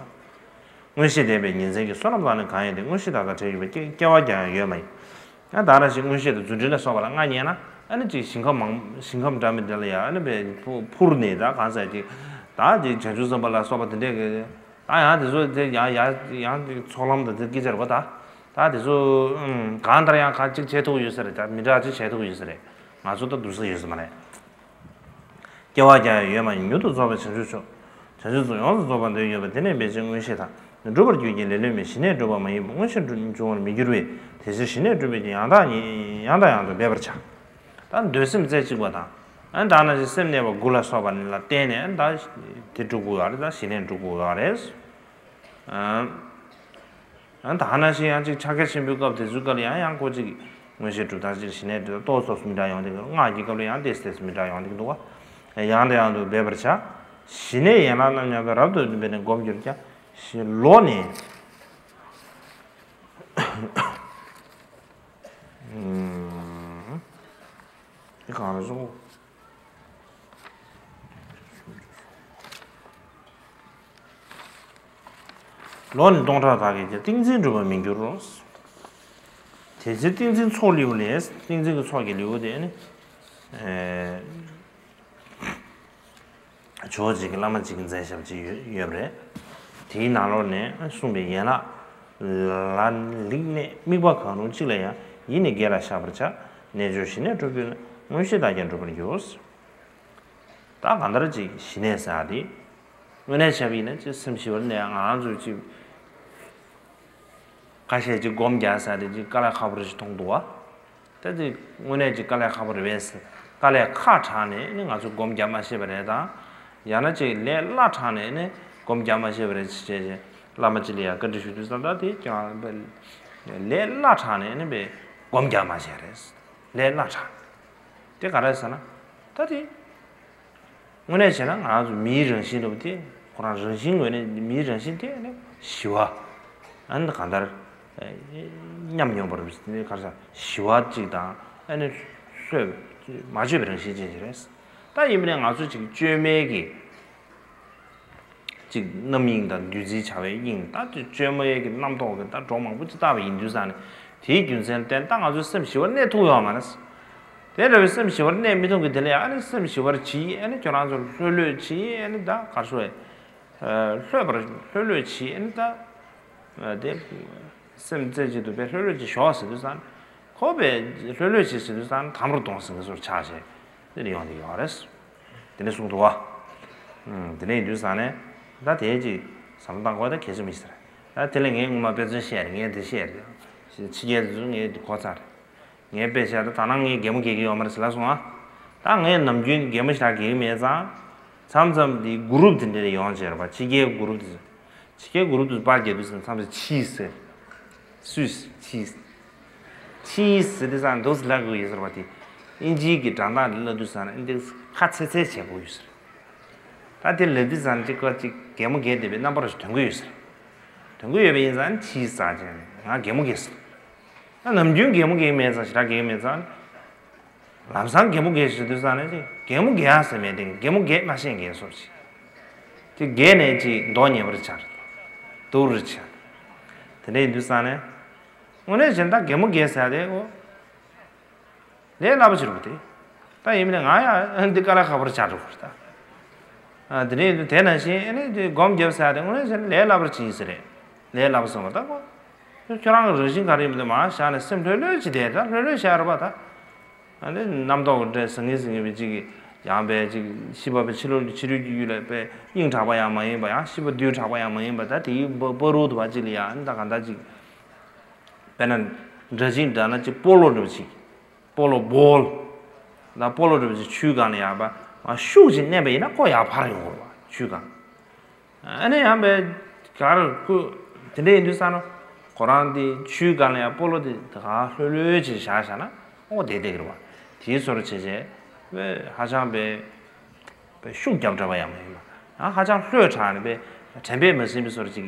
མངོན་ཤེས་ལྡན་པའི་ཉིན་མཚན་གྱི་བསོད་ནམས་དག་ནི་གང་ཡིན་ཏེ། མངོན་ཤེས་དག་དང་བྲལ་བའི་སྐྱེ་སྐྱེ་བ་ཀྱང་ཡོད་མ་ཡིན། ཡང་དག་ན་ཞིག་མངོན་ཤེས་དང་རྫུ་འཕྲུལ་ལ་སོགས་པ་ལ་མངའ་བརྙེས་ན་ཨ་ནི་ཅིག་ཞིང་ཁམས་མང་ཞིང་ཁམས་འདྲ་མི་འདྲ་ལ་ཡང་ཨ་ནི་བས་འཕུར་ནས་ད་གང་ཟེར་ཅིག་ད་ཅིག་བྱང་ཆུབ་སེམས་དཔའ་ལ་སོགས་པ་དེ་འདྲས་ཀྱི་ད་ཡང་དེ་ཚོ་དེ་ཡང་ཡང་ཡང་ཅིག་ཚོགས་ལམ་དང་དེ་སྐད་ཆ་རེད་པ། ད་ད་དེ་ཚོ་གང་ལྟར་ཡང་གང་ཅིག་བྱེད་ཐུབ་ཡོད་ས་རེད། ད་མི་འདྲ་ཅིག་བྱེད་ཐུབ་ཡོད་ས་རེད། ང་ཚོ་ད་འདུག་ས་ཡོད་ས་མ་རེད། སྐྱེ་བ་ཀྱང་ཡོད་མ་ཡིན་མྱུར་དུ་རྫོགས་པའི་བྱང་ཆུབ་མཆོག་བྱང་ཆུབ་ཏུ་ཡོངས་སུ་རྫོགས་པར་འདོད་ཡོད་པ་དེ་ནི་འབད་བྱེད་མངོན་ཤེས་དང་། སྒྲུབ་པར་འགྱུར་གྱི་ལེ་ལོས་མིན། ཞི་གནས་སྒྲུབ་པ་མ་ཡིན་པ་མངོན་ཤེས་འབྱུང་བར་མི་འགྱུར་བས། དེ་ཕྱིར་ཞི་གནས་སྒྲུབ་པའི་ཡང་དག་ཉིད་ཡང་དང་ཡང་དུ་འབད་པར་བྱ། ད་འདོད་སེམས་རྩེ་གཅིག་པ་དང་། ཨ་ད་ནང་བཞིན་སེམས་གནས་པ་དགུ་ལ་སོགས་པ་ལ་བརྟེན་ནས་ཨ་ད་དེ་སྒྲུབ་དགོས་ཡོད་རེད། ད་ཞི་གནས་སྒྲུབ་དགོས་ཡོད་རེད། ཨ་ད་ནང་བཞིན་ཡང་ཅིག་ཕྱག་རྒྱ་ཆེན་པོའི་སྐབས་དེ་ཚོའི་སྐབས་ལ་ཡང་ཡང་ཁོ་ཅིག་མངོན་ཤེས་གྲུབ་མཐའ་ཅིག་ཞི་གནས་དེ་ཏོག་ཙམ་མི་འདྲ་ཡོང་གི་འདུག་སྔགས་ཀྱི་སྐབས་ལ་ཡང་ཏོག་ཙམ་མི་འདྲ་ཡོང་གི་འདུག་བ། ཡང་དང་ཡང་དུ་འབད་པར་བྱ། ཞི་གནས་ཡན་ལག་རྣམ་མཉམ་པའི་རབ་ཏུ་འབད་ནས་སྒོམ་གྱུར་ཀྱང་། ཞི་ལོག་ནས། འདི་གང་རེད་སོང་། ལོག་ནས་སྟོང་ཕྲག་དག་གིས་ཀྱང་ཏིང་འཛིན་འགྲུབ་པར་མི་འགྱུར་རོ། དེ་ཕྱིར་ཏིང་འཛིན་ཚོགས་ལེའུ་ལས། ཏིང་འཛིན་གྱི་ཚོགས་ཀྱི་ལེའུ་དེ་ནི། ཇོ་བོ་རྗེ་གི་བླ་མ་གཅིག་གིས་མཛད་བཞག་ཅིག་ཡོད་ཡོད་པ་རེད། དེའི་ནང་ལོགས་ནས་གསུངས་པའི་ཡན་ལག་ལ་ལིག་གནས་དམིགས་པ་གང་རུང་གཅིག་ལ་ཡང་ཡིད་ནི་དགེ་ལ་བཞག་པར་བྱ། རྣལ་འབྱོར་ཞི་གནས་སྒྲུབ་པས་ན་མངོན་ཤེས་དག་ཀྱང་འགྲུབ་པར་འགྱུར། ད་གང་ལྟར་ཅིག་ཞི་གནས་ཟེར་ཡ་དེ། དངོས་གནས་བྱས་པ་ཡིན་ན་ཅིག་སེམས་ཞི་བར་གནས་ང་རང་ཚོས་ཅིག་ཁ་ཤས་ཅིག་སྒོམ་རྒྱག་ཟེར་ཡ་དེ་ཅིག་དཀའ་ལས་ཁག་པོ་རེ་ཞིག་མཐོང་འདུག་བ། ད་དེ་དངོས་གནས་ཅིག་དཀའ་ལས་ཁག་པོ་རེད་པས། དཀའ་ལས་ཁག་དྲགས་ནས་ནི་ང་ཚོས་སྒོམ་རྒྱག་མ་ཤེས་པ་རེད་དང་། ཡང་ན་ཅིག་ལས་སླ་དྲགས་ནས་ནི་སྒོམ་རྒྱག་མ་ཤེས་པ་རེད་ཅེས་བྱས་བྱས་བླ་མ་ཅིག་ལ་ཡང་བཀའ་འདྲི་ཞུ་དུས་ཙམ་ད་དེ་ཀྱང་ལས་སླ་དྲགས་ནས་ནི་པའི་སྒོམ་རྒྱག་མ་ཤེས་རེད། ལས་སླ་དྲགས། དེ་ག་རེ་ཟེར་ན། ད་དེ། དངོས་གནས་བྱས་ན་ང་རང་ཚོ་མིའི་རང་བཞིན་འདྲ་པོ་དེ་ཁོ་རང་རང་བཞིན་ངོས་ནས་མིའི་རང་བཞིན་དེ་ནི་ཞི་བ། ཨ་ནི་གང་ལྟར་ ཉམས་མྱོང་པར་ག་རེ་ཟེར་ཞི་བ་གཅིག་དང་ཨ་ནི་ལྷོད་མ་བཅོས་པའི་རང་བཞིན་ཅན་ཞིག་རེད། ད་ཡིན་པ་ནས་ང་ཚོ་ཅིག་བཅོས་མའི་གི་ཅིག་རྣམ་གཡེང་དང་བདུད་རྩིའི་བྱ་བའི་གཡེང་ད་དེ་བཅོས་མའི་གི་རྣམ་རྟོག་གི་ད་སྒྲོ་མང་པོ་ཅིག་བཏགས་པ་ཡིན་དུས་ཙང་ནས་དེའི་རྒྱུ་མཚན་བརྟེན་ད་ང་ཚོའི་སེམས་ཞི་བར་གནས་ཐུབ་ཡོད་མ་རེད། དེ་འདྲ་བའི་སེམས་ཞི་བར་གནས་མི་ཐུབ་གི་དེ་ལ་ཡང་ཨ་ནི་སེམས་ཞི་བར་གྱིས་ཨ་ནི་ཁྱོད་རང་ཚོ་ལྷོད་ལྷོད་གྱིས་ཨ་ནི་ད་གར་སོ་ལྷོད་པར་ལྷོད་ལྷོད་གྱིས་ཨ་ནི་ད་དེ་སེམས་རྩེ་གཅིག་ཏུ་དཔེ་ལྷོད་ལྷོད་ཀྱིས་ཞོག་ཟེར་དུས་ཙང་ཁོ་དཔེ་ལྷོད་ལྷོད་ཀྱིས་ཟེར་དུས་ཙང་དམ་རུ་གཏོང་ཟིན་གི་སོར་ཆགས་བྱས་དེ་ནི་ཡོང་དེ་ཡོད་རེད། དེ་ནས་གསུངས་འདུག་བ། དེ་ནས་ཡིན་དུས་ཙང་ནས་ད་དེའི་ཅིག་བསམ་བློ་བཏང་དགོས་ད་གལ་ཆེ་མི་ཤེས་རེད། ད་དེ་ལས་ངས་སྔོན་མ་དཔེ་མཚོན་བཤད་རེད་ངས་དེ་བཤད་རེད། ཕྱི་རྒྱལ་དེ་ཚོ་ངས་དེ་གོ་ཚར་རེད། ངས་དཔེ་བཤད་ད་ད་ནང་ངས་གད་མོ་གད་ཀྱི་ཡོད་མ་རེད་ཟེར་ལ་སོང་ཨ། ད་ངས་ནམ་རྒྱུན་གད་མོ་ཞེ་དྲག་གད་ཀྱི་མེད་ཙང་། མཚམས་མཚམས་དེ་གུ་རུབ་དེ་འདྲ་ཡོང་བྱས་རེད་པ་ཕྱི་རྒྱལ་གུ་རུབ་དེ་ཚོ། ཕྱི་རྒྱལ་གུ་རུབ་དེ་ཚོ་པར་རྒྱག་དུས་ཙམ་མཚམས་མཚམས་ཆི་ཟེར། སུས་ཆི་ཟེར། ཆི་ཟེར་དེ་ཙང་འདུག་སེ་ལབ་དགོས་ཡོད་ཟེར་བ་དེ། ཨིན་ཇིའི་གི་སྒྲ་གདངས་དེ་ལབ་དུས་ཙང་ཨིན་དེ་ཁ་ཚེ་ཚེ་བྱེད་དགོས་ཡོད་ཟེར། ད་དེ་ལབ་དུས་ཙང་ཅིག་ཁ་ཅིག་གད་མོ་བགད་བསྡད་པའི་རྣམ་པ་རུ་ཞིག་ཐོན་གི་ཡོད་ཟེར། ཐོན་གི་ཡོད་པ་ཡིན་ཙང་ཆི་ཟེར་ཅེས་ང་གད་མོ་བགད་ཟེར། ད་ནམ་རྒྱུན་གད་མོ་བགད་མེད་ཙང་ཞེ་དྲག་བགད་མེད་ཙང་། ལམ་སང་གད་མོ་བགད་ཞེས་དུས་ཙང་ནས་ཅིག་གད་མོ་བགད་ཡ་ཟེར་མེད་དེ་གད་མོ་བགད་མ་ཤེས་མཁན་སོགས་ཅིག་ཅིག་བགད་ནས་ཅིག་མདོག་ཉེས་པར་ཆགས། སྡུག་རུ་ཆགས། དེ་འདྲ་ཡིན་དུས་ཙང་ནས། དངོས་གནས་བྱས་ན་ད་གད་མོ་བགད་ཟེར་ཡ་དེ་ཨོ། ལས་སླ་པོ་ཅིག་རེད་པ་དེ། ད་ཡིན་མིན་ང་ཡང་འདི་དཀའ་ལས་ཁག་པོ་རེད་ཆགས་འགྲོ་གི་རེད་ད། ཨ་དེ་ནས་དེ་ནང་བཞིན་ཨ་ནི་དེ་སྒོམ་རྒྱབ་ཟེར་ཡ་དེ་དངོས་གནས་བྱས་ན་ལས་སླ་པོ་ཅིག་ཡིན་ས་རེད། ལས་སླ་པོ་སོང་བ་ད་གོ་ཁྱོད་རང་གི་རང་བཞིན་ག་རེ་ཡིན་མིན་དེ་མར་བཞག་ནས་སེམས་ལྷོད་ལྷོད་ཅིག་བསྡད་ད་ལྷོད་ལྷོད་བཞག་རེད་པ་ད། ཨ་ནི་རྣམ་རྟོག་གི་འདྲ་ཟང་ངེ་ཟིང་ངེ་བའི་ཅིག་གི་ཡང་པའི་ཅིག་ཤི་བ་པའི་ཕྱི་ལོགས་ཀྱི་ཕྱི་རོལ་གྱི་ཡུལ་ལ་པའི་དབྱིངས་དྲག་པ་ཡང་མ་ཡིན་པ་ཡང་ཤི་བ་རྡུལ་དྲག་པ་ཡང་མ་ཡིན་པ་ད་དེའི་བ་བ་རུ་དུ་བ་ཅིག་ལ་ཡང་ཨ་ནི་ད་ག་འདྲ་ཅིག་དཔེར་ན་འདྲ་ཅིག་འདྲ་ན་ཅིག་སྤོ་ལོ་འདྲ་བ་ཅིག་སྤོ་ལོ་བོལ། ད་སྤོ་ལོ་འདྲ་བ་ཅིག་ཆུའི་སྒང་ལ་ཡར་བ། ཤུགས་ཀྱིས་མནན་པ་ཡིན་ན་ཁོ་ཡར་འཕར་ཡོང་གི་རེད་བ་ཆུའི་སྒང་། ཨ་ནི་ཡང་བས་གར་ཁོ་དེ་འདྲ་ཡིན་དུས་ཙང་ན་ཁོ་རང་དེ་ཆུའི་སྒང་ལ་ཡར་སྤོ་ལོ་དེ་ད་ག་ལྷོད་ལྷོད་ཅིག་བཞག་བཞག་ན་ཨོ་བསྡད་བསྡད་ཀྱི་རེད་བ། དེའི་ཚོར་བྱེད་བྱས་བས་ཧ་ཅང་བས། པའི་ཤུགས་རྒྱབ་འདྲ་བ་ཡང་མ་ཡིན་པ། ཡང་ཧ་ཅང་ལྷོད་དྲགས་ནས་པའི་དྲན་པས་མ་ཟིན་པའི་བཟོ་འདྲ་ཅིག་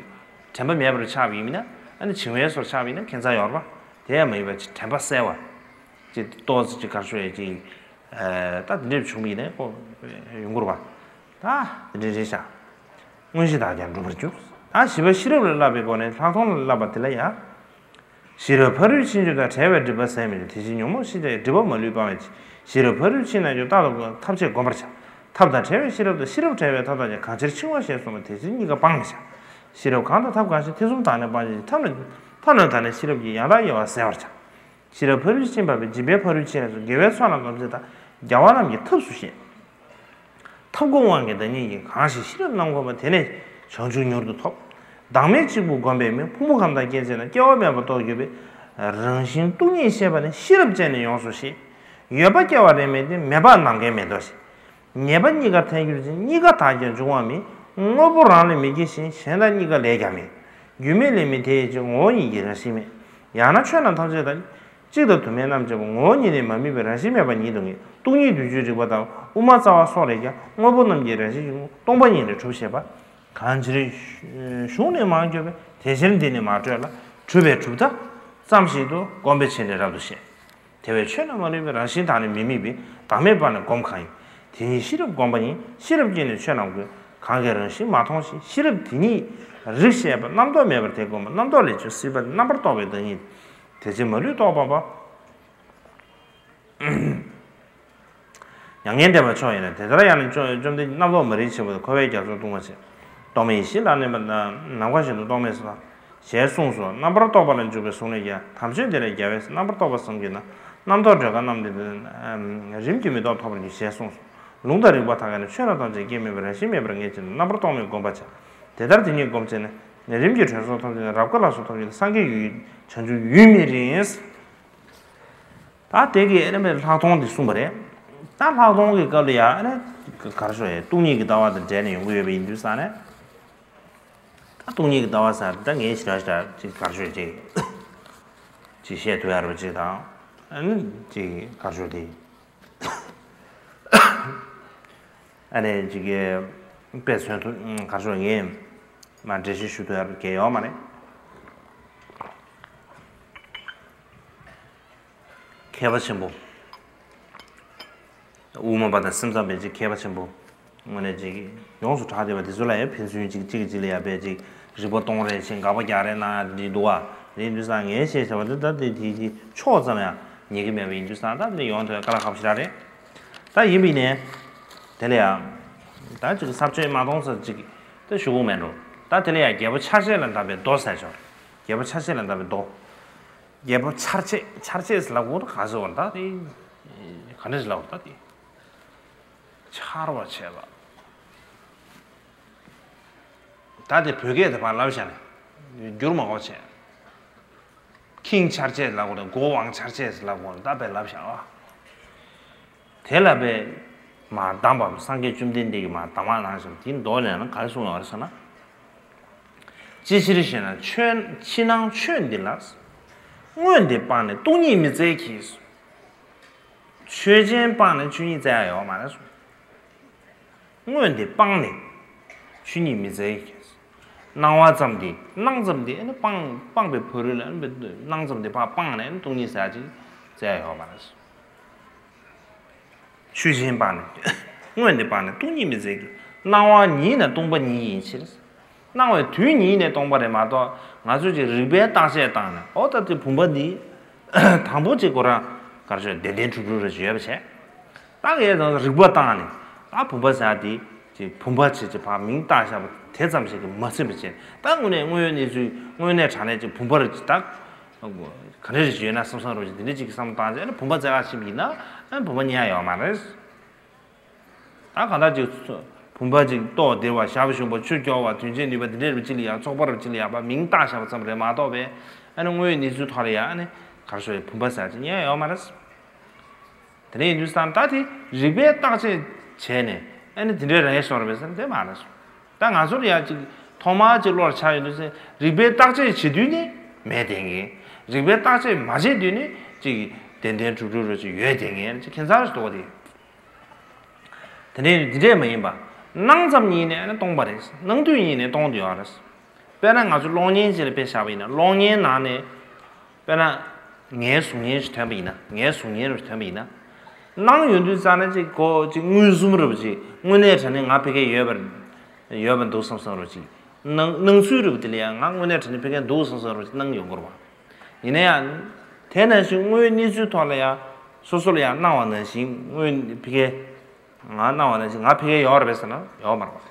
དྲན་པ་མེད་པར་ཆགས་པ་ཡིན་མིན་ན་ཨ་ནི་བྱིང་བའི་བཟོ་འདྲ་ཆགས་པ་ཡིན་ན་ཁྱད་མཚར་ཡོད་རེད་པ། དེ་ཡང་མ་ཡིན་པ་ཅིག་དྲན་པ་གསལ་བ། ཅིག་ཏོག་ཙམ་ཅིག་གར་ཤོར་ཡས་ཅིག་ད་དེ་འདྲས་བྱུང་བ་ཡིན་ན་ཁོ་ཡོང་གི་རེད་པ། ད་དེ་འདྲས་རེད་ཤག་དངོས་གཞི་དག་ཀྱང་འགྲུབ་པར་འགྱུར། ད་ཞི་བ་ཤེས་རབ་ལ་བསླབ་པའི་སྒོ་ནས་ལྷག་མཐོང་ལ་བསླབ་པ་དེ་ལ་ཡང་། ཤེས་རབ་ཕ་རོལ་ཕྱིན་བཅུ་དང་བྲལ་བའི་སྒྲིབ་པ་ཟད་མི་འགྱུར། དེ་བཞིན་ཉོན་མོངས་ཤེས་བྱ་ཡི་སྒྲིབ་པ་མ་ལུས་སྤང་བའི་ཕྱིར། ཤེས་རབ་ཕ་རོལ་ཕྱིན་རྣལ་འབྱོར་རྟག་ཏུ་བསྒོམ། ཐབས་ཅེས་བསྒོམ་པར་བྱ། ཐབས་དང་བྲལ་བའི་ཤེས་རབ་དང་ཤེས་རབ་བྲལ་བའི་ཐབས་དག་ཀྱང་གང་ཕྱིར་འཆིང་བ་ཞེས་གསུངས་པ་དེ་ཕྱིར་གཉིས་ཀ་སྤང་བར་བྱ། ཤེས་རབ་གང་དང་ཐབས་གང་ཞིག་ཐེ་ཚོམ་དག་ནི་སྤང་བྱ་ཞིང་ཐབས་ནི་ཐབས་ནི་དག་ནི་ཤེས་རབ་ཀྱིས་ཡང་དག་དབྱེ་བ་བསལ་བར་བྱ། ཤེས་རབ་ཕ་རོལ་ཕྱིན་པ་བས་སྦྱིན་པའི་ཕ་རོལ་ཕྱིན་ལ་སོགས་དགེ་བའི་ཚོགས་རྣམས་བསྒོམ་བྱ་དང་རྒྱལ་བ་རྣམས་ཀྱི་ཐབས་སུ་བཤད། ཐབས་སྒོམ་དབང་གི་བདག་ཉིད་ཀྱིས། གང་ཞིག་ཤེས་རབ་རྣམ་བསྒོམས་པ། དེ་ནས་བྱང་ཆུབ་མྱུར་དུ་ཐོབ། བདག་མེད་གཅིག་པུ་བསྒོམས་པས་མི། ཕུང་པོ་ཁམས་དང་སྐྱེ་མཆེད་རྣམས། སྐྱེ་བ་མེད་པར་རྟོགས་གྱུར་པས། རང་བཞིན་སྟོང་ཉིད་ཤེས་པ་ནི། ཤེས་རབ་ཅན་ནི་ཡོངས་སུ་ཤེས། ཡོད་པ་སྐྱེ་བ་རེ་མེད་དེ། མེད་པ་ནམ་མཁའི་མེ་ཏོག་བཞིན། ངེས་པ་གཉིས་ཀར་ཐལ་འགྱུར་ཅིང་། གཉིས་ཀ་དག་ཀྱང་འབྱུང་བ་མེད། དངོས་པོ་རང་ལས་མི་སྐྱེ་ཞིང་། གཞན་དག་གཉིས་ཀ་ལས་ཀྱང་མེད། རྒྱུ་མེད་ལས་མེད་དེ་ཡི་ཕྱིར། ངོ་བོ་ཉིད་ཀྱི་རང་བཞིན་མེད། ཡང་ན་ཆོས་རྣམས་ཐམས་ཅད་དང་། གཅིག་དང་དུ་མའི་རྣམ་བཅད་པ། ངོ་བོ་ཉིད་ནི་མ་དམིགས་པའི་རང་བཞིན་མེད་པ་ཉིད་དུ་ངེས། སྟོང་ཉིད་དུ་གྱུར་རིག་པ་དང་། དབུ་མ་རྩ་བ་སོགས་ལས་ཀྱང་། དངོས་པོ་རྣམས་ཀྱི་རང་བཞིན་གྱི་ངོ་བོ་སྟོང་པ་ཉིད་ལས་གྲུབ་ཞེས་པ། གང་ཕྱིར་གཞུང་ནི་མང་སྐྱོ་བས། དེ་ཕྱིར་འདི་ནི་མ་སྤྲོས་ལ། གྲུབ་པའི་གྲུབ་མཐའ་ཙམ་ཞིག་ཏུ། བསྒོམས་པའི་ཕྱིར་ནི་རབ་ཏུ་བཤད། དེ་བས་ཆོས་རྣམས་མ་ལུས་པའི། རང་བཞིན་དག་ནི་མི་དམིགས་པའི། བདག་མེད་པ་ནི་སྒོམ་གང་ཡིན། དེ་ཉིད་ཤེས་རབ་བསྒོམ་པ་ཡིན། ཤེས་རབ་ཀྱིས་ནི་ཆོས་རྣམས་ཀུན། གང་གིས་རང་བཞིན་མ་མཐོང་ཞིང་། ཤེས་རབ་དེ་ཉིད་རིག་ཤེས་པ། རྣམ་རྟོག་མེད་པར་དེ་བསྒོམ་པ། རྣམ་རྟོག་ལས་བྱུང་སྲིད་པ་རྣམ་པར་རྟོག་པའི་བདག་ཉིད། དེ་ཕྱིར་མ་ལུས་རྟོགས་པ་པ། མྱ་ངན་འདས་པ་མཆོག་ཡིན་ལ། དེ་ལྟར་ཡང་ན་བཅོམ་ལྡན་རྣམ་རྟོག་མ་རིག་ཆེན་པོ་འཁོར་བའི་རྒྱ་མཚོར་ལྟུང་བ་བྱེད། རྟོག་མེད་ཡེ་ཤེས་ལ་གནས་པ་ནམ་མཁའ་བཞིན་དུ་རྟོག་མེད་ཟེར། ཞེས་གསུངས་སོ། རྣམ་པར་རྟོག་པ་ལ་འཇུག་པའི་གཟུངས་ལས་ཀྱང་། དམ་ཆོས་འདི་ལས་རྒྱལ་བས་ཟེར། རྣམ་པར་རྟོག་པ་བསམ་གྱུར་ན། རྣམ་རྟོག་བགྲོད་དཀའ་རྣམས་འདི་རིམ་གྱིས་མི་ཐོབ་ཐོབ་པར་འགྱུར། ཞེས་གསུངས་སོ། ལུང་དང་རིགས་པ་དག་གིས་ནི། ཆོས་རྣམས་ཐམས་ཅད་སྐྱེ་མེད་པའི། རང་བཞིན་མེད་པར་ངེས་བྱས་ནས། རྣམ་པར་རྟོག་མེད་བསྒོམ་པར་བྱ། དེ་ལྟར་དེ་ཉིད་བསྒོམས་བྱས་ནས། རིམ་གྱིས་གྲོལ་སོགས་ཐོབ་བྱས་ནས། རབ་དཀའ་ལ་སོགས་ཐོབ་བྱས་ནས། སངས་རྒྱས་ཡུལ་བྱང་ཆུབ་ཡུལ་མི་རིང་། ད་དེ་གི་ཨ་ནི་ལྷག་མཐོང་འདི་གསུངས་པ་རེད། ད་ལྷག་མཐོང་གི་སྐབས་ལ་ཡང་ཨ་ནི་ག་རེ་ཞུ་ཡ། སྟོང་ཉིད་ཀྱི་ལྟ་བ་དང་འབྲེལ་ནས་ཡོང་གི་ཡོད་པ་ཡིན་དུས་ཙང་ནས། ད་སྟོང་ཉིད་ཀྱི་ལྟ་བ་ཟེར་ད་ངས་ཞེ་དྲག་ཞེ་དྲག་ཅིག་ག་རེ་ཞུ་ཅིག་ཅིག་བཤད་ཐུབ་ཡ་རེད་པ་ཅིག་དང་། ཨ་ནི་ཅིག་ག་རེ་ཞུ་དེ། ཨ་ནི་ཅིག་གི་དཔེ་མཚོན་ཐུབ་ག་རེ་ཞུ་ངས་མ་འགྲེལ་བཤད་ཞུ་ཐུབ་ཡ་གལ་ཡོད་མ་རེད། མཁས་པ་ཆེན་པོ། དབུ་མ་པ་དང་སེམས་ཙམ་པའི་ཅིག་མཁས་པ་ཆེན་པོ། དངོས་གནས་ཅིག་ཡོངས་སུ་གྲགས་བསྡད་པ་དེ་ཚོ་ལ་ཡང་ཕན་ཚུན་ཅིག་གཅིག་གིས་གཅིག་ལ་ཡང་དཔེ་ཅིག་རིག་པ་གཏོང་རེས་བྱེད། དགག་པ་རྒྱག་རེས་གནང་ཡ་འདི་འདུག་བ། དེ་ཡིན་དུས་ཙང་ངས་བཤད་བྱ་བ་འདི་ད་དེ་དེ་དེ་ཕྱོགས་ཙམ་ཡང་ཉན་གི་མེད་པ་ཡིན་དུས་ཙང་ད་དེ་ཡོང་ཐོས་དཀའ་ལས་ཁག་པོ་ཞེ་དྲག་རེད། ད་ཡིན་པ་ཡིན་ནའི་དེ་ལ་ཡང་ད་ཅིག་ས་བཅད་མ་གཏོང་ས་ཅིག་ད་ཞུ་དགོས་མེད་འགྲོ། ད་དེ་ལ་ཡང་རྒྱལ་པོ་འཆར་བྱེད་ལ་བརྡབས་པའི་མདོ་ཟེར་ཆོག་རྒྱལ་པོ་འཆར་བྱེད་ལ་བརྡབས་པའི་མདོ། རྒྱལ་པོ་འཆར་བྱེད། འཆར་བྱེད་ཟེར་ལབ་དགོས་ད་ག་ཟེར་བ་ད་དེ། ག་འདྲ་ཟེར་ལབ་དགོས་ད་དེ། འཆར་བ་བྱེད་པ། ད་དེ་བོད་སྐད་དེ་ཕར་ལབ་བཞག་ནས་བསྒྱུར་མ་དགོས་བྱས། ཁྱིང་འཆར་བྱེད་ལབ་དགོས་རེད། མགོ་དབང་འཆར་བྱེད་ཟེར་ལབ་དགོས་རེད། ད་དཔེ་ལབ་བཞག་ཨ། དེ་ལ་དཔེ་མ་གདམས་པ་སངས་རྒྱས་བཅོམ་ལྡན་འདས་ཀྱིས་མ་གདམས་པ་གནང་ཞིང་དེའི་མདོ་ལས་ན་ག་རེ་གསུངས་ཡོད་རེད་ཟེར་ན། ཅི་ཕྱིར་ཞེ་ན་ཆོས་ཕྱི་ནང་ཆོས་འདི་ལ། སྔོན་འདི་སྤངས་ནས་སྟོང་ཉིད་མི་བཙལ་གྱི། ཆོས་ཅན་སྤངས་ནས་ཆོས་ཉིད་བཙལ་ཡ་ཡོད་མ་རེད་གསུངས། སྔོན་འདི་སྤངས་ནས་ཆོས་ཉིད་མི་བཙལ་གྱི། སྣང་བ་ཙམ་འདི་སྣང་ཙམ་འདི་ཨ་ནི་སྤངས་སྤངས་པའི་ཕ་རོལ་ལ་ཨ་ནི་སྣང་ཙམ་འདི་ཕར་སྤངས་ནས་ཨ་ནི་སྟོང་ཉིད་ཟེར་ཡ་ཅིག་བཙལ་ཡ་ཡོད་མ་རེད། ཆོས་ཅན་སྤངས་ནས། སྔོན་འདི་སྤངས་ནས་སྟོང་ཉིད་མི་བཙལ་གྱི། སྣང་བ་ཉིད་ནི་སྟོང་པ་ཉིད་ཡིན་ཕྱིར། སྣང་བའི་དུས་ཉིད་ནས་སྟོང་པ་རེད་མ་གཏོགས་ང་ཚོས་ཀྱི་རིགས་པའི་བརྟག་དཔྱད་བཏང་ནས་ཨོ་ད་དེ་བུམ་པ་འདི། དང་པོ་གཅིག་ཁོ་རང་གར་ཆོད་བདེན་བདེན་གྲུབ་གྲུབ་རེ་ཡོད་པ་བྱས། ད་གའི་དང་རིགས་པ་བཏང་ནས་ད་བུམ་པ་ཟེར་དེ་ཅིག་བུམ་པ་བྱས་ཅིག་ཕར་མིང་བཏགས་བཞག་པ་དེ་ཙམ་ཞིག་གིས་མ་ཟིན་པ་བྱས། ད་དངོས་གནས་དངོས་ཡོད་གནས་ཚུལ་དངོས་གནས་དྲང་གནས་ཅིག་བུམ་པ་རེ་ཅིག་ད། ག་འདྲ་རེ་ཡོད་ན་བསམ་བསམ་རོ་ཅིག་དེ་འདྲ་ཅིག་གི་བསམ་བཏང་བྱས་ནས་བུམ་པ་བཙལ་ག་ཕྱིན་པ་ཡིན་ན་ཨ་བུམ་པ་རྙེད་ཡ་ཡོད་མ་རེད། ད་གང་ལྟར་ཅིག་བུམ་པ་ཅིག་ཏོག་ལྡིར་བ་ཞབས་ཞུམ་པ་ཆུ་སྐྱོར་བ་དོན་བྱེད་ནུས་པ་འདི་འདྲ་རེ་ཅིག་ལ་ཡ་ཚོགས་པ་རེ་ཅིག་ལ་ཡ་པ་མིང་བཏགས་བཞག་པ་ཙམ་རེད་མ་གཏོགས་པས་ཨ་ནི་དངོས་ཡོད་གནས་ཚུལ་ཐོག་ལ་ཡ་ཨ་ནི་གར་སོ་ཡི་བུམ་པ་ཟེར་ཅིག་རྙེད་ཡ་ཡོད་མ་རེད། དེ་འདྲ་ཡིན་དུས་ཙང་ད་དེ་རིགས་པས་བརྟག་དཔྱད་བྱས་ནས་ཨ་ནི་དེ་འདྲའི་རང་ཡལ་ཤོར་བས་ཟེར་ན་དེ་མ་རེད་སོང་། ད་ང་ཚོར་ཡ་ཅིག་ཐོག་མར་ཅིག་བློར་འཆར་ཡོང་དུས་ཚེ་རིགས་པས་བརྟག་དཔྱད་བྱེད་དུས་ནི་མེད་བསྡད་མཁན། རིགས་པས་བརྟག་དཔྱད་མ་བྱེད་དུས་ནི་ཅིག་བདེན་བདེན་གྲུབ་གྲུབ་རོ་ཅིག་ཡོད་བསྡད་མཁན་ཅིག་ཁྱད་མཚར་ཞིག་འདུག་བ་དེ། དེ་འདྲའི་འདི་འདྲས་མ་ཡིན་པ། སྣང་ཙམ་ཉིད་ནས་ནི་སྟོང་པ་རེད། སྣང་དུས་ཉིད་ནས་སྟོང་དུ་ཡོད་རེད། དཔེར་ན་ང་ཚོ་གློག་བརྙན་ཅིག་ལ་དཔེ་བཞག་པ་ཡིན་ན་གློག་བརྙན་ནང་ནས། དཔེར་ན། ངའི་གཟུགས་བརྙན་ཞིག་ཐོན་པ་ཡིན་ན་ངའི་གཟུགས་བརྙན་རུ་ཐོན་པ་ཡིན་ན། སྣང་ཡོང་དུས་ཙ་ན་ཅིག་གོ་ཅིག་མངོན་སུམ་རུ་ཅིག་དངོས་གནས་དྲང་གནས་ང་ཕ་གི་ཡོད་པར། ཡོད་པར་འདུག་བསམ་བསམ་རུ་ཅིག་སྣང་སྣང་ཚུལ་རུ་དེ་ལ་ཡང་ང་དངོས་གནས་དྲང་གནས་ཕ་གི་འདུག་བསམ་བསམ་རུ་ཅིག་སྣང་ཡོང་གི་རེད་བ། ཡིན་ན་ཡང་། དེ་ནང་བཞིན་དངོས་ཡོད་གནས་ཚུལ་ཐོག་ལ་ཡང་སོ་སོ་ལ་ཡང་སྣང་བ་ནང་བཞིན་དངོས་ཕ་གི་ང་སྣང་བ་ནང་བཞིན་ང་ཕ་གི་ཡོད་རེད་པས་ཟེར་ན་ཡོད་མ་རེད་བ།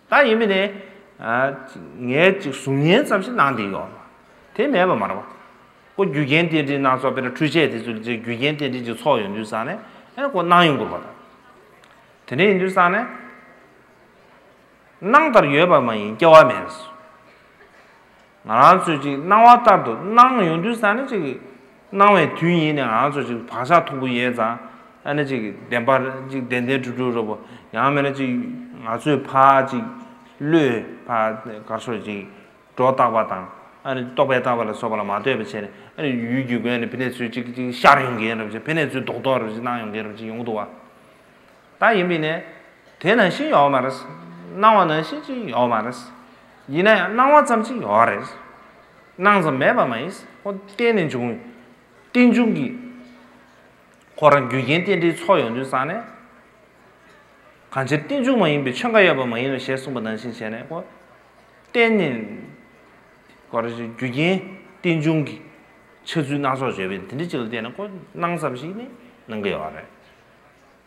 ད་ཡིན་མིན་ནི། ངས་ཅིག་གཟུགས་བརྙན་ཙམ་ཞིག་སྣང་བསྡད་ཡོད། དེ་མེད་པ་མ་རེད་བ། ཁོ་རྒྱུ་རྐྱེན་རྟེན་འབྲེལ་སྣ་ཚོགས་དཔེར་ན་འཕྲུལ་ཆས་དེ་ཚོ་ལ་ཅིག་རྒྱུ་རྐྱེན་རྟེན་འབྲེལ་ཅིག་ཚོགས་ཡོང་དུས་ཙང་ནས་ཨེ་ཁོ་སྣང་ཡོང་དགོས་པ་དང་། དེ་འདྲ་ཡིན་དུས་ཙང་ནས། སྣང་ལྟར་ཡོད་པ་མ་ཡིན་སྐྱེ་བ་མེད། ང་རང་ཚོས་ཅིག་སྣང་བ་ལྟར་དུ་སྣང་ཡོང་དུས་ཙང་ནས་ཅིག་སྣང་བའི་དུས་ཡིན་ནས་ང་རང་ཚོ་ཅིག་བག་ཆགས་མཐུག་པོ་ཡོད་ཙང་ཨ་ནི་ཅིག་བདེན་པ་ཅིག་བདེན་བདེན་གྲུབ་གྲུབ་རེད་པོ། ཡང་མིན་ན་ཅིག་ང་ཚོས་ཕར་ཅིག་བློས་ཕར་གར་སོ་ཅིག་སྒྲོ་བཏགས་པ་དང་ཨ་ནི་རྟོག་པས་བཏགས་པ་ལ་སོགས་པ་ལ་མ་ལྟོས་པ་བྱས་ནས་ཨ་ནི་ཡུལ་གྱི་སྒོ་ནས་ཕ་གི་ཚོས་ཅིག་ཅིག་ཤར་ཡོང་གི་ཡིན་རེད་པ་ཅིག་ཕ་གི་ཚོས་རྡོག་རྡོག་རེད་པ་ཅིག་སྣང་ཡོང་གི་རེད་པ་ཅིག་ཡོང་གི་འདུག་བ། ད་ཡིན་པས་ནས། དེ་ནང་བཞིན་ཡོད་མ་རེད། སྣང་བ་ནང་བཞིན་ཅིག་ཡོད་མ་རེད། ཡིན་ན་ཡང་སྣང་བ་ཙམ་ཅིག་ཡོད་རེད། སྣང་ཙམ་མེད་པ་མ་ཡིན། ཁོ་བརྟེན་ནས་འབྱུང་། རྟེན་འབྱུང་གི། ཁོ་རང་རྒྱུ་རྐྱེན་རྟེན་འབྲེལ་ཚོགས་ཡོང་དུས་ཙང་ནས། གང་ཕྱིར་རྟེན་འབྱུང་མ་ཡིན་པའི་ཆོས་འགའ་ཡོད་པ་མ་ཡིན་ནོ་ཞེས་གསུངས་པ་ནང་བཞིན་བྱས་ནས་ཁོ། བརྟེན་ནས། ཁོ་རང་རྒྱུ་རྐྱེན་རྟེན་འབྱུང་གི། འཆར་ཚུལ་སྣ་ཚོགས་བརྗོད་པའི་དེ་འདྲ་ཅིག་ལ་བརྟེན་ནས་ཁོ་སྣང་ཙམ་ཞིག་ནི་སྣང་གི་ཡོད་རེད།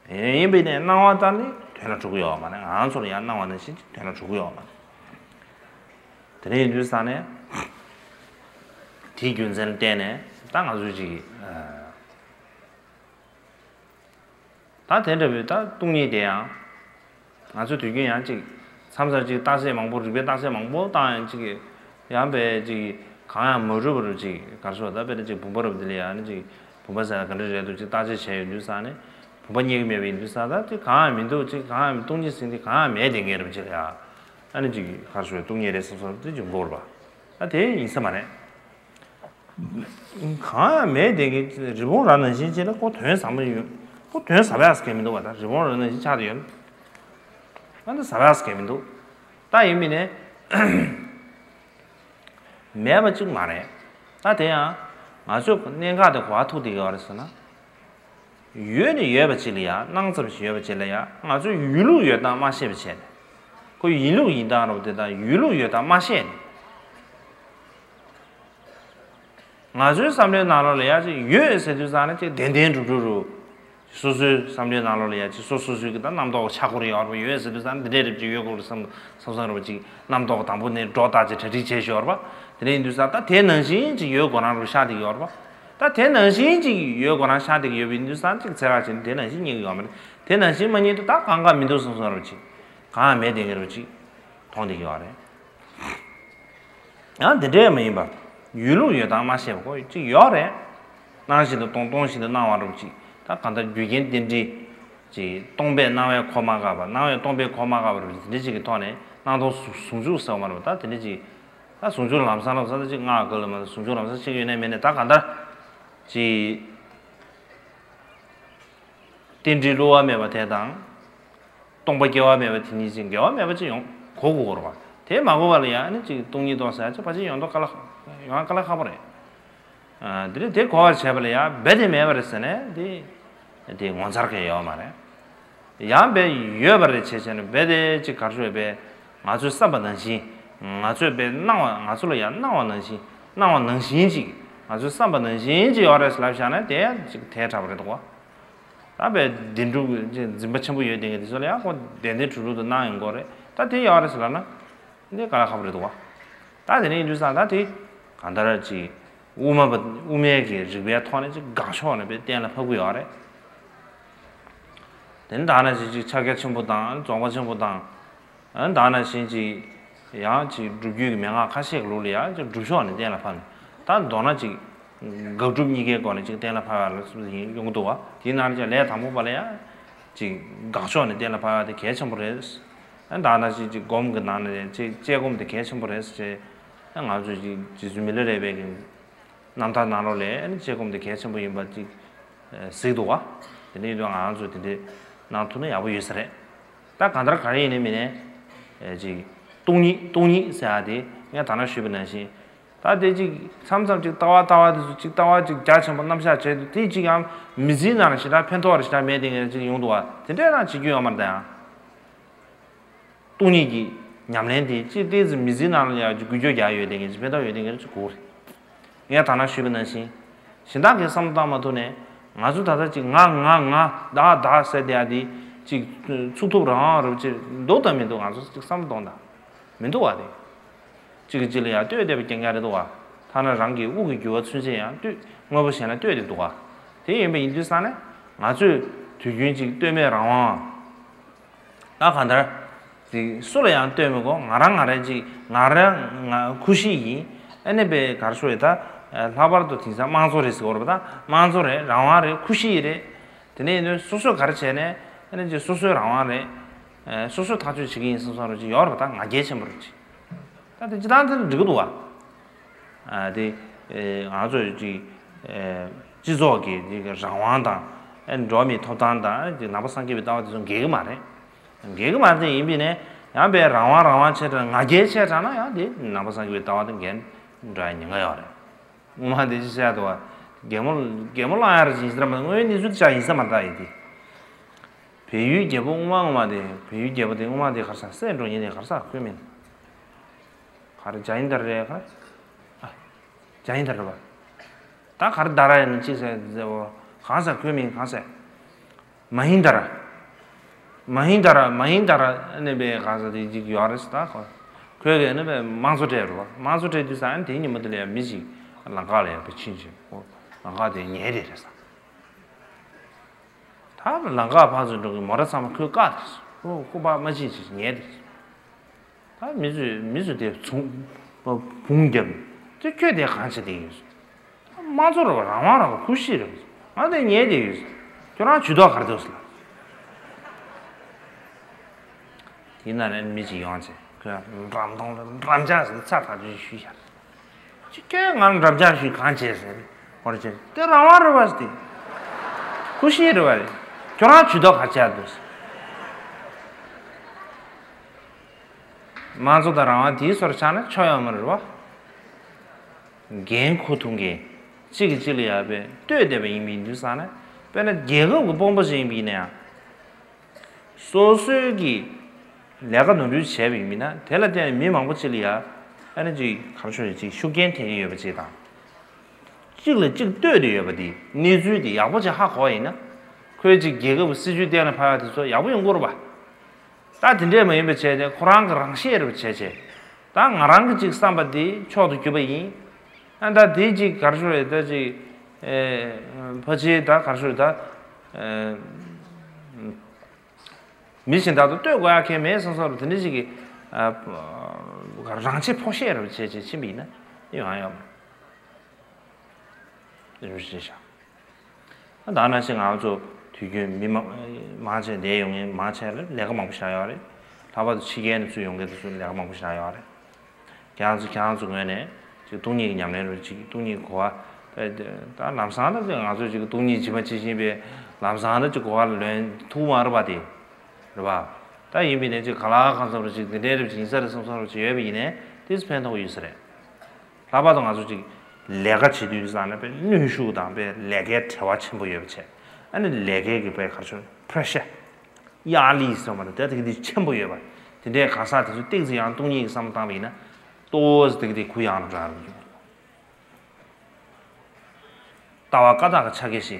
ཡིན་པས་ནས་སྣང་བ་ལྟར་ནི་དོན་ལ་གྲུབ་ཀྱི་ཡོད་མ་རེད། ང་རང་ཚོ་ལ་ཡང་སྣང་བ་ནང་བཞིན་གྱི་དོན་ལ་གྲུབ་ཀྱི་ཡོད་མ་རེད། དེ་འདྲ་ཡིན་དུས་ཙང་ནས། དེའི་རྒྱུ་མཚན་ལ་བརྟེན་ནས་ད་ང་ཚོས་ཅིག་ད་དེ་འདྲ་བའི་ད་སྟོང་ཉིད་དེ་ཡང་། ང་ཚོས་དུས་རྒྱུན་ཡང་ཅིག་མཚམས་མཚམས་ཅིག་བརྟག་དཔྱད་མང་པོ་རིགས་པའི་བརྟག་དཔྱད་མང་པོ་བཏང་ཡང་ཅིག་ཡང་པའི་ཅིག་གང་ཡང་མ་གྲུབ་པ་རུ་ཅིག་གར་སོང་ད་དཔེར་ན་ཅིག་བུམ་པ་རུ་དེ་ལ་ཡང་ནི་ཅིག་བུམ་པ་ཟེར་ན་ག་འདྲ་རེད་འདུག་ཅིག་བརྟག་དཔྱད་བྱས་ཡོང་དུས་ཙང་ནས། བུམ་པ་རྙེད་ཀྱི་མེད་པ་ཡིན་དུས་ཙང་ད་དེ་གང་ཡང་མི་འདུག་ཅིག་གང་ཡང་སྟོང་ཉིད་ཟིན་ཏེ་གང་ཡང་མེད་དེ་ངེས་རབ་ཅིག་ལ་ཡ། ཨ་ནི་ཅིག་ཧར་ཤོས་སྟོང་ཉིད་རེད་བསམ་སོང་དེ་འབྱུང་གི་རེད་པ། ཨ་དེ་ཡིན་ས་མ་རེད། གང་ཡང་མེད་དེ་གི་རི་བོང་རྭ་ནང་བཞིན་ཅིག་ལ་ཁོ་དོན་ཟབ་མོ་ཡོད། ཁོ་དོན་ཟབ་ཡག་ཟེར་མཁན་མི་འདུག་བ་ད་རི་བོང་རྭ་ནང་བཞིན་ཆགས་ཏེ་ཡོད། ཨ་ནི་ཟབ་ཡག་ཟེར་མཁན་མི་འདུག་ད་ཡིན་མིན་ནས། མེད་པ་གཅིག་མ་རེད། ད་དེ་ཡང་ ང་ཚོས་གནད་འགག་དེ་ག་པར་ཐུག་བསྡད་ཀྱི་ཡོད་རེད་ཟེར་ན། ཡོད་ནི་ཡོད་པ་ཅིག་ལ་ཡ། སྣང་ཙམ་ཞིག་ཡོད་པ་ཅིག་ལ་ཡ། ང་ཚོས་ཡོད་ལུགས་ཡོད་སྟངས་མ་ཤེས་པ་བྱས་ནས། ཁོ་ཡིན་ལུགས་ཡིན་སྟངས་རོབ་དེ་དང་ཡོད་ལུགས་ཡོད་སྟངས་མ་ཤེས་ནས། ང་ཚོའི་བསམ་བློའི་ནང་ལོགས་ལ་ཡ་ཅིག་ཡོད་ཟེར་དུས་ཙང་ནས་ཅིག་བདེན་བདེན་གྲུབ་གྲུབ་རུ། སོ་སོའི་བསམ་བློའི་ནང་ལོགས་ལ་ཡ་ཅིག་སོ་སོ་སོའི་གི་ད་རྣམ་རྟོག་ཆགས་ཀྱི་ཡོད་རེད་པ། ཡོད་ཟེར་དུས་ཙང་འདི་འདྲས་རེད་ཅིག་ཡོད་དགོས་རེད་བསམ་བསམ་བསམ་རེད་པ། ཅིག་རྣམ་རྟོག་དང་པོ་ནས་སྒྲོ་བཏགས་ཅིག་གྲ་སྒྲིག་བྱས་ཤོར་བ། དེ་འདྲ་ཡིན་དུས་ཙང་ད་དེ་ནང་བཞིན་ཅིག་ཡོད་དགོས་རང་རུ་ཤར་བསྡད་ཀྱི་ཡོད་རེད་པ། ད་དེ་ནང་བཞིན་ཅིག་ཡོད་དགོས་རང་ཤར་བསྡད་ཀྱི་ཡོད་པ་ཡིན་དུས་ཙང་ཅིག་ཚེ་རབས་ཅིག་དེ་ནང་བཞིན་རྙེད་ཀྱི་ཡོད་མ་རེད། དེ་ནང་བཞིན་མ་རྙེད་དུས་ད་གང་ག་མི་འདུག་བསམ་བསམ་རེད་པ། ཅིག་གང་ཡང་མེད་བསྡད་ཀྱི་རེད་པ། ཅིག་མཐོང་བསྡད་ཀྱི་ཡོད་རེད། ཡང་དེ་འདྲས་མ་ཡིན་པར། ཡོད་ལུགས་ཡོད་སྟངས་མ་ཤེས་པ་ཁོ་ཅིག་ཡོད་རེད། སྣང་བཞིན་དུ་སྟོང་སྟོང་བཞིན་དུ་སྣང་བ་རུ་ཅིག་ད་གང་ལྟར་རྒྱུ་རྐྱེན་རྟེན་འབྲེལ། ཅིག་སྟོང་པས་སྣང་བས་གོ་མ་འགགས་པ། སྣང་བས་སྟོང་པས་གོ་མ་འགགས་པ་རུ་དེ་འདྲས་ཅིག་གི་ཐོག་ནས་སྣང་སྟོང་ཟུང་ཟུང་འཇུག་ཟེར་བ་མ་རེད་པ། ད་དེ་འདྲས་ཅིག་ད་ཟུང་འཇུག་ལམ་སང་ལམ་སང་ད་ཅིག་སྔགས་ཀ་ལ་མ་ཟུང་འཇུག་ལམ་སང་ཤེས་ཀྱི་ཡོད་ནའི་མེད་ནའི་ད་གང་ལྟར། ཅིག་རྟེན་འབྲེལ་བསླུ་བ་མེད་པ་དེ་དང་། སྟོང་པ་སྐྱེ་བ་མེད་པ་དེ་གཉིས་ཅིག་འགལ་བ་མེད་པ་ཅིག་ཡོང་གོ་དགོས་རེད་པ། དེ་མ་གོ་བ་ལ་ཡང་ནི་ཅིག་སྟོང་ཉིད་རྟོགས་ཟེར་ཡ་ཅིག་ཕལ་ཆེར་ཡོང་མདོག་དཀའ་ལ་ཡོང་ཡ་དཀའ་ལས་ཁག་པོ་རེད། ཨ། དེ་རེད། དེ་གོ་བར་བྱས་པ་ལ་ཡང་རྦད་དེ་མེད་པ་རེད་ཟེར་ནས་དེ་དེ་ངོ་མཚར་གང་ཡོད་མ་རེད། ཡང་རྦད་ཡོད་པ་རེད་བྱས་བྱས་ནས་རྦད་དེ་ཅིག་ག་རེ་ཞུ་དགོས་རེད། ང་ཚོས་བསམ་པ་ནང་བཞིན། ང་ཚོས་རྦད་སྣང་བ། ང་ཚོ་ལ་ཡང་སྣང་བ་ནང་བཞིན། སྣང་བ་ནང་བཞིན་ཅིག་ང་ཚོས་བསམ་པ་ནང་བཞིན་ཅིག་ཡོད་རེད་ཟེར་ལབ་བཞག་ན་དེ་ཅིག་དེ་འདྲ་པོ་རེད་འདུག་ག་ད་རྦད་བདེན་གྲུབ་ཀྱི་འཛིན་པ་ཆེན་པོ་ཡོད་དེ་གི་དེ་ཚོ་ལ་ཡང་ཁོ་བདེན་བདེན་གྲུབ་གྲུབ་ཏུ་སྣང་ཡོང་གི་རེད། ད་དེ་ཡོད་རེད་ཟེར་ལབ་ན། འདི་དཀའ་ལས་ཁག་པོ་རེད་འདུག་ག་ད་དེ་ནས་ཡིན་དུས་ཙང་ད་དེ་གང་ལྟར་ཅིག་དབུ་མ་པ། དབུ་མའི་གི་རིགས་པའི་ཐོག་ནས་ཅིག་དགག་ཕྱོགས་ནས་དཔེ་གཏན་ལ་ཕབ་ཀྱི་ཡོད་རེད། དེ་ནི་ད་ནང་བཞིན་ཅིག་ཕྱག་རྒྱ་ཆེན་པོ་དང་རྫོགས་པ་ཆེན་པོ་དང་། ཨ། ད་ནང་བཞིན་ཅིག་ཡང་ཅིག་སྒྲུབ་བརྒྱུད་ཀྱི་མན་ངག་ཁ་ཤས་ཀྱི་ལུགས་ལ་ཡང་ཅིག་སྒྲུབ་ཕྱོགས་ནས་གཏན་ལ་ཕབ་ནས། ད་མདོར་ན་ཅིག་དགག་སྒྲུབ་གཉིས་ཀའི་སྒོ་ནས་ཅིག་གཏན་ལ་ཕབ་ཡ་ལ་སོགས་ཡིན་ཡོང་གི་འདུག་ག་དེའི་ནང་ལ་ཅིག་ལས་དང་པོ་པ་ལ་ཡང་ཅིག་དགག་ཕྱོགས་ནས་གཏན་ལ་ཕབ་ཡ་དེ་གལ་ཆེན་པོ་རེད། ཨ། ད་ནང་བཞིན་ཅིག་སྒོམ་གྱི་ནང་ནས་ཅིག་དཔྱད་སྒོམ་དེ་གལ་ཆེན་པོ་རེད་ཟེར། ཨ། ང་ཚོས་ཅིག་རྗེ་བཙུན་མི་ལ་རས་པའི་གི་རྣམ་ཐར་ནང་ལོགས་ལ་ཨ་ནི་དཔྱད་སྒོམ་དེ་གལ་ཆེན་པོ་ཡིན་པ་ཅིག་གཟིགས་འདུག་ག་དེ་འདྲ་ཡིན་དུས་ང་རང་ཚོས་དེ་འདྲའི་གནང་ཐུབ་ན་ཡག་པོ་ཡོད་ས་རེད། ད་གང་ལྟར་ག་རེ་ཡིན་ནའི་མིན་ནའི། ཨེ། ཅིག་སྟོང་ཉིད། སྟོང་ཉིད་ཟེར་ཡ་དེ་ངས་ད་ནང་ཞུས་པ་ནང་བཞིན། ད་དེ་ཅིག་མཚམས་མཚམས་ཅིག་ལྟ་བ་ལྟ་བ་དེ་ཚོ་ཅིག་ལྟ་བ་ཅིག་རྒྱ་ཆེན་པོ་རྣམ་གཞག་བྱས་དུས་དེ་ཅིག་ཡང་མི་ཚེའི་ནང་ལ་ཞེ་དྲག་ཕན་ཐོགས་རེ་ཞེ་དྲག་མེད་དེ་ངས་ཅིག་ཡོང་འདུག་ག་དེ་འདྲའི་རང་བྱེད་རྒྱུ་ཡོད་མ་རེད་ད་ཡང་། སྟོང་ཉིད་ཀྱི་ཉམས་ལེན་དེ་ཅི་ཏོག་ཙམ་མི་ཚེའི་ནང་ལ་ཡང་འགུལ་སྐྱོད་རྒྱག་ཡོད་དེ་ངས་ཅིག་ཕན་ཐོགས་ཡོད་དེ་ངས་ཅིག་གོ་རེད། ངས་ད་ནང་ཞུས་པ་ནང་བཞིན། གཞན་དག་གིས་བསམ་བློ་བཏང་མ་ཐུབ་ནས་ང་ཚོ་ད་ལྟ་ཅིག་ང་ང་ང་བདག་བདག་ཟེར་བསྡད་ཡ་དེ་ཅིག་ཚུགས་ཐུབ་རང་རུ་ཅིག་འདུག་དང་མི་འདུག་ང་ཚོ་ཅིག་བསམ་བློ་གཏོང་དང་། མི་འདུག་བ་དེ། གཅིག་གིས་གཅིག་ལ་ཡང་ལྟོས་བསྡད་པ་རྐྱང་རྐྱང་རེད་འདུག་བ། ཐ་ན་རང་གི་དབུགས་ཀྱི་རྒྱུ་བ་ཚུན་ཆད་ཡང་ལྟོས། དངོས་པོ་གཞན་ལ་ལྟོས་བསྡད་འདུག་བ། དེ་ཡིན་པ་ཡིན་དུས་ཙང་ནས་ང་ཚོས་དུས་རྒྱུན་ཅིག་ལྟོས་མེད་རང་དབང་། ད་གང་ལྟར། དེ་སུ་ལ་ཡང་ལྟོས་མི་དགོས། ང་རང་ང་རང་ཅིག་ང་རང་ང་ཁུ་ཤི་ཡིན། ཨ་ནི་པའི་གར་ཤོར་ཡོད་ད། ལྷག་པར་དུ་དེང་སང་དམངས་གཙོ་རེད་ཟེར་བ་རེད་པ། ད་དམངས་གཙོ་རེད། རང་དབང་རེད། ཁུ་ཤི་ཡི་རེད། དེ་ནས་ཡིན་དུས་སོ་སོས་ག་རེ་བྱས་ནས་ཨ་ནི་ཅིག་སོ་སོའི་རང་དབང་རེད། སོ་སོས་ཐག་གཅོད་བྱེད་ཀྱི་ཡིན་བསམ་བསམ་རུ་ཅིག་ཡོད་རེད་པ། ད་ང་རྒྱལ་ཆེན་པོ་རུ་ཅིག་ད་དེ་སྤྱི་བཏང་དེ་འགྲིག་གི་འདུག་བ། ཨ། དེ། ཨེ། ང་ཚོའི་ཅིག་ཨེ། སྤྱི་ཚོགས་ཀྱི་ཅིག་རང་དབང་དང་། ཨེ། འགྲོ་བ་མིའི་ཐོབ་ཐང་དང་། ཨེ། ཅིག་ནང་པ་སངས་རྒྱས་པའི་ལྟ་བ་དེ་ཚོ་འགལ་གྱི་མ་རེད། འགལ་གྱི་མ་རེད་དེ་ཡིན་པས་ནས་ཡང་པའི་རང་དབང་རང་དབང་བྱས་དྲགས་ང་རྒྱལ་བྱས་དྲགས་ན་ཡང་དེ་ནང་པ་སངས་རྒྱས་པའི་ལྟ་བ་དེ་འགལ་འགྲོ་ཡ་ཉེན་ཁ་ཡོད་རེད། སྔོན་མ་དེ་ཅི་བཤད་འདུག་བ། གད་མོ་གད་མོ་བླངས་ཡ་རེད་ཅིག་ཡིན་ས་རེད་མ་གཏོགས་དངོས་ཡོད་གནས་ཚུལ་དེ་ཆགས་ཡིན་ས་མ་རེད་ད་ཡིན་དེ། བལ་ཡུལ་རྒྱལ་པོ་སྔོན་མ་སྔོན་མ་དེ། བལ་ཡུལ་རྒྱལ་པོ་དེ་སྔོན་མ་དེ་ག་རེ་ཟེར། བསད་འགྲོ་ཉེན་དེ་ག་རེ་ཟེར་ཁོས་མིན། ག་རེ་ཇ་ཡིན་ད་རེད་ག་ཨ། ཇ་ཡིན་ད་རེད་པ། ད་ག་རེ་ད་ར་ཡིན་ཅི་ཟེར་ཟེར་བ། གང་ཟེར་ཁོས་མིན་གང་ཟེར། མ་ཧིན་ད་ར། མ་ཧིན་ད་ར། མ་ཧིན་ད་ར་ནས་པའི་གང་ཟེར་དེ་ཅིག་ཡོད་རེད་ད་ཁོ། ཁོས་གི་ནས་པའི་དམངས་གཙོ་སྤྲད་རེད་པ། དམངས་གཙོ་སྤྲད་དུས་ཙང་དེའི་ཉིན་མོ་དེ་ལ་ཡང་མི་ཞིག་ལམ་ཁ་ལ་ཡང་པའི་ཕྱིན་ཅིག་ལམ་ཁ་དེ་ཉལ་བསྡད་རེད་ཟེར། ད་ལམ་ཁ་ཕར་ཚུར་འགྲོ་གི་མོ་ར་ཚང་མ་ཁོས་བཀག་དེ། ཁོ་ཁོ་ཕར་མ་ཕྱིན་ཅིག་ཉལ་དེ། ད་མི་ཚོས་མི་ཚོས་དེ་བཟུང་བུང་བརྒྱབ། དེ་ཁྱོད་དེ་གང་བྱེད་དེ་ཡོད། དམངས་གཙོ་རེད་པ། རང་དབང་རེད་པ། ཁུ་ཤི་རེད་པ། ང་དེ་ཉལ་དེ་ཡོད། ཁྱོད་རང་ཇུས་གཏོགས་ག་རེ་འདུག་ཟེར་ལ། དེ་ན་རེ་མི་གཅིག་ཡོང་ཚེ་ཁོས་འགྲམ་གདོང་ལ་འགྲམ་ལྕག་ཟེར་ཚ་ཐག་ཆོད་ཞུས་ཤག་ཅི་ཁྱོད་ང་འགྲམ་ལྕག་ཞུས་གང་བྱས་ཟེར། ཧོར་ཆེན་དེ་རང་དབང་རེད་པ་ཟེར་ཏེ། ཁུ་ཤི་རེད་པ་རེད། ཁྱོད་རང་ཇུས་གཏོགས་ག་བྱས་འདུག་ཟེར། དམངས་གཙོ་དང་རང་དབང་དེའི་སོར་ཆགས་ན་ཆོ་ཡོད་མ་རེད་པ། འགན་ཁུར་ཐུབ་མཁན། གཅིག་གིས་གཅིག་ལ་ཡར་བལྟས་བསྡད་པ་ཡིན་པའི་དུས་ཙང་ནས། དཔེར་ན་རྒྱལ་ཁབ་ཀྱི་དཔོན་པོ་ཞིག་ཡིན་པ་ཡིན་ན་ཡང་། སོ་སོའི་གི་ལས་ཀ་ནོར་འཁྲུལ་བྱས་པ་ཡིན་པ་ཡིན་ན། དེ་ལ་བརྟེན་ནས་མི་མང་པོ་གཅིག་ལ་ཡར་ཨ་ནི་ཅིག་ག་རེ་ཞུ་ཅིག་ཤུགས་རྐྱེན་ཐེབས་ཀྱི་ཡོད་པ་ཅིག་དང་། གཅིག་ལ་གཅིག་བསྟོད་དེ་ཡོད་པ་དེ། གནས་ཚུལ་དེ་ཡག་པོ་ཅིག་ཧ་གོ་བ་ཡིན་ན། ཁོས་ཅིག་རྒྱལ་ཁབ་ཀྱི་སྲིད་ཇུས་གཏན་ལ་ཕབ་ཡག་དེ་ཚོ་ཡག་པོ་ཡོང་གི་རེད་པ། ད་དེ་འདྲས་མ་ཡིན་པ་བྱས་ཏེ། ཁོ་རང་གི་རང་ཤེད་རེད་པ་བྱས་བྱས། ད་ང་རང་གི་ཅིག་བསམ་པ་དེ་མཆོག་ཏུ་གྱུར་པ་ཡིན། ཨ་ད་དེ་ཅིག་ག་རེ་ཞུ་རེད། ད་ཅིག་ཨེ་ཕལ་ཆེར་ད་ག་རེ་ཞུ་རེད། ད་ཨེ་མི་གཞན་དག་ཏུ་བསྟོད་དགོས་ཡག་གང་ཡང་མེད་བསམ་བསམ་རེད། དེ་འདྲ་ཞིག་གི་ཨ་རང་ཆས་ཕོག་ཤེས་རེད་པ་བྱས་བྱས་ཕྱིན་པ་ཡིན་ན་ཡོང་ཡག་ཡོད་མ་རེད། ཞེས་བྱ། ད་ནང་བཞིན་ང་ཚོ་དུས་རྒྱུན་མི་མང་མང་ཆེ་བསྡད་ཡོང་མཁན་མང་ཆེ་ལ་ལས་ཀ་མང་པོ་ཞིག་ཡོད་རེད། ལྷག་པར་དུ་ཕྱི་རྒྱལ་ནས་ཚུར་ཡོང་མཁན་དེ་ཚོ་ལས་ཀ་མང་པོ་ཞིག་ཡོད་རེད། ཁྱེད་རང་ཚོ་ཁྱེད་རང་ཚོ་ངོས་ནས་ཅིག་སྟོང་ཉིད་ཀྱི་ཉམས་ལེན་རུ་ཅིག་སྟོང་ཉིད་གོ་བ། ད་ལམ་སང་ད་ཅིག་ང་ཚོ་ཅིག་སྟོང་ཉིད་ཇི་མ་ཇི་བཞིན་པའི་ལམ་སང་ད་ཅིག་གོ་བ་ལོན་ཐུབ་མ་རེད་པ་དེ། རེད་པ། ད་ཡིན་པའི་ནས་ཅིག་ག་ལ་གང་འཚམ་རུ་ཅིག་འདི་འདྲའི་རུ་ཅིག་ཡིན་ས་རེད་བསམ་བསམ་རུ་ཅིག་ཡོད་པ་ཡིན་ནའི་དེ་ཕན་ཐོགས་ཡོད་ས་རེད། ལྷག་པར་དུ་ང་ཚོ་ཅིག་ལས་ཀ་བྱེད་དུས་ཙང་ནས་དཔེ་གནོན་ཤུགས་དང་དཔེ་ལས་ཀའི་བྲེལ་བ་ཆེན་པོ་ཡོད་པ་བྱས། ཨ་ནི་ལས་ཀའི་གི་དཔེ་ག་རེ་ཞུ་པྲེ་ཤར། གཡའ་ལི་ཟེར་བ་དང་དེ་དེ་གི་དེ་ཆེན་པོ་ཡོད་པ། དེ་འདྲའི་གང་ཟག་དེ་ཚོ་ཏོག་ཙམ་ཡང་སྟོང་ཉིད་ཀྱི་བསམ་བློ་བཏང་བ་ཡིན་ན། ཏོག་ཙམ་དེ་གི་དེ་གུ་ཡངས་རུ་འགྲོ་ཡག་རེད། ལྟ་བ་བཀའ་རྟགས་ཀྱི་ཕྱག་རྒྱ་བཞི།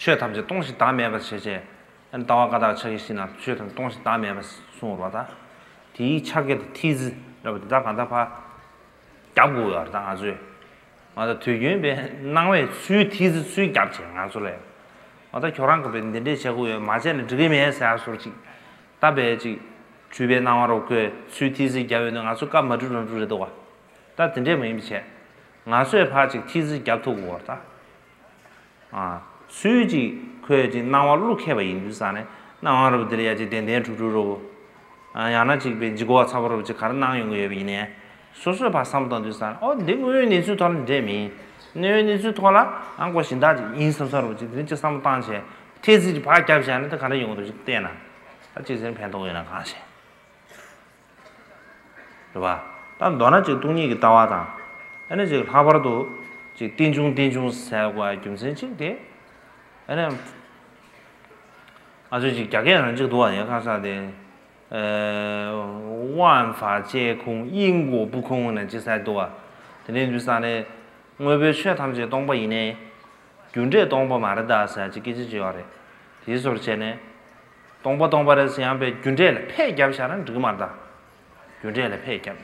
ཆོས་ཐམས་ཅད་སྟོང་ཞིང་བདག་མེད་པར་བྱེད་ཅེས། ཨ་ནི་ལྟ་བ་བཀའ་རྟགས་ཕྱག་རྒྱ་བཞི་ནང་ཆོས་ཐམས་ཅད་སྟོང་ཞིང་བདག་མེད་པར་གསུངས་པ་རེད་པ། ད་དེའི་ཕྱག་རྒྱ་དེ་ཐིག་ཙི་འདྲ་པོ་དེ་དག་གང་ལྟར་ཕར་རྒྱབ་དགོས་ཡོད་རེད། ད་ང་ཚོས་ང་ཚོ་དུས་རྒྱུན་པའི་སྣང་བའི་ཚུལ་ཐིག་ཙི་ཚུལ་རྒྱབ་བྱས་ང་ཚོ་ལ། ཨ་ད་ཁྱོད་རང་གིས་པའི་འདི་འདྲས་བྱེད་དགོས་ཡོད། མ་བྱས་ན་འགྲིག་གི་མེད་ཟེར་ཡག་བཟོ་འདྲ་ཅིག་ད་པའི་ཅིག་འཁྲུལ་པའི་སྣང་བ་རུ་བཀོད་ཚུལ་ཐིག་ཙི་རྒྱབ་ཡོད་ན་ང་ཚོ་སྐབས་མ་འགྲོ་རང་འགྲོ་རེད་འདུག་ག་ད་དེ་འདྲས་མ་ཡིན་པ་བྱས། ང་ཚོས་ཕར་ཅིག་ཐིག་ཙི་རྒྱབ་ཐུབ་དགོས་པ་རེད་ད། ཨ། ཚུལ་གཅིག་ཁོས་ཅིག་སྣང་བ་བླུག་མཁས་པ་ཡིན་དུས་ཙང་ནས་སྣང་བ་རབ་འདིར་ཡ་ཅིག་ལྡན་ལྡན་གྲུབ་གྲུབ་རོ། ཨ། ཡང་ན་ཅིག་པའི་ལྗིད་ཁོག་ཚ་པོ་རོ་ཅིག་ག་རེ་སྣང་ཡོང་གི་ཡོད་པ་ཡིན་ནའི། སོ་སོས་ཕར་བསམ་བློ་བཏང་དུས་ཙང་ཨོ་འདི་དངོས་ཡོད་གནས་ཚུལ་ཐོག་ལ་འདྲེས་མིན། དངོས་ཡོད་གནས་ཚུལ་ཐོག་ལ་ཨང་ཀོ་གཞན་དག་ཅིག་ཡིན་བསམ་བསམ་རོ་ཅིག་དེ་རིང་ཅིག་བསམ་བློ་བཏང་བྱས་ཐེ་ཚིག་ཅིག་ཕར་རྒྱབ་བཞག་ན་ད་ག་འདྲ་ཡོང་གི་འདུག་ཅིག་བལྟས་ན། ད་ཅིག་ཟེར་ཕན་ཐོགས་ཡོད་ན་གང་ཤེས། རེད་པ། ད་མདོར་ན་ཅིག་སྟོང་ཉིད་ཀྱི་ལྟ་བ་དང་། ཨ་ནི་ཅིག་ལྷག་པར་དུ་ཅིག་རྟེན་འབྱུང་རྟེན་འབྱུང་ཟེར་དགོས་པའི་རྒྱུ་མཚན་གཅིག་དེ། ཨ་ནི་ང་ཚོས་ཅིག་རྒྱ་སྐད་ནང་ཅིག་འདུག་པ། ཡང་ཁ་ས་དེ། 万法皆空，因果不空 ནས་ཅིག་ཟེར་འདུག་པ། དེ་འདྲའི་དུས་ཙང་ནས་དངོས་པོའི་ཆོས་ཐམས་ཅད་སྟོང་པ་ཡིན་ནའི། རྒྱུ་འབྲས་སྟོང་པ་མ་རེད་ད་ཟེར་ཅིག་སྐད་ཆ་ཅིག་ཡོད་རེད། དེའི་བཟོ་འདྲ་བྱས་ནས། སྟོང་པ་སྟོང་པ་རེད་ཟེར་ཡང་པའི་རྒྱུ་འབྲས་ལ་ཕར་རྒྱབ་བཞག་ན་འགྲིག་གི་མ་རེད་ད། རྒྱུ་འབྲས་ལ་ཕར་རྒྱབ།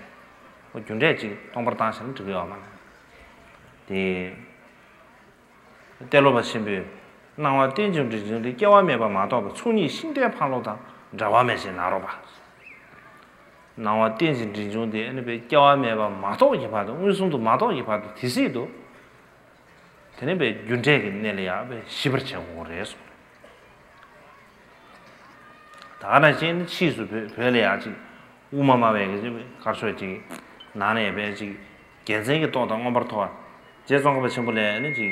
འོ་རྒྱུ་འབྲས་ཅིག་སྟོང་པར་བཏང་བཞག་ན་འགྲིག་གི་ཡོད་མ་རེད། དེ། ཏེ་ལོ་པ་ཆེན་པོས། སྣང་བ་རྟེན་འབྱུང་འབྲེལ་འབྱུང་དེ་སྐྱེ་བ་མེད་པར་མ་རྟོགས་པའི་ཚོགས་གཉིས་ཤིང་རྟའི་འཕང་ལོ་དང་འདྲ་བ་མེད་ཅེས་ན་རོ་པ། སྣང་བ་རྟེན་ཅིང་འབྲེལ་འབྱུང་དེ་ཨ་ནི་པའི་སྐྱེ་བ་མེད་པར་མ་རྟོགས་ཀྱི་བར་དུ་མངོན་སུམ་དུ་མ་རྟོགས་ཀྱི་བར་དུ་དེ་སྲིད་དུ། དེ་ནས་པའི་རྒྱུ་འབྲས་ཀྱི་གནས་ལ་ཡང་པའི་ཤེས་པར་བྱེད་དགོས་རེད་གསུངས། ད་ག་ནང་བཞིན་ཕྱིས་སུ་བོད་བོད་ལ་ཡང་ཅིག་དབུ་མ་སྨྲ་བའི་གི་གར་ཤོག་ཅིག་ནང་ནས་པའི་ཅིག་རྒྱལ་མཚན་གྱི་ཏོག་དང་མངོན་པར་མཐོ་བ་རྗེ་ཙོང་ཁ་པ་ཆེན་པོ་ལས་ནི་ཅིག་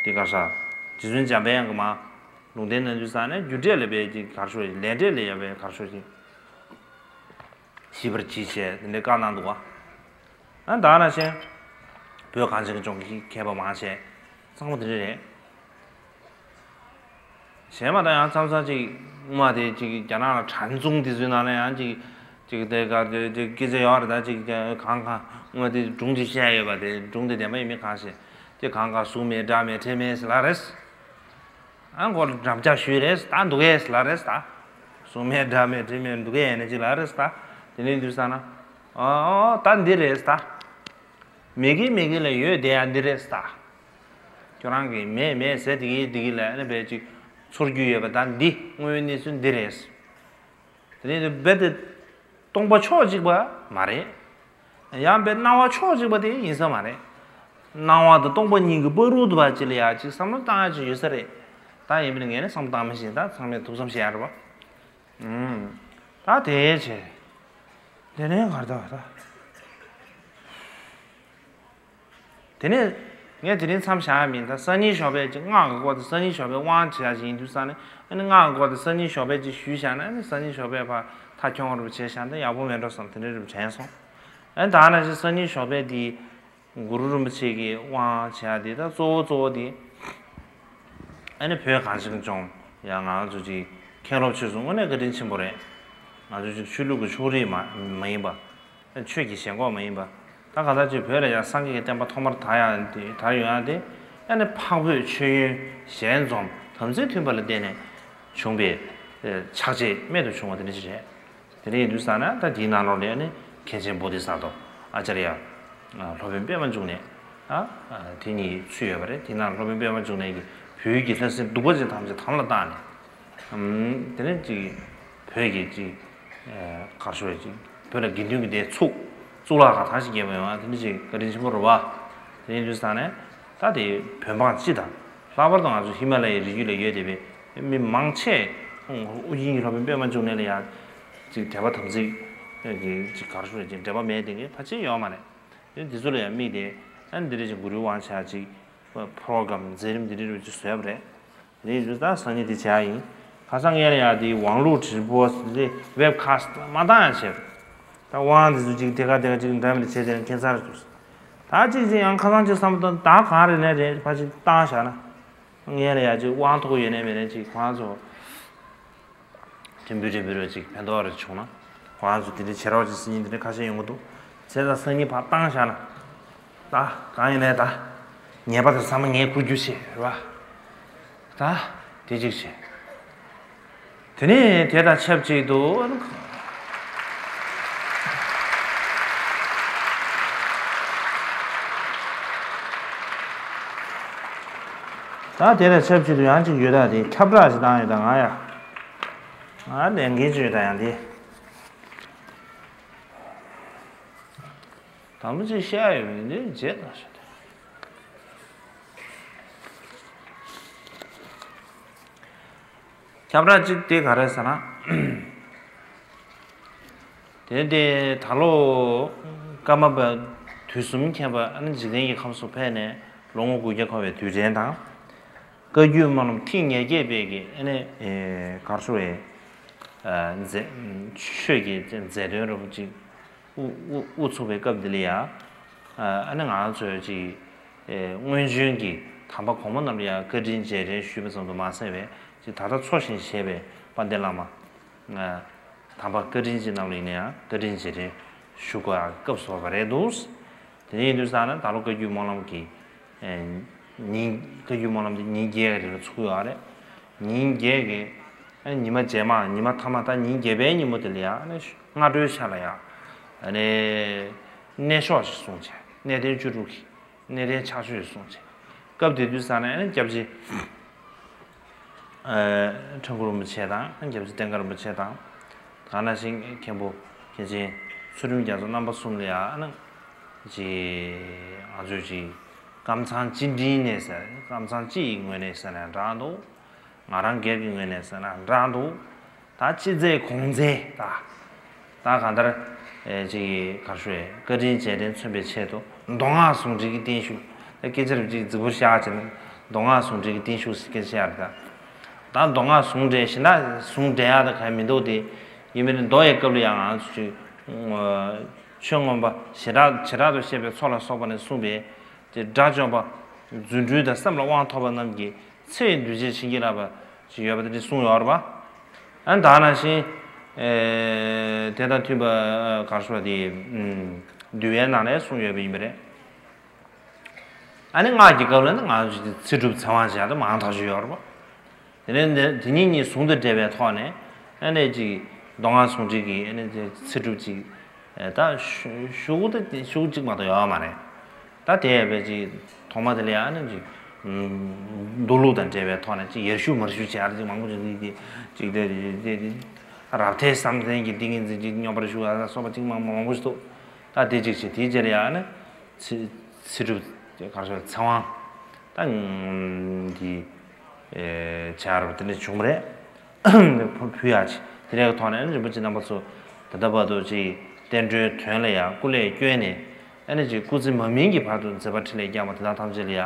འདི་གར་ཤག་རྗེ་བཙུན་འཇམ་དཔལ་དབྱངས་ཀྱི་མ་ལུང་བསྟན་གནང་དུས་ཙང་ནས་རྒྱུ་འབྲས་ལ་པའི་ཅིག་གར་ཤོག་ཅིག་ལས་འབྲས་ལ་ཡང་པའི་གར་ཤོག་ཅིག་ཤེས་པར་གྱིས་བྱས་དེ་འདྲའི་བཀའ་གནང་འདུག་བ། ཨ་ད་ནང་བཞིན་བོད་གངས་ཅན་གྱི་ལྗོངས་ཀྱི་མཁས་པ་མང་ཆེ་ཚང་མ་དེ་འདྲ་རེད། གཞན་མ་ད་ཡང་མཚམས་མཚམས་ཅིག་དབུ་མ་དེ་ཅིག་རྒྱ་ནག་ལ་གྲྭ་བཙུན་དེ་ཚོའི་ནང་ལ་ཡང་ཅིག་ཅིག་དེ་ག་དེ་དེ་སྐད་ཆ་ཡོད་རེད། ད་ཅིག་གང་གང་དབུ་མ་དེ་སྒྲུང་ཅིག་བཤད་ཡོད་པ་དེ་སྒྲུང་དེ་བདེན་པ་ཡིན་མིན་གང་ཤེས། དེ་གང་ག་གཟུགས་མེད་སྒྲ་མེད་དྲི་མེད་ཟེར་ལ་རེད། ཨ་མགོ་ལ་འགྲམ་ལྕག་གཞུས་རེད་ད་འདུག་གས་ལ་རེད་ད། གཟུགས་མེད་སྒྲ་མེད་དྲི་མེད་འདུག་གས་ཡིན་ན་ཅིག་ལ་རེད་ད། དེ་ནས་འདུག་ས་ན། ཨ་ཨ་ད་འདི་རེད་ད། མི་དགེ་མི་དགེ་ལ་ཡོད་དེ་ཡང་འདི་རེད་ད། ཁྱོད་རང་གིས་མེད་མེད་ཟེར་དེ་གི་དེ་གི་ལ་ཨ་ནི་བས་ཅིག་ཚོར་རྒྱུ་ཡོད་པ་ད་འདི་དངོས་ཡོད་གནས་ཚུལ་འདི་རེད། དེ་ནས་རྦད་དེ་སྟོང་པ་ཕྱོགས་གཅིག་པ་མ་རེད། ཡང་པའི་སྣང་བ་ཕྱོགས་གཅིག་པ་དེ་ཡིན་ས་མ་རེད། སྣང་བ་དང་སྟོང་པ་གཉིས་ཀྱི་བར་དུ་བ་ཅི་ལ་ཡ་ཅིག་བསམ་བློ་བཏང་ཡ་ཅིག་ཡོད་ས་རེད། ད་ཡིན་པ་ནི་ངས་ནི་བསམ་བློ་བཏང་མི་ཤེས། ད་ཚང་མས་ཐུགས་བསམ་བཞེས་ཡ་རེད་བ། ཨུམ། ད་དེ་བྱས། དེ་ནས་གར་ད་བ་ད། དེ་ནས་ངས་དེ་རིང་མཚམས་བཞག་ཡ་མིན། ད་སང་ཉིན་ཞོགས་པས་ཅིག་སྔགས་ཀྱི་སྐོར་དེ་སང་ཉིན་ཞོགས་པས་དབང་བྱེད་ཡ་ཞིག་ཡིན་དུས་ཙང་ནས་ཨ་ནི་སྔགས་ཀྱི་སྐོར་དེ་སང་ཉིན་ཞོགས་པས་ཅིག་ཞུས་བཞག་ན་ཨ་ནི་སང་ཉིན་ཞོགས་པས་ཕར་མཐའ་འཁྱོངས་རུ་བྱས་བཞག་ན་ད་ཡག་པོ་མེད་འགྲོ་བསམ་དེ་འདྲ་རུ་དྲན་སོང་། ཨ་ནི་ད་ནང་བཞིན་སང་ཉིན་ཞོགས་པའི་དེ་གུ་རུ་རིན་པོ་ཆེ་གི་དབང་བྱས་དེ་ད་གཙོ་བོ་གཙོ་བོ་དེ། ཨ་ནི་བོད་གངས་ཅན་ལྗོངས་ཡང་ང་ཚོ་ཅིག་མཁན་སློབ་ཆོས་སུ་དངོས་གནས་བཀའ་དྲིན་ཆེན་པོ་རེད། ང་ཚོ་ཅིག་ཆོས་ལུགས་ཀྱི་ཕྱོགས་རིས་མ་མ་ཡིན་པ། ཆོས་ཀྱི་ཞེན་ཁོག་མ་ཡིན་པ། ད་གང་ལྟར་ཅིག་བོད་ལ་ཡང་སངས་རྒྱས་ཀྱི་བསྟན་པ་ཐོག་མར་དར་ཡག་དེ་དར་ཡོང་ཡག་དེ། ཨ་ནི་འཕགས་བོད་མཆོད་ཡོན་ཞལ་འཛོམས་དམ་ཚིག་མཐུན་པ་ལ་བརྟེན་ནས་བྱུང་བའི་ཕྱག་རྗེས་རྨད་དུ་བྱུང་བ་དེ་འདྲ་ཅིག་རེད། དེ་འདྲ་ཡིན་དུས་ཙང་ན་ད་དེའི་ནང་ལོགས་ལ་ཨ་ནི་མཁན་ཆེན་བོ་དྷི་ས་ཏྭ་ཨཱ་ཙཱརྱ། སློབ་དཔོན་པདྨ་འབྱུང་གནས། ཨ། དེ་གཉིས་ཚུད་ཡོད་པ་རེད། དེའི་ནང་སློབ་དཔོན་པདྨ་འབྱུང་གནས་ཀྱིས་བོད་ཀྱི་ལྷ་སྲིན་གདུག་པ་ཅན་ཐམས་ཅད་དམ་ལ་བཏགས་ནས། ཨམ། དེ་ནས་ཅིག་བོད་ཀྱི་ཅིག་ཨ། ག་རེ་ཞུ་དགོས་ཅིག་བོད་ལ་དགེ་འདུན་གྱི་སྡེ་ཚུགས། གཙུག་ལག་ཁང་དར་ཞིང་རྒྱས་པ་ཡོང་བ་དེ་འདྲ་ཅིག་བཀའ་དྲིན་ཆེན་པོ་རེད་བ། དེ་ཡིན་དུས་ཙང་ནས་ད་དེ་བོད་འབངས་སྤྱི་དང་། ལྷག་པར་དུ་ང་ཚོ་ཧི་མ་ལ་ཡའི་རི་རྒྱུད་ལ་ཡོད་བསྡད་པའི་མི་མང་ཆེ། ཨུ་རྒྱན་གྱི་སློབ་དཔོན་པདྨ་འབྱུང་གནས་ལ་ཡང་ཅིག་དད་པ་དམ་ཚིག་གི་ཅིག་ག་རེ་ཞུ་དགོས་ཅིག་འབྲེལ་བ་མེད་དེ་གི་ཕལ་ཆེར་ཡོད་མ་རེད། དེ་འདི་ཚོ་ལ་ཡང་དམིགས་ཏེ་ཨ་ནི་འདི་འདྲ་ཅིག་གུ་རུའི་དབང་བྱས་ཅིག་པོ་རོ་གྷ་རམ་མཛད་རིམ་འདི་འདྲ་རུ་ཅིག་བཟོས་པ་རེད། དེ་ཡིན་དུས་ད་སང་ཉིན་དེ་བྱས་ཡིན། ཁ་སང་ངས་ལ་ཡ་དེ་དབང་ལུང་ཁྲིད་པོ་དེ་ཝེབ་ཁ་སི་མ་བཏང་ཡང་བྱས། ད་དབང་དེ་ཚོ་ཅིག་དེ་ག་དེ་ག་ཅིག་འདྲ་མི་འདྲ་བྱས་དེ་ནས་ཁྱད་མཚར་རེད་འདུག་ད་ཅིག་ཅིག་ཡང་ཁ་སང་ཅིག་བསམ་བློ་བཏང་ད་གང་རེད་ནས་རེད་ཕ་ཅིག་བཏང་བཞག་ན། ངས་ལ་ཡ་ཅིག་དབང་ཐོག་ཡོད་ནས་མེད་ནས་ཅིག་ཁོ་རང་ཚོ། ཕྲན་བུ་ཕྲན་བུ་རེ་ཅིག་ཕན་ཐོགས་རེ་བྱུང་ན། ཁོ་རང་ཚོ་དེ་འདྲའི་བྱེད་རོགས་ཅིག་སྲིད་ཉིན་དེ་འདྲའི་ཁ་ཤས་ཡོང་གི་འདུག་བྱས་ཙང་སང་ཉིན་ཕར་བཏང་བཞག་ན། ད་གང་ཡིན་ནའི་ད། ཉེས་པ་དེ་ཚང་མ་ངས་འཁུར་རྒྱུ་བྱེད་རེད་བ། ད། དེ་གཅིག་བྱེད། དེ་ནས་དེ་དང་ཆབས་ཅིག་ཏུ། ད་དེ་དང་ཆབས་ཅིག་ཏུ་ཡང་ཅིག་ཡོད་ད་དེ་ཁྱབ་བསྒྲགས་ཅིག་བཏང་ཡོད་ད་ང་ཡ། ང་ལས་འགན་ཅིག་ཡོད་ད་ཡང་དེ། དང་པོ་ཅིག་བཤད་ཡོད་མི་འདི་རྗེས་དང་ཞུ་དེ། ཁྱབ་བསྒྲགས་གཅིག་དེ་ག་རེ་ཟེར་ན། དེ་དེ་ད་ལོ་ཀརྨ་པ་དུས་གསུམ་མཁྱེན་པ་ཨ་ནི་འཇིག་རྟེན་གྱི་ཁམས་སུ་ཕེབས་ནས་ལོ་ངོ་དགུ་བརྒྱ་འཁོར་བའི་དུས་དྲན་དང་། བཀའ་བརྒྱུད་སྨོན་ལམ་ཐེངས་ཉེར་བརྒྱད་པའི་གི་ཨ་ནི་གར་སོ་བའི་མཛད་ཆོས་ཀྱི་མཛད་དོན་རིན་པོ་ཆེ། དབུ་དབུ་དབུ་ཚུགས་པའི་སྐབས་འདི་ལ་ཡང་། ཨ་ནི་ང་ཚོས་ཅིག་སྔོན་བྱོན་གྱི་དམ་པ་གོང་མ་རྣམས་ལ་ཡང་བཀའ་དྲིན་རྗེས་དྲན་ཞུས་པ་ཙམ་དུ་མ་ཟད་པའི་ཅིག་ད་ལྟ་འཚོ་ཞིང་གཞེས་པའི་དཔལ་ལྡན་བླ་མ། དམ་པ་བཀའ་དྲིན་ཅན་རྣམས་ལ་ཡིན་ན་ཡང་བཀའ་དྲིན་རྗེས་དྲན་ཞུ་དགོས་ཡག་སྐབས་སུ་བབས་པ་རེད་འདུག་དེ་ཡིན་དུས་ཙང་ན་ད་ལོ་བཀའ་བརྒྱུད་སྨོན་ལམ་གྱི་ཉིན་བཀའ་བརྒྱུད་སྨོན་ལམ་དེ་ཉིན་བརྒྱད་ཀྱི་རིང་ལ་ཚུགས་ཡོད་རེད། ཉིན་བརྒྱད་ཀྱི་ཨ་ནི་ཉི་མ་རྗེས་མ་ཉི་མ་མཐའ་མ་ད་ཉིན་བརྒྱད་པའི་ཉིན་མོ་དེ་ལ་ཡང་ཨ་ནི་སྔ་དྲོའི་ཆ་ལ་ཡང་ཨ་ནི་གནས་ཤོག་ཞིག་བཟུང་བྱས་གནས་བརྟན་བཅུ་དྲུག་གི་གནས་བརྟན་ཕྱག་མཆོད་ཞིག་བཟུང་བྱས་སྐབས་དེ་དུས་ཙ་ནས་ཨ་ནི་སྐྱབས་རྗེ་ཨ་ཁྲ་འགུ་རིན་པོ་ཆེ་དང་ཨ་ནི་སྐྱབས་རྗེ་བསྟན་དགའ་རིན་པོ་ཆེ་དང་ད་ག་ནང་བཞིན་མཁན་པོ་མཁན་ཆེན་ཚུལ་ཁྲིམས་རྒྱ་མཚོ་རྣམ་པ་གསུམ་ལ་ཡང་ཨ་ནི་ཅིག་ང་ཚོས་ཅིག་ཀམ་ཚང་ཅི་འདྲིན་ནས་ཟེར་ཀམ་ཚང་སྤྱི་ཡི་ངོས་ནས་ཟེར་ན་འདྲ་འདུག་ང་རང་སྒེར་གྱི་ངོས་ནས་ཟེར་ན་འདྲ་འདུག་ད་སྤྱི་མཛད་གོང་མཛད་ད། ད་གང་ལྟར། ཨེ་ཅིག་ག་རེ་ཞུ་བཀའ་དྲིན་རྗེས་དྲན་མཚོན་པའི་ཆེད་དུ་མདོ་སྔགས་ཟུང་འབྲེལ་གྱི་བརྟན་བཞུགས་ད་སྐད་ཆ་རེ་ཅིག་རྫིག་པོ་བཤད་བྱས་ན་མདོ་སྔགས་ཟུང་འབྲེལ་གྱི་བརྟན་བཞུགས་ཟེར་སྐད་ཆ་བཤད་ཡ་རེད་ད། ད་མདོ་སྔགས་ཟུང་འབྲེལ་གཞན་དག་ཟུང་འབྲེལ་ཡ་ད་གང་མི་འདུག་སྟེ། ཡིན་པས་ན་མདོ་ཡི་སྐབས་ལ་ཡང་ང་ཚོ་ཆོས་མངོན་པ་བྱེ་བྲག་བྱེ་བྲག་ཏུ་བཤད་པའི་མཚོ་ལ་སོགས་པ་ནས་གསུངས་པའི་དེ་དགྲ་བཅོམ་པ་རྫུ་འཕྲུལ་དང་སེམས་ལ་དབང་ཐོབ་པ་རྣམས་ཀྱི་ཚེ་ཡི་འདུས་བྱས་བྱིན་གྱིས་བརླབས་པ་ཞིག་ཡོད་པ་དེ་འདྲ་གསུངས་ཡོད་རེད་པ། ཨ་ནི་ད་ག་ནང་བཞིན། ཨེ་དེ་དང་མཐུན་པ་ག་རེ་ཞུ་བ་དེ། འདུལ་བའི་ནང་ལ་གསུངས་ཡོད་པ་ཡིན་པ་རེད། ཨ་ནི་སྔགས་ཀྱི་སྐབས་ལ་ནི་ང་ཚོ་ཚེ་སྒྲུབ་ཚེ་དབང་བྱས་ཏེ་མང་དག་ཅིག་ཡོད་རེད་པ། དེ་ནས་འདི་དེ་གཉིས་གཉིས་ཟུང་དུ་འབྲེལ་བའི་ཐོག་ནས་ཨ་ནི་ཅིག་མདོ་སྔགས་ཟུང་འབྲེལ་གྱི་ཨ་ནི་ཚེ་སྒྲུབ་ཅིག་ད་ཤུ་ཤུ་གུ་ད་ཤུ་གུ་གཅིག་མ་གཏོགས་ཡོད་མ་རེད། ད་དེ་ཡས་པའི་ཅིག་ཐོག་མ་དེ་ལ་ཡང་ཨ་ནི་ཅིག་མདོ་ལུགས་དང་འབྲེལ་བའི་ཐོག་ནས་ཅིག་ཡར་ཞུ་མར་ཞུ་བྱས་ཨ་ཅིག་མང་པོ་ཅིག་ཅིག་དེ་ཅིག་དེ་རབ་མཐའི་བསམ་གཏན་གྱི་ཏིང་ངེ་འཛིན་ཅིག་སྙོམས་པར་ཞུགས་ཨ་སོགས་པ་ཅིག་མང་མང་པོ་ཞིག་འདུག་ད་དེ་ཅིག་བྱས་དེའི་རྗེས་ལ་ཡང་ཨ་ནི། ཚེ་ཚེ་སྒྲུབ་ག་རེ་ཟེར་ཚེ་དབང་ད་འདི་བྱ་རབས་དེ་འདྲ་བྱུང་བ་རེད། ཕུལ་ཡག་ཅིག་དེ་འདྲའི་ཐོག་ནས་རིན་པོ་ཆེ་རྣམ་པ་ཚོ་ད་ལྟ་བར་དུ་ཅིག་བསྟན་འགྲོའི་དོན་ལ་ཡང་སྐུ་ལས་བསྐྱོན་ནས་ཨ་ནི་ཅིག་སྐུ་ཚེ་མ་སྨིན་གྱི་བར་དུ་མཛད་པ་འཕྲིན་ལས་བསྐྱངས་པ་དེ་དག་ཐམས་ཅད་ལ་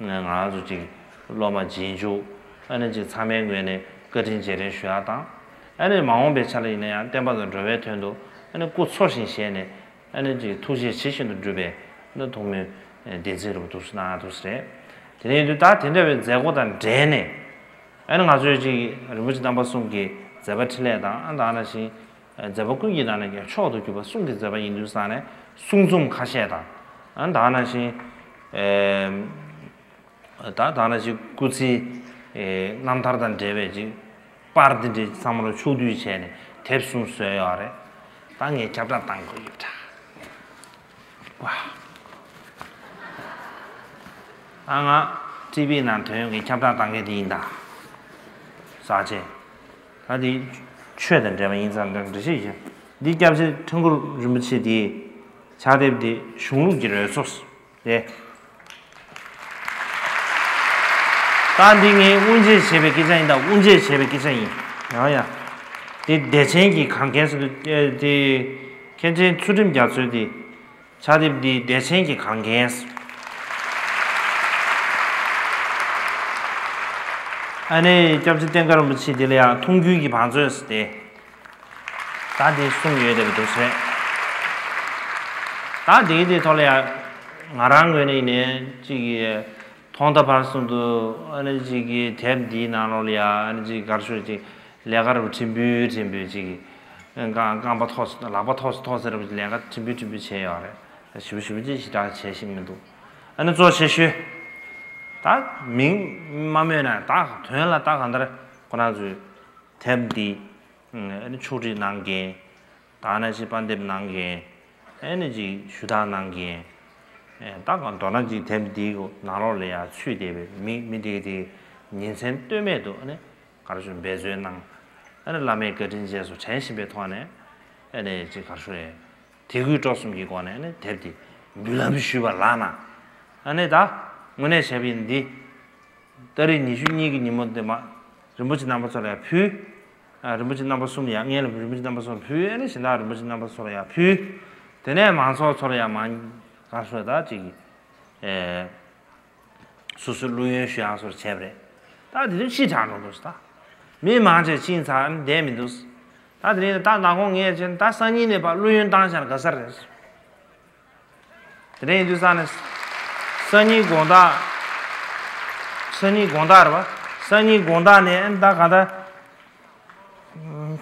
ཡང་ང་ཚོ་ཅིག་སློབ་མ་རྗེས་འཇུག་ཨ་ནི་ཅིག་ཚང་མའི་ངོས་ནས་བཀའ་དྲིན་རྗེས་དྲན་ཞུ་ཡག་དང་ཨ་ནི་མ་འོངས་པའི་ཆ་ལ་ཡིན་ན་ཡང་བསྟན་པ་དང་འགྲོ་བའི་དོན་དུ་ཨ་ནི་སྐུ་འཚོ་ཞིང་གཞེས་ནས། ཨ་ནི་ཅིག་ཐུགས་རྗེ་ཇི་བཞིན་དུ་སྒྲུབ་པའི་ནི་ཐོག་མའི་བདེན་ཚིག་རུ་འདུག་སེ་གནང་འདུག་སེ་རེད། དེ་ནས་ཡིན་དུས་ད་དེ་འདྲ་བའི་མཛད་སྒོ་དང་འབྲེལ་ནས་ཨ་ནི་ང་ཚོས་ཅིག་རིན་པོ་ཆེ་རྣམ་པ་གསུམ་གྱི་མཛད་པ་འཕྲིན་ལས་དང་ཨ་ནི་ད་ག་ནང་བཞིན་མཛད་པ་ཀུན་གྱི་ནང་ནས་ཀྱང་མཆོག་ཏུ་གྱུར་པ་གསུང་གི་མཛད་པ་ཡིན་དུས་ཙང་ནས་གསུང་རྩོམ་ཁ་ཤས་དང་ཨ་ནི་ད་ག་ནང་བཞིན། ད་ད་ནང་བཞིན་སྐུ་ཚེའི་རྣམ་ཐར་དང་འབྲེལ་བའི་ཅིག་པར་འདི་འདྲའི་ཚང་མ་ལ་ཕྱོགས་བསྡུས་བྱས་ནས་དེབ་གསུམ་བཟོས་ཡོད་རེད། ད་ངས་ཁྱབ་བསྒྲགས་བཏང་དགོས་ཡོད་འདྲ། ཝ། ད་ང་ཊི་བི་ནང་ཐོན་ཡོང་གི་ཁྱབ་བསྒྲགས་བཏང་མཁན་དེ་ཡིན་ད། ཟ་ཆེ། ད་འདི་ཆོས་དང་འབྲེལ་བ་ཡིན་ཙང་འདྲ་འདྲ་ཞིག་ཡིན། འདི་སྐྱབས་རྗེ་ཁྲི་འགུ་རིན་པོ་ཆེ་དེའི་ཕྱག་དེབ་དེ་གཞུང་ལུགས་ཀྱི་རོལ་མཚོ། རེད། ད་འདི་ངས་དབུ་འབྱེད་བྱས་པའི་སྐད་ཆ་ཡིན་ད། དབུ་འབྱེད་བྱས་པའི་སྐད་ཆ་ཡིན། ཡང་ཡང་། དེ་བདེ་ཆེན་གྱི་གངས་རྒྱན་ཟེར་དུས་དེ་མཁན་ཆེན་ཚུལ་ཁྲིམས་རྒྱ་མཚོའི་དེ་ཕྱག་དེབ་འདི་བདེ་ཆེན་གྱི་གངས་རྒྱན་ཟེར། ཨ་ནི་སྐྱབས་རྗེ་བསྟན་དགའ་རིན་པོ་ཆེ་དེ་ལ་ཡང་མཐོང་གྱུར་གྱི་བང་མཛོད་ཟེར་ཏེ། ད་དེ་གསུམ་ཡོད་བསྡད་པ་འདུག་ཟེར། ད་དེའི་དེ་ཐོག་ལ་ཡང་ང་རང་ངོས་ནས་ཡིན་ནའི་ཅིག་གི་ཐོག་མཐའ་བར་གསུམ་དུ་ཨ་ནི་ཅིག་གི་དེབ་འདིའི་ནང་ལོགས་ལ་ཡང་ཨ་ནི་ཅིག་ག་རེ་ཞུ་ཅིག་ལས་ཀ་རུ་ཕྲན་བུ་ཕྲན་བུ་ཅིག་གི་རྐང་རྐང་པ་ཐོགས་ལག་པ་ཐོགས་ཐོགས་ཟེར་བ་ཅིག་ལས་ཀ་ཕྲན་བུ་ཕྲན་བུ་བྱས་ཡོད་རེད། ཞེ་པོ་ཞེ་པོ་ཅིག་ཞེ་དྲག་བྱས་ཤེས་མི་འདུག་ཨ་ནི་གཙོ་ཆེ་ཤོས་ད་མིང་མ་སྨོས་ན་ད་དོན་ལ་ད་གང་ལྟར་ཁོ་རང་ཚོའི་དེབ་འདི་ཨ་ནི་ཕྱོགས་སྒྲིག་གནང་མཁན། ད་ནང་བཞིན་པར་འདེབས་གནང་མཁན། ཨེ་ནི་ཅིག་ཞུ་དག་གནང་མཁན། ཨེ་ད་གང་མདོར་ན་ཅིག་དེབ་འདིའི་ནང་ལོགས་ལ་ཡང་ཚུད་བསྡད་པའི་མི་མི་དེ་ག་དེ་ཉིན་མཚན་ལྟོས་མེད་དུ་ཨ་ནི་ག་རེ་ཞུ་འབད་བརྩོན་གནང་། ཨ་ནི་བླ་མའི་བཀའ་དྲིན་རྗེས་སུ་དྲན་བཞིན་པའི་ཐོག་ནས་ཨ་ནི་ཅིག་ག་རེ་ཞུ་རེད། དད་གུས་སྤྲོ་གསུམ་གྱི་སྒོ་ནས་ཨ་ནི་དེབ་འདི་འབུལ་ལམ་ཞུས་པ་ལགས་ན། ཨ་ནི་ད་དངོས་གནས་བྱས་པ་ཡིན་འདི། ཏ་རིག་ཉི་ཤུ་གཉིས་ཀྱི་ཉིན་མོ་འདི་མ། རིན་པོ་ཆེ་རྣམ་པ་ཚོ་ལ་ཡང་ཕུལ། ཨ་རིན་པོ་ཆེ་རྣམ་པ་གསུམ་ལ་ཡང་སྔོན་ལ་རིན་པོ་ཆེ་རྣམ་པ་གསུམ་ལ་ཕུལ། ཨ་ནི་གཞན་དག་རིན་པོ་ཆེ་རྣམ་པ་ཚོ་ལ་ཡང་ཕུལ། དེ་ནས་མང་ཚོགས་ཚོ་ལ་ཡང་མང་ག་རེ་ཞུ་ད་ཅིག་ཨེ། སོ་སོའི་བླུ་ཡོན་ཞུ་ཡག་སོར་བྱས་པ་རེད། ད་དེ་དུས་ཕྱིས་དྲགས་འགྲོ་འདུག་ད། མི་མང་ཆེ་ཕྱིན་ཚར་བསྡད་མི་འདུག་ད་དེ་རིང་ད་ནག་ཁོང་ངས་བྱས་ད་སང་ཉིན་ནས་ཕར་བླུ་ཡོན་བཏང་བཞག་ན་ག་ས་རེད། དེ་འདྲ་ཡིན་དུས་ཙང་ནས། སང་ཉིན་དགོང་དག་སང་ཉིན་དགོང་དག་རེད་པ། སང་ཉིན་དགོང་དག་ནས་ཨ་ནི་ད་ག་ད།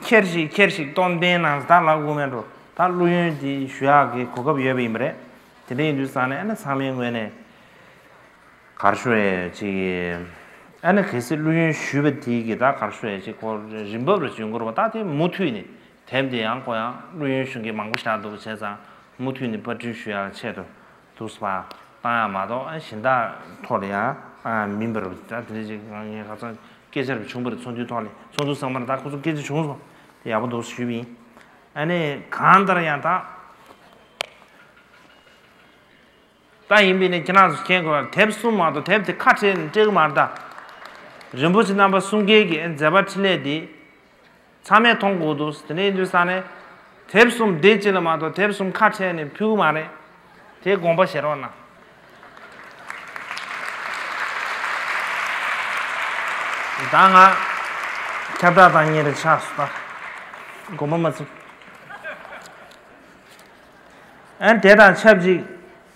ཁྱེར་ཞིག་ཁྱེར་ཞིག་སྟོན་པའི་ནང་ད་ལབ་དགོས་མེད་འགྲོ། ད་བླུ་ཡོན་དེ་ཞུ་ཡག་གི་གོ་སྐབས་ཡོད་པ་ཡིན་པ་རེད། དེ་འདྲ་ཡིན་དུས་ཙང་ནས་ཨ་ནི་ཚང་མའི་ངོས་ནས། ག་རེ་ཞུ་ཡས་ཅིག་ཨ་ནི་གལ་སྲིད་བླུ་ཡོན་ཞུས་པ་དེ་གི་ད་ག་རེ་ཞུ་ཡས་ཅིག་ཁོ་རིན་འབབ་རུ་བྱུང་དགོས་རེད་པ། ད་དེ་མུ་མཐུད་ནས། དེབ་འདི་ཡང་ཁོ་ཡང་བླུ་ཡོན་ཞུ་མཁན་མང་པོ་ཞིག་འདུག་བྱས་ཙང་མུ་མཐུད་ནས་པར་སྐྲུན་ཞུ་ཡག་ཆེད་དུ་འདུག་སེ་བཏང་ཡག་མ་གཏོགས་ཨ་གཞན་དག་ཐོག་ལ་ཡང་བཏང་ཡག་མིན་པར་ད་དེ་འདྲ་ཅིག་ངས་ཁ་སང་སྐད་ཆ་རེ་བྱུང་བ་རེད། ཚོགས་འདུའི་ཐོག་ལ་ཚོགས་འདུ་ཚང་མ་ལ་ད་ཁོ་ཚོ་སྐད་ཆ་བྱུང་སོང་། དེ་ཡག་པོ་འདུག་ཞུས་པ་ཡིན། ཨ་ནི་གང་ལྟར་ཡང་ད། ད་ཡིན་པས་ནི་ཁྱེད་རང་ཚོ་མཁྱེན་དགོས་པ་དེབ་གསུམ་མ་གཏོགས་དེབ་དེ་ཁ་བྲལ་ནས་སྤྲད་གི་མ་རེད་ད། རིན་པོ་ཆེ་རྣམ་པ་གསུམ་ཀའི་གི་མཛད་པ་འཕྲིན་ལས་འདི་ཚང་མས་མཐོང་དགོས་འདུག་དེ་འདྲ་ཡིན་དུས་ཙང་ནས་དེབ་གསུམ་དེ་གཅིག་ལ་མ་གཏོགས་དེབ་གསུམ་ཁ་བྲལ་ནས་ཕུལ་གི་མ་རེད། དེ་དགོངས་པ་བཞེས་རོགས་གནང་། ད་ང་ཁྱབ་བསྒྲགས་བཏང་མཁན་རེད་ཆགས་སོང་ད། དགོངས་པ་མ་ཚོམ། ཨ་ནི་དེ་དང་ཆབས་ཅིག་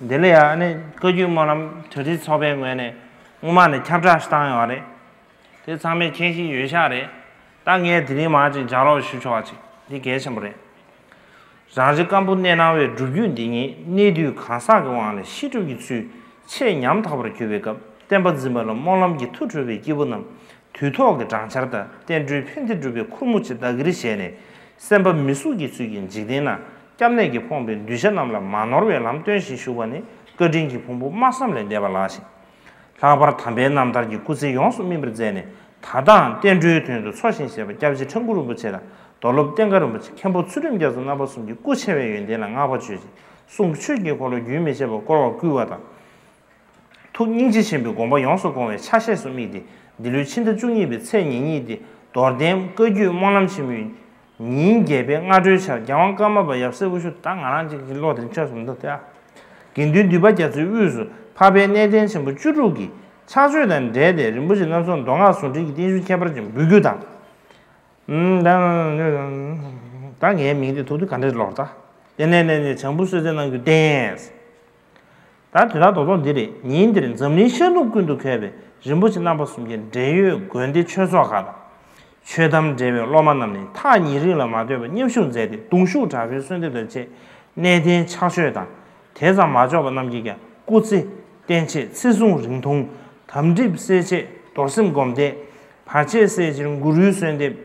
འདི་ལ་ཡང་ཨ་ནི་བཀའ་བརྒྱུད་སྨོན་ལམ་གྲ་སྒྲིག་ཚོགས་པའི་ངོས་ནས་སྔོན་མ་ནས་ཁྱབ་བསྒྲགས་ཤིག་བཏང་ཡོད་རེད། དེ་ཚང་མས་མཁྱེན་གྱི་ཡོད་ཤག་རེད། ད་ངས་དེ་རིང་མར་ཅིག་ལྗགས་ཀློག་ཞུ་ཆོག་པ་ཅིག་འདི་གལ་ཆེན་པོ་རེད། རང་རེ་སྐམ་པོ་གནས་སྣང་བའི་སྒྲུབ་བརྒྱུད་འདི་ཉིད་གནས་དུས་གང་ཟག་གི་དབང་ལས་ཤེས་སྒྲུབ་ཀྱི་ཚུལ་ཆེས་ཉམ་ཐག་པར་གྱུར་པའི་སྐབས་བསྟན་པ་འཛིན་པ་ལ་སྨོན་ལམ་གྱི་མཐུ་སྤྲོད་པའི་སྐྱེས་བུ་རྣམས། དུས་ཐོག་གི་སྦྲང་ཆར་དང་བསྟན་འགྲོའི་ཕན་བདེ་སྒྲུབ་པའི་ཁུར་མོ་ཆེ་བདག་གིར་བཞེས་ནས། སེམས་པ་མི་ཟུག་གི་ཚུལ་གྱིས་འཇིག་རྟེན་ན་སྐྱབས་གནས་ཀྱིས་ཕོངས་པའི་གདུལ་བྱ་རྣམས་ལ་མ་ནོར་བའི་ལམ་སྟོན་ཞིང་བཞུགས་པ་ནི་བཀའ་དྲིན་གྱི་ཕུང་པོ་སྨྲ་བསམ་ལས་འདས་པ་ལགས་ཤིང་། ལྷག་པར་དམ་པའི་རྣམ་ཐར་གྱི་སྐུ་ཚེ་ཡོངས་སུ་སྨིན་པར་མཛད་ནས་ད་ལྟའང་བསྟན་འགྲོའི་དོན་དུ་འཚོ་ཞིང་གཞེས་པ་སྐྱབས་རྗེ་ཁྲ་འགུ་རིན་པོ་ཆེ་དང་རྡོར་སློབ་བསྟན་དགའ་རིན་པོ་ཆེ། མཁན་པོ་ཚུལ་ཁྲིམས་རྒྱ་མཚོ་རྣམ་པ་གསུམ་གྱི་སྐུ་ཆེ་བའི་ཡོན་ཏན་ལ་བསྔགས་པ་བརྗོད་ཅིང་གསུང་ཆོས་ཀྱི་འཁོར་ལོ་རྒྱུན་མི་ཆད་པར་བསྐོར་བར་བསྐུལ་བ་དང་། ཐུགས་སྙིང་རྗེ་ཆེན་པོའི་དགོངས་པ་ཡོངས་སུ་སྐོང་བའི་ཆ་ཤས་སུ་དམིགས་ཏེ། འདི་ལོའི་ཕྱི་ཟླ་བཅུ་གཉིས་པའི་ཚེས་ཉེར་གཉིས་ཏེ་རྡོར་གདན་བཀའ་བརྒྱུད་སྨོན་ལམ་ཆེན་མོའི་ཉིན་བརྒྱད་པའི་སྔ་དྲོའི་ཆར་རྒྱལ་དབང་ཀརྨ་པ་ཡབ་སྲས་དབུ་བཞུགས། ད་ང་རང་ཅིག་གི་ལོ་དེར་ཆོས་སུ་མི་འདུག་སྟེ། དགེ་འདུན་འདུས་པ་རྒྱ་མཚོའི་དབུས་སུ་འཕགས་པའི་གནས་བརྟན་ཆེན་པོ་བཅུ་དྲུག་གི་ཕྱག་མཆོད་དང་འབྲེལ་ཏེ་རིན་པོ་ཆེ་རྣམ་གསུམ་མདོ་སྔགས་ཟུང་འབྲེལ་གྱི་བརྟན་བཞུགས་ཁྱད་པར་ཅན་འབུལ་རྒྱུ་དང་། ད་ངའི་མིང་དེ་ཐུག་དུས་ག་འདྲས་ལོར་ད། དེ་ནས་ནས་ནས་བྱང་བུ་གསོལ་སྩལ་གནང་རྒྱུ་བསྟན། ད་དེ་དག་རྡོག་རྡོག་འདི་རེད། ཉིན་དེར་འཛམ་གླིང་ཤར་ནུབ་ཀུན་ཏུ་འཁོད་པའི་རིན་པོ་ཆེ་རྣམ་པ་གསུམ་གྱི་འབྲེལ་ཡོད་དགོན་སྡེ་ཆོས་ཚོགས་ཁག་དང་། ཆོས་དང་འབྲེལ་བའི་སློབ་མ་རྣམས་ནི་ཐག་ཉེ་རིང་ལ་མ་ལྟོས་པར་མཉམ་ཞུགས་མཛད་དེ། གདུང་ཤུགས་དྲག་པོའི་གསོལ་འདེབས་དང་བཅས་གནས་བརྟན་ཕྱག་མཆོད་དང་། དེ་ཙམ་མ་ལྕོགས་པ་རྣམས་ཀྱིས་ཀྱང་སྐུ་ཚེ་བརྟན་ཆེད་ཚེ་གཟུངས་རིང་ཐུང་། དམ་སྒྲིབ་སེལ་ཆེད་རྡོར་སེམས་སྒོམ་བཟླས། བར་ཆད་སེལ་ཕྱིར་གུ་རུའི་གསོལ་འདེབས།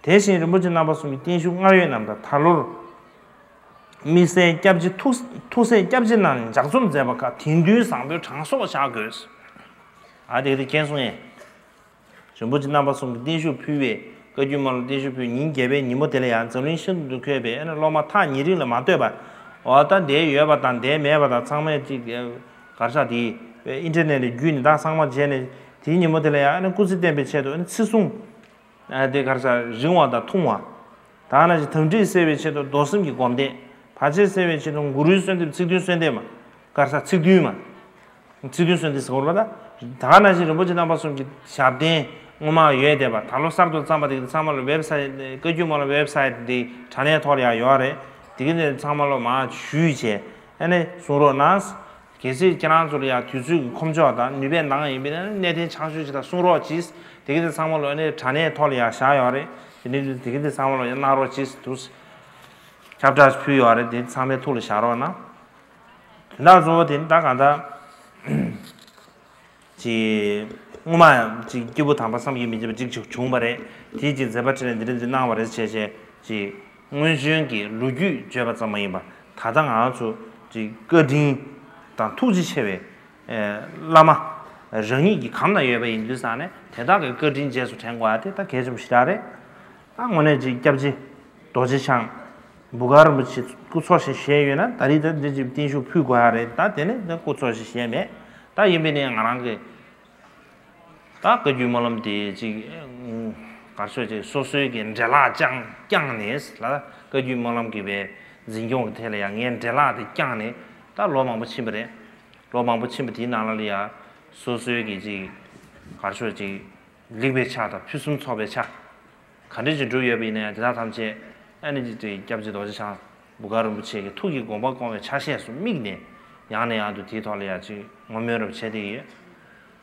དེ་བཞིན་རིན་པོ་ཆེ་རྣམ་པ་གསུམ་གྱི་བརྟན་བཞུགས་སྔར་ཡོད་རྣམས་དང་། ད་ལོར་དམིགས་བསལ་སྐྱབས་རྗེ་ཐུགས་ཐུགས་སྲས་སྐྱབས་རྗེ་རྣམས་ལྗགས་རྩོམ་མཛད་པ་ཁག་དེང་དུས་བཟང་པོའི་གྲངས་གསོག་བཞག་དགོས། ཨ་དེ་ག་དེ་མཁྱེན་སོང་ངས། རིན་པོ་ཆེ་རྣམ་པ་གསུམ་གྱི་བརྟན་བཞུགས་ཕུལ་བའི་བཀའ་བརྒྱུད་མ་ལ་བརྟན་བཞུགས་ཕུལ་ཉིན་བརྒྱད་པའི་ཉིན་མོ་དེ་ལ་ཡང་འཛམ་གླིང་ཤིན་ཏུ་འཁོད་པའི་ཨ་ནི་སློབ་མ་ཐག་ཉེ་རིང་ལ་མ་ལྟོས་པར། འོ་ད་འདིར་ཡོད་པ་དང་འདིར་མེད་པ་དང་ཚང་མས་ཅིག་གར་ས་དེ་ཨིན་ཊར་ནེཊ་བརྒྱུད་ནས་ད་ཚང་མ་བྱས་ནས་དེའི་ཉིན་མོ་དེ་ལ་ཡང་ཨ་ནི་སྐུ་ཚེ་བརྟན་པའི་ཆེད་དུ་ཨ་ནི་ཚེ་གཟུངས་ཨ་དེ་གར་ས་རིང་བ་དང་ཐུང་བ། ད་ནང་བཞིན་དམ་སྒྲིག་སེལ་བའི་ཆེད་དུ་རྡོར་སེམས་ཀྱི་སྒོམ་བཟླས། བར་ཆད་སེལ་བའི་ཆེད་དུ་གུ་རུའི་གསོལ་འདེབས་ཚིག་བདུན་གསོལ་འདེབས་མ། གར་ས་ཚིག་བདུན་མ། ཚིག་བདུན་གསོལ་འདེབས་ཟེར་བ་ལ། ད་ནང་བཞིན་རིན་པོ་ཆེ་རྣམ་པ་གསུམ་གྱི་ཞབས་བརྟན་སྔོན་མ་ཡོད་བསྡད་པ་ད་ལོ་གསར་དུ་བརྩམས་པ་དེ་ཚང་མ་ལ་ཝེབ་སའིཊ་བཀའ་བརྒྱུད་མ་ལ་ཝེབ་སའིཊ་འདི་དྲ་གནས་ཐོག་ལ་ཡང་ཡོད་རེད། དེ་གི་ནས་ཚང་མ་ལ་མར་ཞུས་བྱས་ཨ་ནི་གསུང་རོགས་གནང་། གལ་སྲིད་ཁྱེད་རང་ཚོ་ལ་ཡང་དུས་ཚོད་ཀྱི་ཁོམ་ཆོག་དང་ནུས་པས་འདང་ཡིན་པས་ན་གནས་བརྟན་ཕྱག་མཆོད་ཅིག་དང་གསུང་རོགས་གྱིས། དེ་གི་དེ་ཚང་མ་ལ་ཨ་ནི་དྲ་གནས་ཐོག་ལ་ཡང་བཞག་ཡོད་རེད། དེ་ནི་དེ་གི་དེ་ཚང་མ་ལ་ཡང་གནང་རོགས་གྱིས་འདུག་ཁྱབ་བསྒྲགས་ཕུལ་ཡོད་རེད། དེ་ཚང་མའི་ཐུགས་ལ་བཞག་རོགས་གནང་། དོན་དག་གཙོ་བོ་དེ་ནི་ད་གང་ལྟར། ཅིག་སྔོན་མ་ཅིག་སྐྱེས་བུ་དམ་པ་བསམ་གྱིས་མི་ཁྱབ་པ་ཅིག་ཅིག་བྱུང་བ་རེད། དེས་ཅིག་མཛད་པ་འཕྲིན་ལས་འདི་འདྲ་འདི་གནང་བ་རེད་བྱས་བྱས་ཅིག་སྔོན་བྱོན་གྱི་ལོ་རྒྱུས་བརྗོད་པ་ཙམ་མ་ཡིན་པར་ད་ལྟ་ང་ཚོ་ཅིག་བཀའ་དྲིན་དང་ཐུགས་རྗེ་ཆེ་བའི་ཨེ་བླ་མ་རང་ཉིད་ཀྱི་གམ་ན་ཡོད་པ་ཡིན་དུས་ཙང་ནས་དེ་དག་གི་བཀའ་དྲིན་རྗེས་སུ་དྲན་དགོས་པ་དེ་ད་གལ་ཆེན་པོ་ཞེ་དྲག་རེད། ད་དངོས་གནས་ཅིག་སྐྱབས་རྗེ་རྡོ་རྗེ་འཆང་། འབུམ་དཀར་རིན་པོ་ཆེ་སྐུ་འཚོ་ཞིང་གཞེས་ཡོད་ན་ད་རེས་ད་འདི་ཅིག་བརྟན་བཞུགས་ཕུལ་དགོས་ཡ་རེད། ད་དེ་ནས་ད་སྐུ་འཚོ་ཞིང་གཞེས་མེད། ད་ཡིན་པས་ནས་ང་རང་གི་ད་བཀའ་བརྒྱུད་སྨོན་ལམ་དེ་ཅིག་གར་ཤོག་ཅིག་སོ་སོའི་གི་འདྲེ་ལག་བཅངས་བསྐྱངས་ནས་ལ་བཀའ་བརྒྱུད་སྨོན་ལམ་གྱི་བའི་འཛིན་སྐྱོང་གི་ཐད་ལ་ཡང་ངས་འདྲེ་ལག་དེ་བསྐྱངས་ནས་ད་ལོ་མང་པོ་ཕྱིན་པ་རེད། ལོ་མང་པོ་ཕྱིན་པ་དེའི་ནང་ལ་ལ་ཡ་སོ་སོའི་གི་ཅིག་གར་ཤོག་ཅིག་ལེགས་པའི་ཆ་དང་ཕུན་སུམ་ཚོགས་པའི་ཆ། ག་འདྲ་ཅིག་བསྒྲུབས་ཡོད་པ་ཡིན་ན་ཡང་དེ་དག་ཐམས་ཅད་ཨ་ནི་ཅིག་སྐྱབས་རྗེ་རྡོ་རྗེ་འཆང་འབུམ་དཀར་རིན་པོ་ཆེ་གི་ཐུགས་ཀྱི་དགོངས་པ་སྐོང་བའི་ཆ་ཤས་སུ་དམིགས་ནས་ཡང་ནས་ཡང་དུ་དེའི་ཐོག་ལ་ཡང་ཅིག་བསྔོ་སྨོན་རབ་བྱས་ཏེ་ཡོད།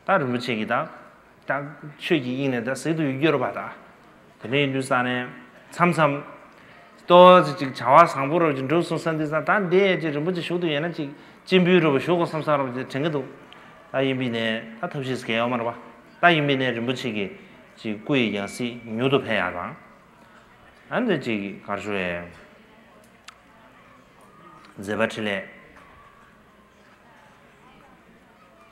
ད་རིན་པོ་ཆེ་གིས་ད་ད་ཆོས་ཀྱི་དབྱིངས་ནས་ད་ཟིལ་དུ་གཡུགས་ཡོད་རེད་པ། ད་དེ་འདྲ་ཡིན་དུས་ཙང་ནས་མཚམས་མཚམས་ཏོག་ཙམ་ཅིག་བྱ་བ་བཟང་པོ་རབ་ཅིག་འགྲུབ་སོང་བསམ་དུས་ཙང་ད་འདི་ཅིག་རིན་པོ་ཆེ་བཞུགས་དུས་ཡིན་ན་ཅིག་སྤྱི་འབུལ་རུ་བཞུགས་དགོས་བསམ་བསམ་རུ་དྲན་གྱི་འདུག་ད་ཡིན་པས་ནས་ད་ཐབས་ཤེས་གལ་ཡོད་མ་རེད་པ། ད་ཡིན་པས་ནས་རིན་པོ་ཆེ་གི་ཅིག་སྐུ་ཡི་ཡང་སྲིད་མྱུར་དུ་ཕེབས་ཡག་དང་། ཨ་འདི་ཅིག་གར་ཞུ་ཡས་མཛད་པ་འཕྲིན་ལས་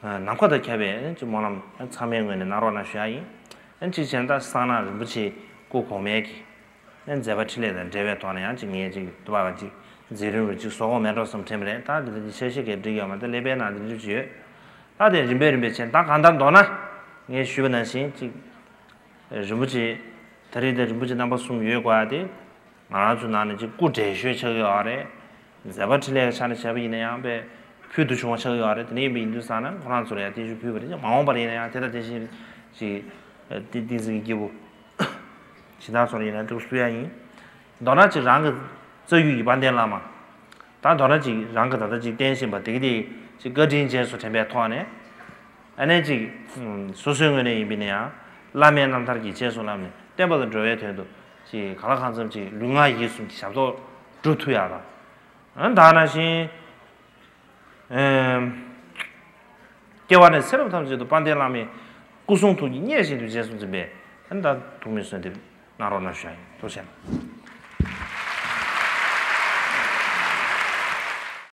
ནམ་མཁའ་དང་ཁྱབ་པའི་ཅིག་སྨོན་ལམ་ཚང་མའི་ངོས་ནས་གནང་རོགས་གནང་ཞུ་ཡག་ཡིན། ཨ་ཅིག་བྱས་ན་ད་གསང་སྔགས་རིན་པོ་ཆེ་སྐུ་གོང་མའི་གི་མཛད་པ་འཕྲིན་ལས་དང་འབྲེལ་བའི་ཐོག་ནས་ཡང་ཅིག་ངས་ཅིག་དུ་བ་བ་ཅིག་མཛད་རིམ་རུ་ཅིག་བཟོ་དགོས་མེད་འགྲོ་བསམ་དྲན་པ་རེད། ད་འདི་འདྲ་ཅིག་ཆ་ཤས་ཀྱི་འགྲིག་ཡོད་མ་རེད། ད་ཀླད་པའི་ནང་འདི་འདྲ་ཅིག་ཡོད། ད་དེ་རིམ་པས་རིམ་པས་བྱས་ད་གང་ལྟར་མདོར་ན་ངས་ཞུས་པ་ནང་བཞིན་ཅིག་རིན་པོ་ཆེ་ད་རེས་དེ་རིན་པོ་ཆེ་རྣམ་པ་གསུམ་ཡོད་དགོས་ཡ་དེ་ང་རང་ཚོ་ནང་ནས་ཅིག་སྐུ་བགྲེས་ཤོས་ཆགས་ཀྱི་ཡོད་རེད། མཛད་པ་འཕྲིན་ལས་ཀྱི་ཆ་ནས་བྱས་པ་ཡིན་ན་ཡང་དཔེ་ཕུལ་དུ་བྱུང་བ་ཆགས་ཀྱི་ཡོད་རེད། དེ་འདྲ་ཡིན་པ་ཡིན་དུས་ཙང་ན་ཁོ་རང་ཚོ་ལ་ཡང་བརྟན་བཞུགས་ཕུལ་བ་རེད། མ་འོངས་པར་ཡིན་ན་ཡང་དེ་དང་དེ་བཞིན་ཅིག་ཏི་ཏིང་འཛིན་གྱི་སྐྱེས་བུ་གཞན་དག་ཚོར་ཡིན་ན་འདུག་སུ་ཡང་ཡིན། མདོར་ན་ཅིག་རང་གི་རྩ་རྒྱུད་ཀྱི་དཔལ་ལྡན་བླ་མ། ད་མདོར་ན་ཅིག་རང་གི་ད་ལྟ་ཅིག་བསྟེན་བཞིན་པ་དེ་གི་དེ་ཅིག་བཀའ་དྲིན་རྗེས་སུ་དྲན་པའི་ཐོག་ནས། ཨ་ནེ་ཅིག་སོ་སོའི་ངོས་ནས་ཡིན་པ་ཡིན་ན་ཡང་བླ་མའི་རྣམ་ཐར་གྱི་རྗེས་སུ་བསླབས་ནས་བསྟན་པ་དང་འགྲོ་བའི་དོན་དུ་ཅིག་གང་ལ་གང་འཚམ་ཅིག་ལུས་ངག་ཡིད་གསུམ་གྱི་ཞབས་ཏོག་སྒྲུབ་ཐུབ་ཡག་དང་། ཨ་ད་ནང་བཞིན། སྐྱེ་བ་ནས་ཚེ་རབས་ཐམས་ཅད་དུ་དཔལ་ལྡན་བླ་མའི་སྐུ་གསུང་ཐུགས་ཀྱི་མཉེས་བཞིན་དུ་རྗེས་སུ་འཛིན་པའི་ཨ་ནི་ད་ཐུགས་སྨོན་གསོལ་འདེབས་གནང་རོགས་གནང་ཞུ་ཡག་ཡིན། ཐུགས་རྗེ་ཆེ།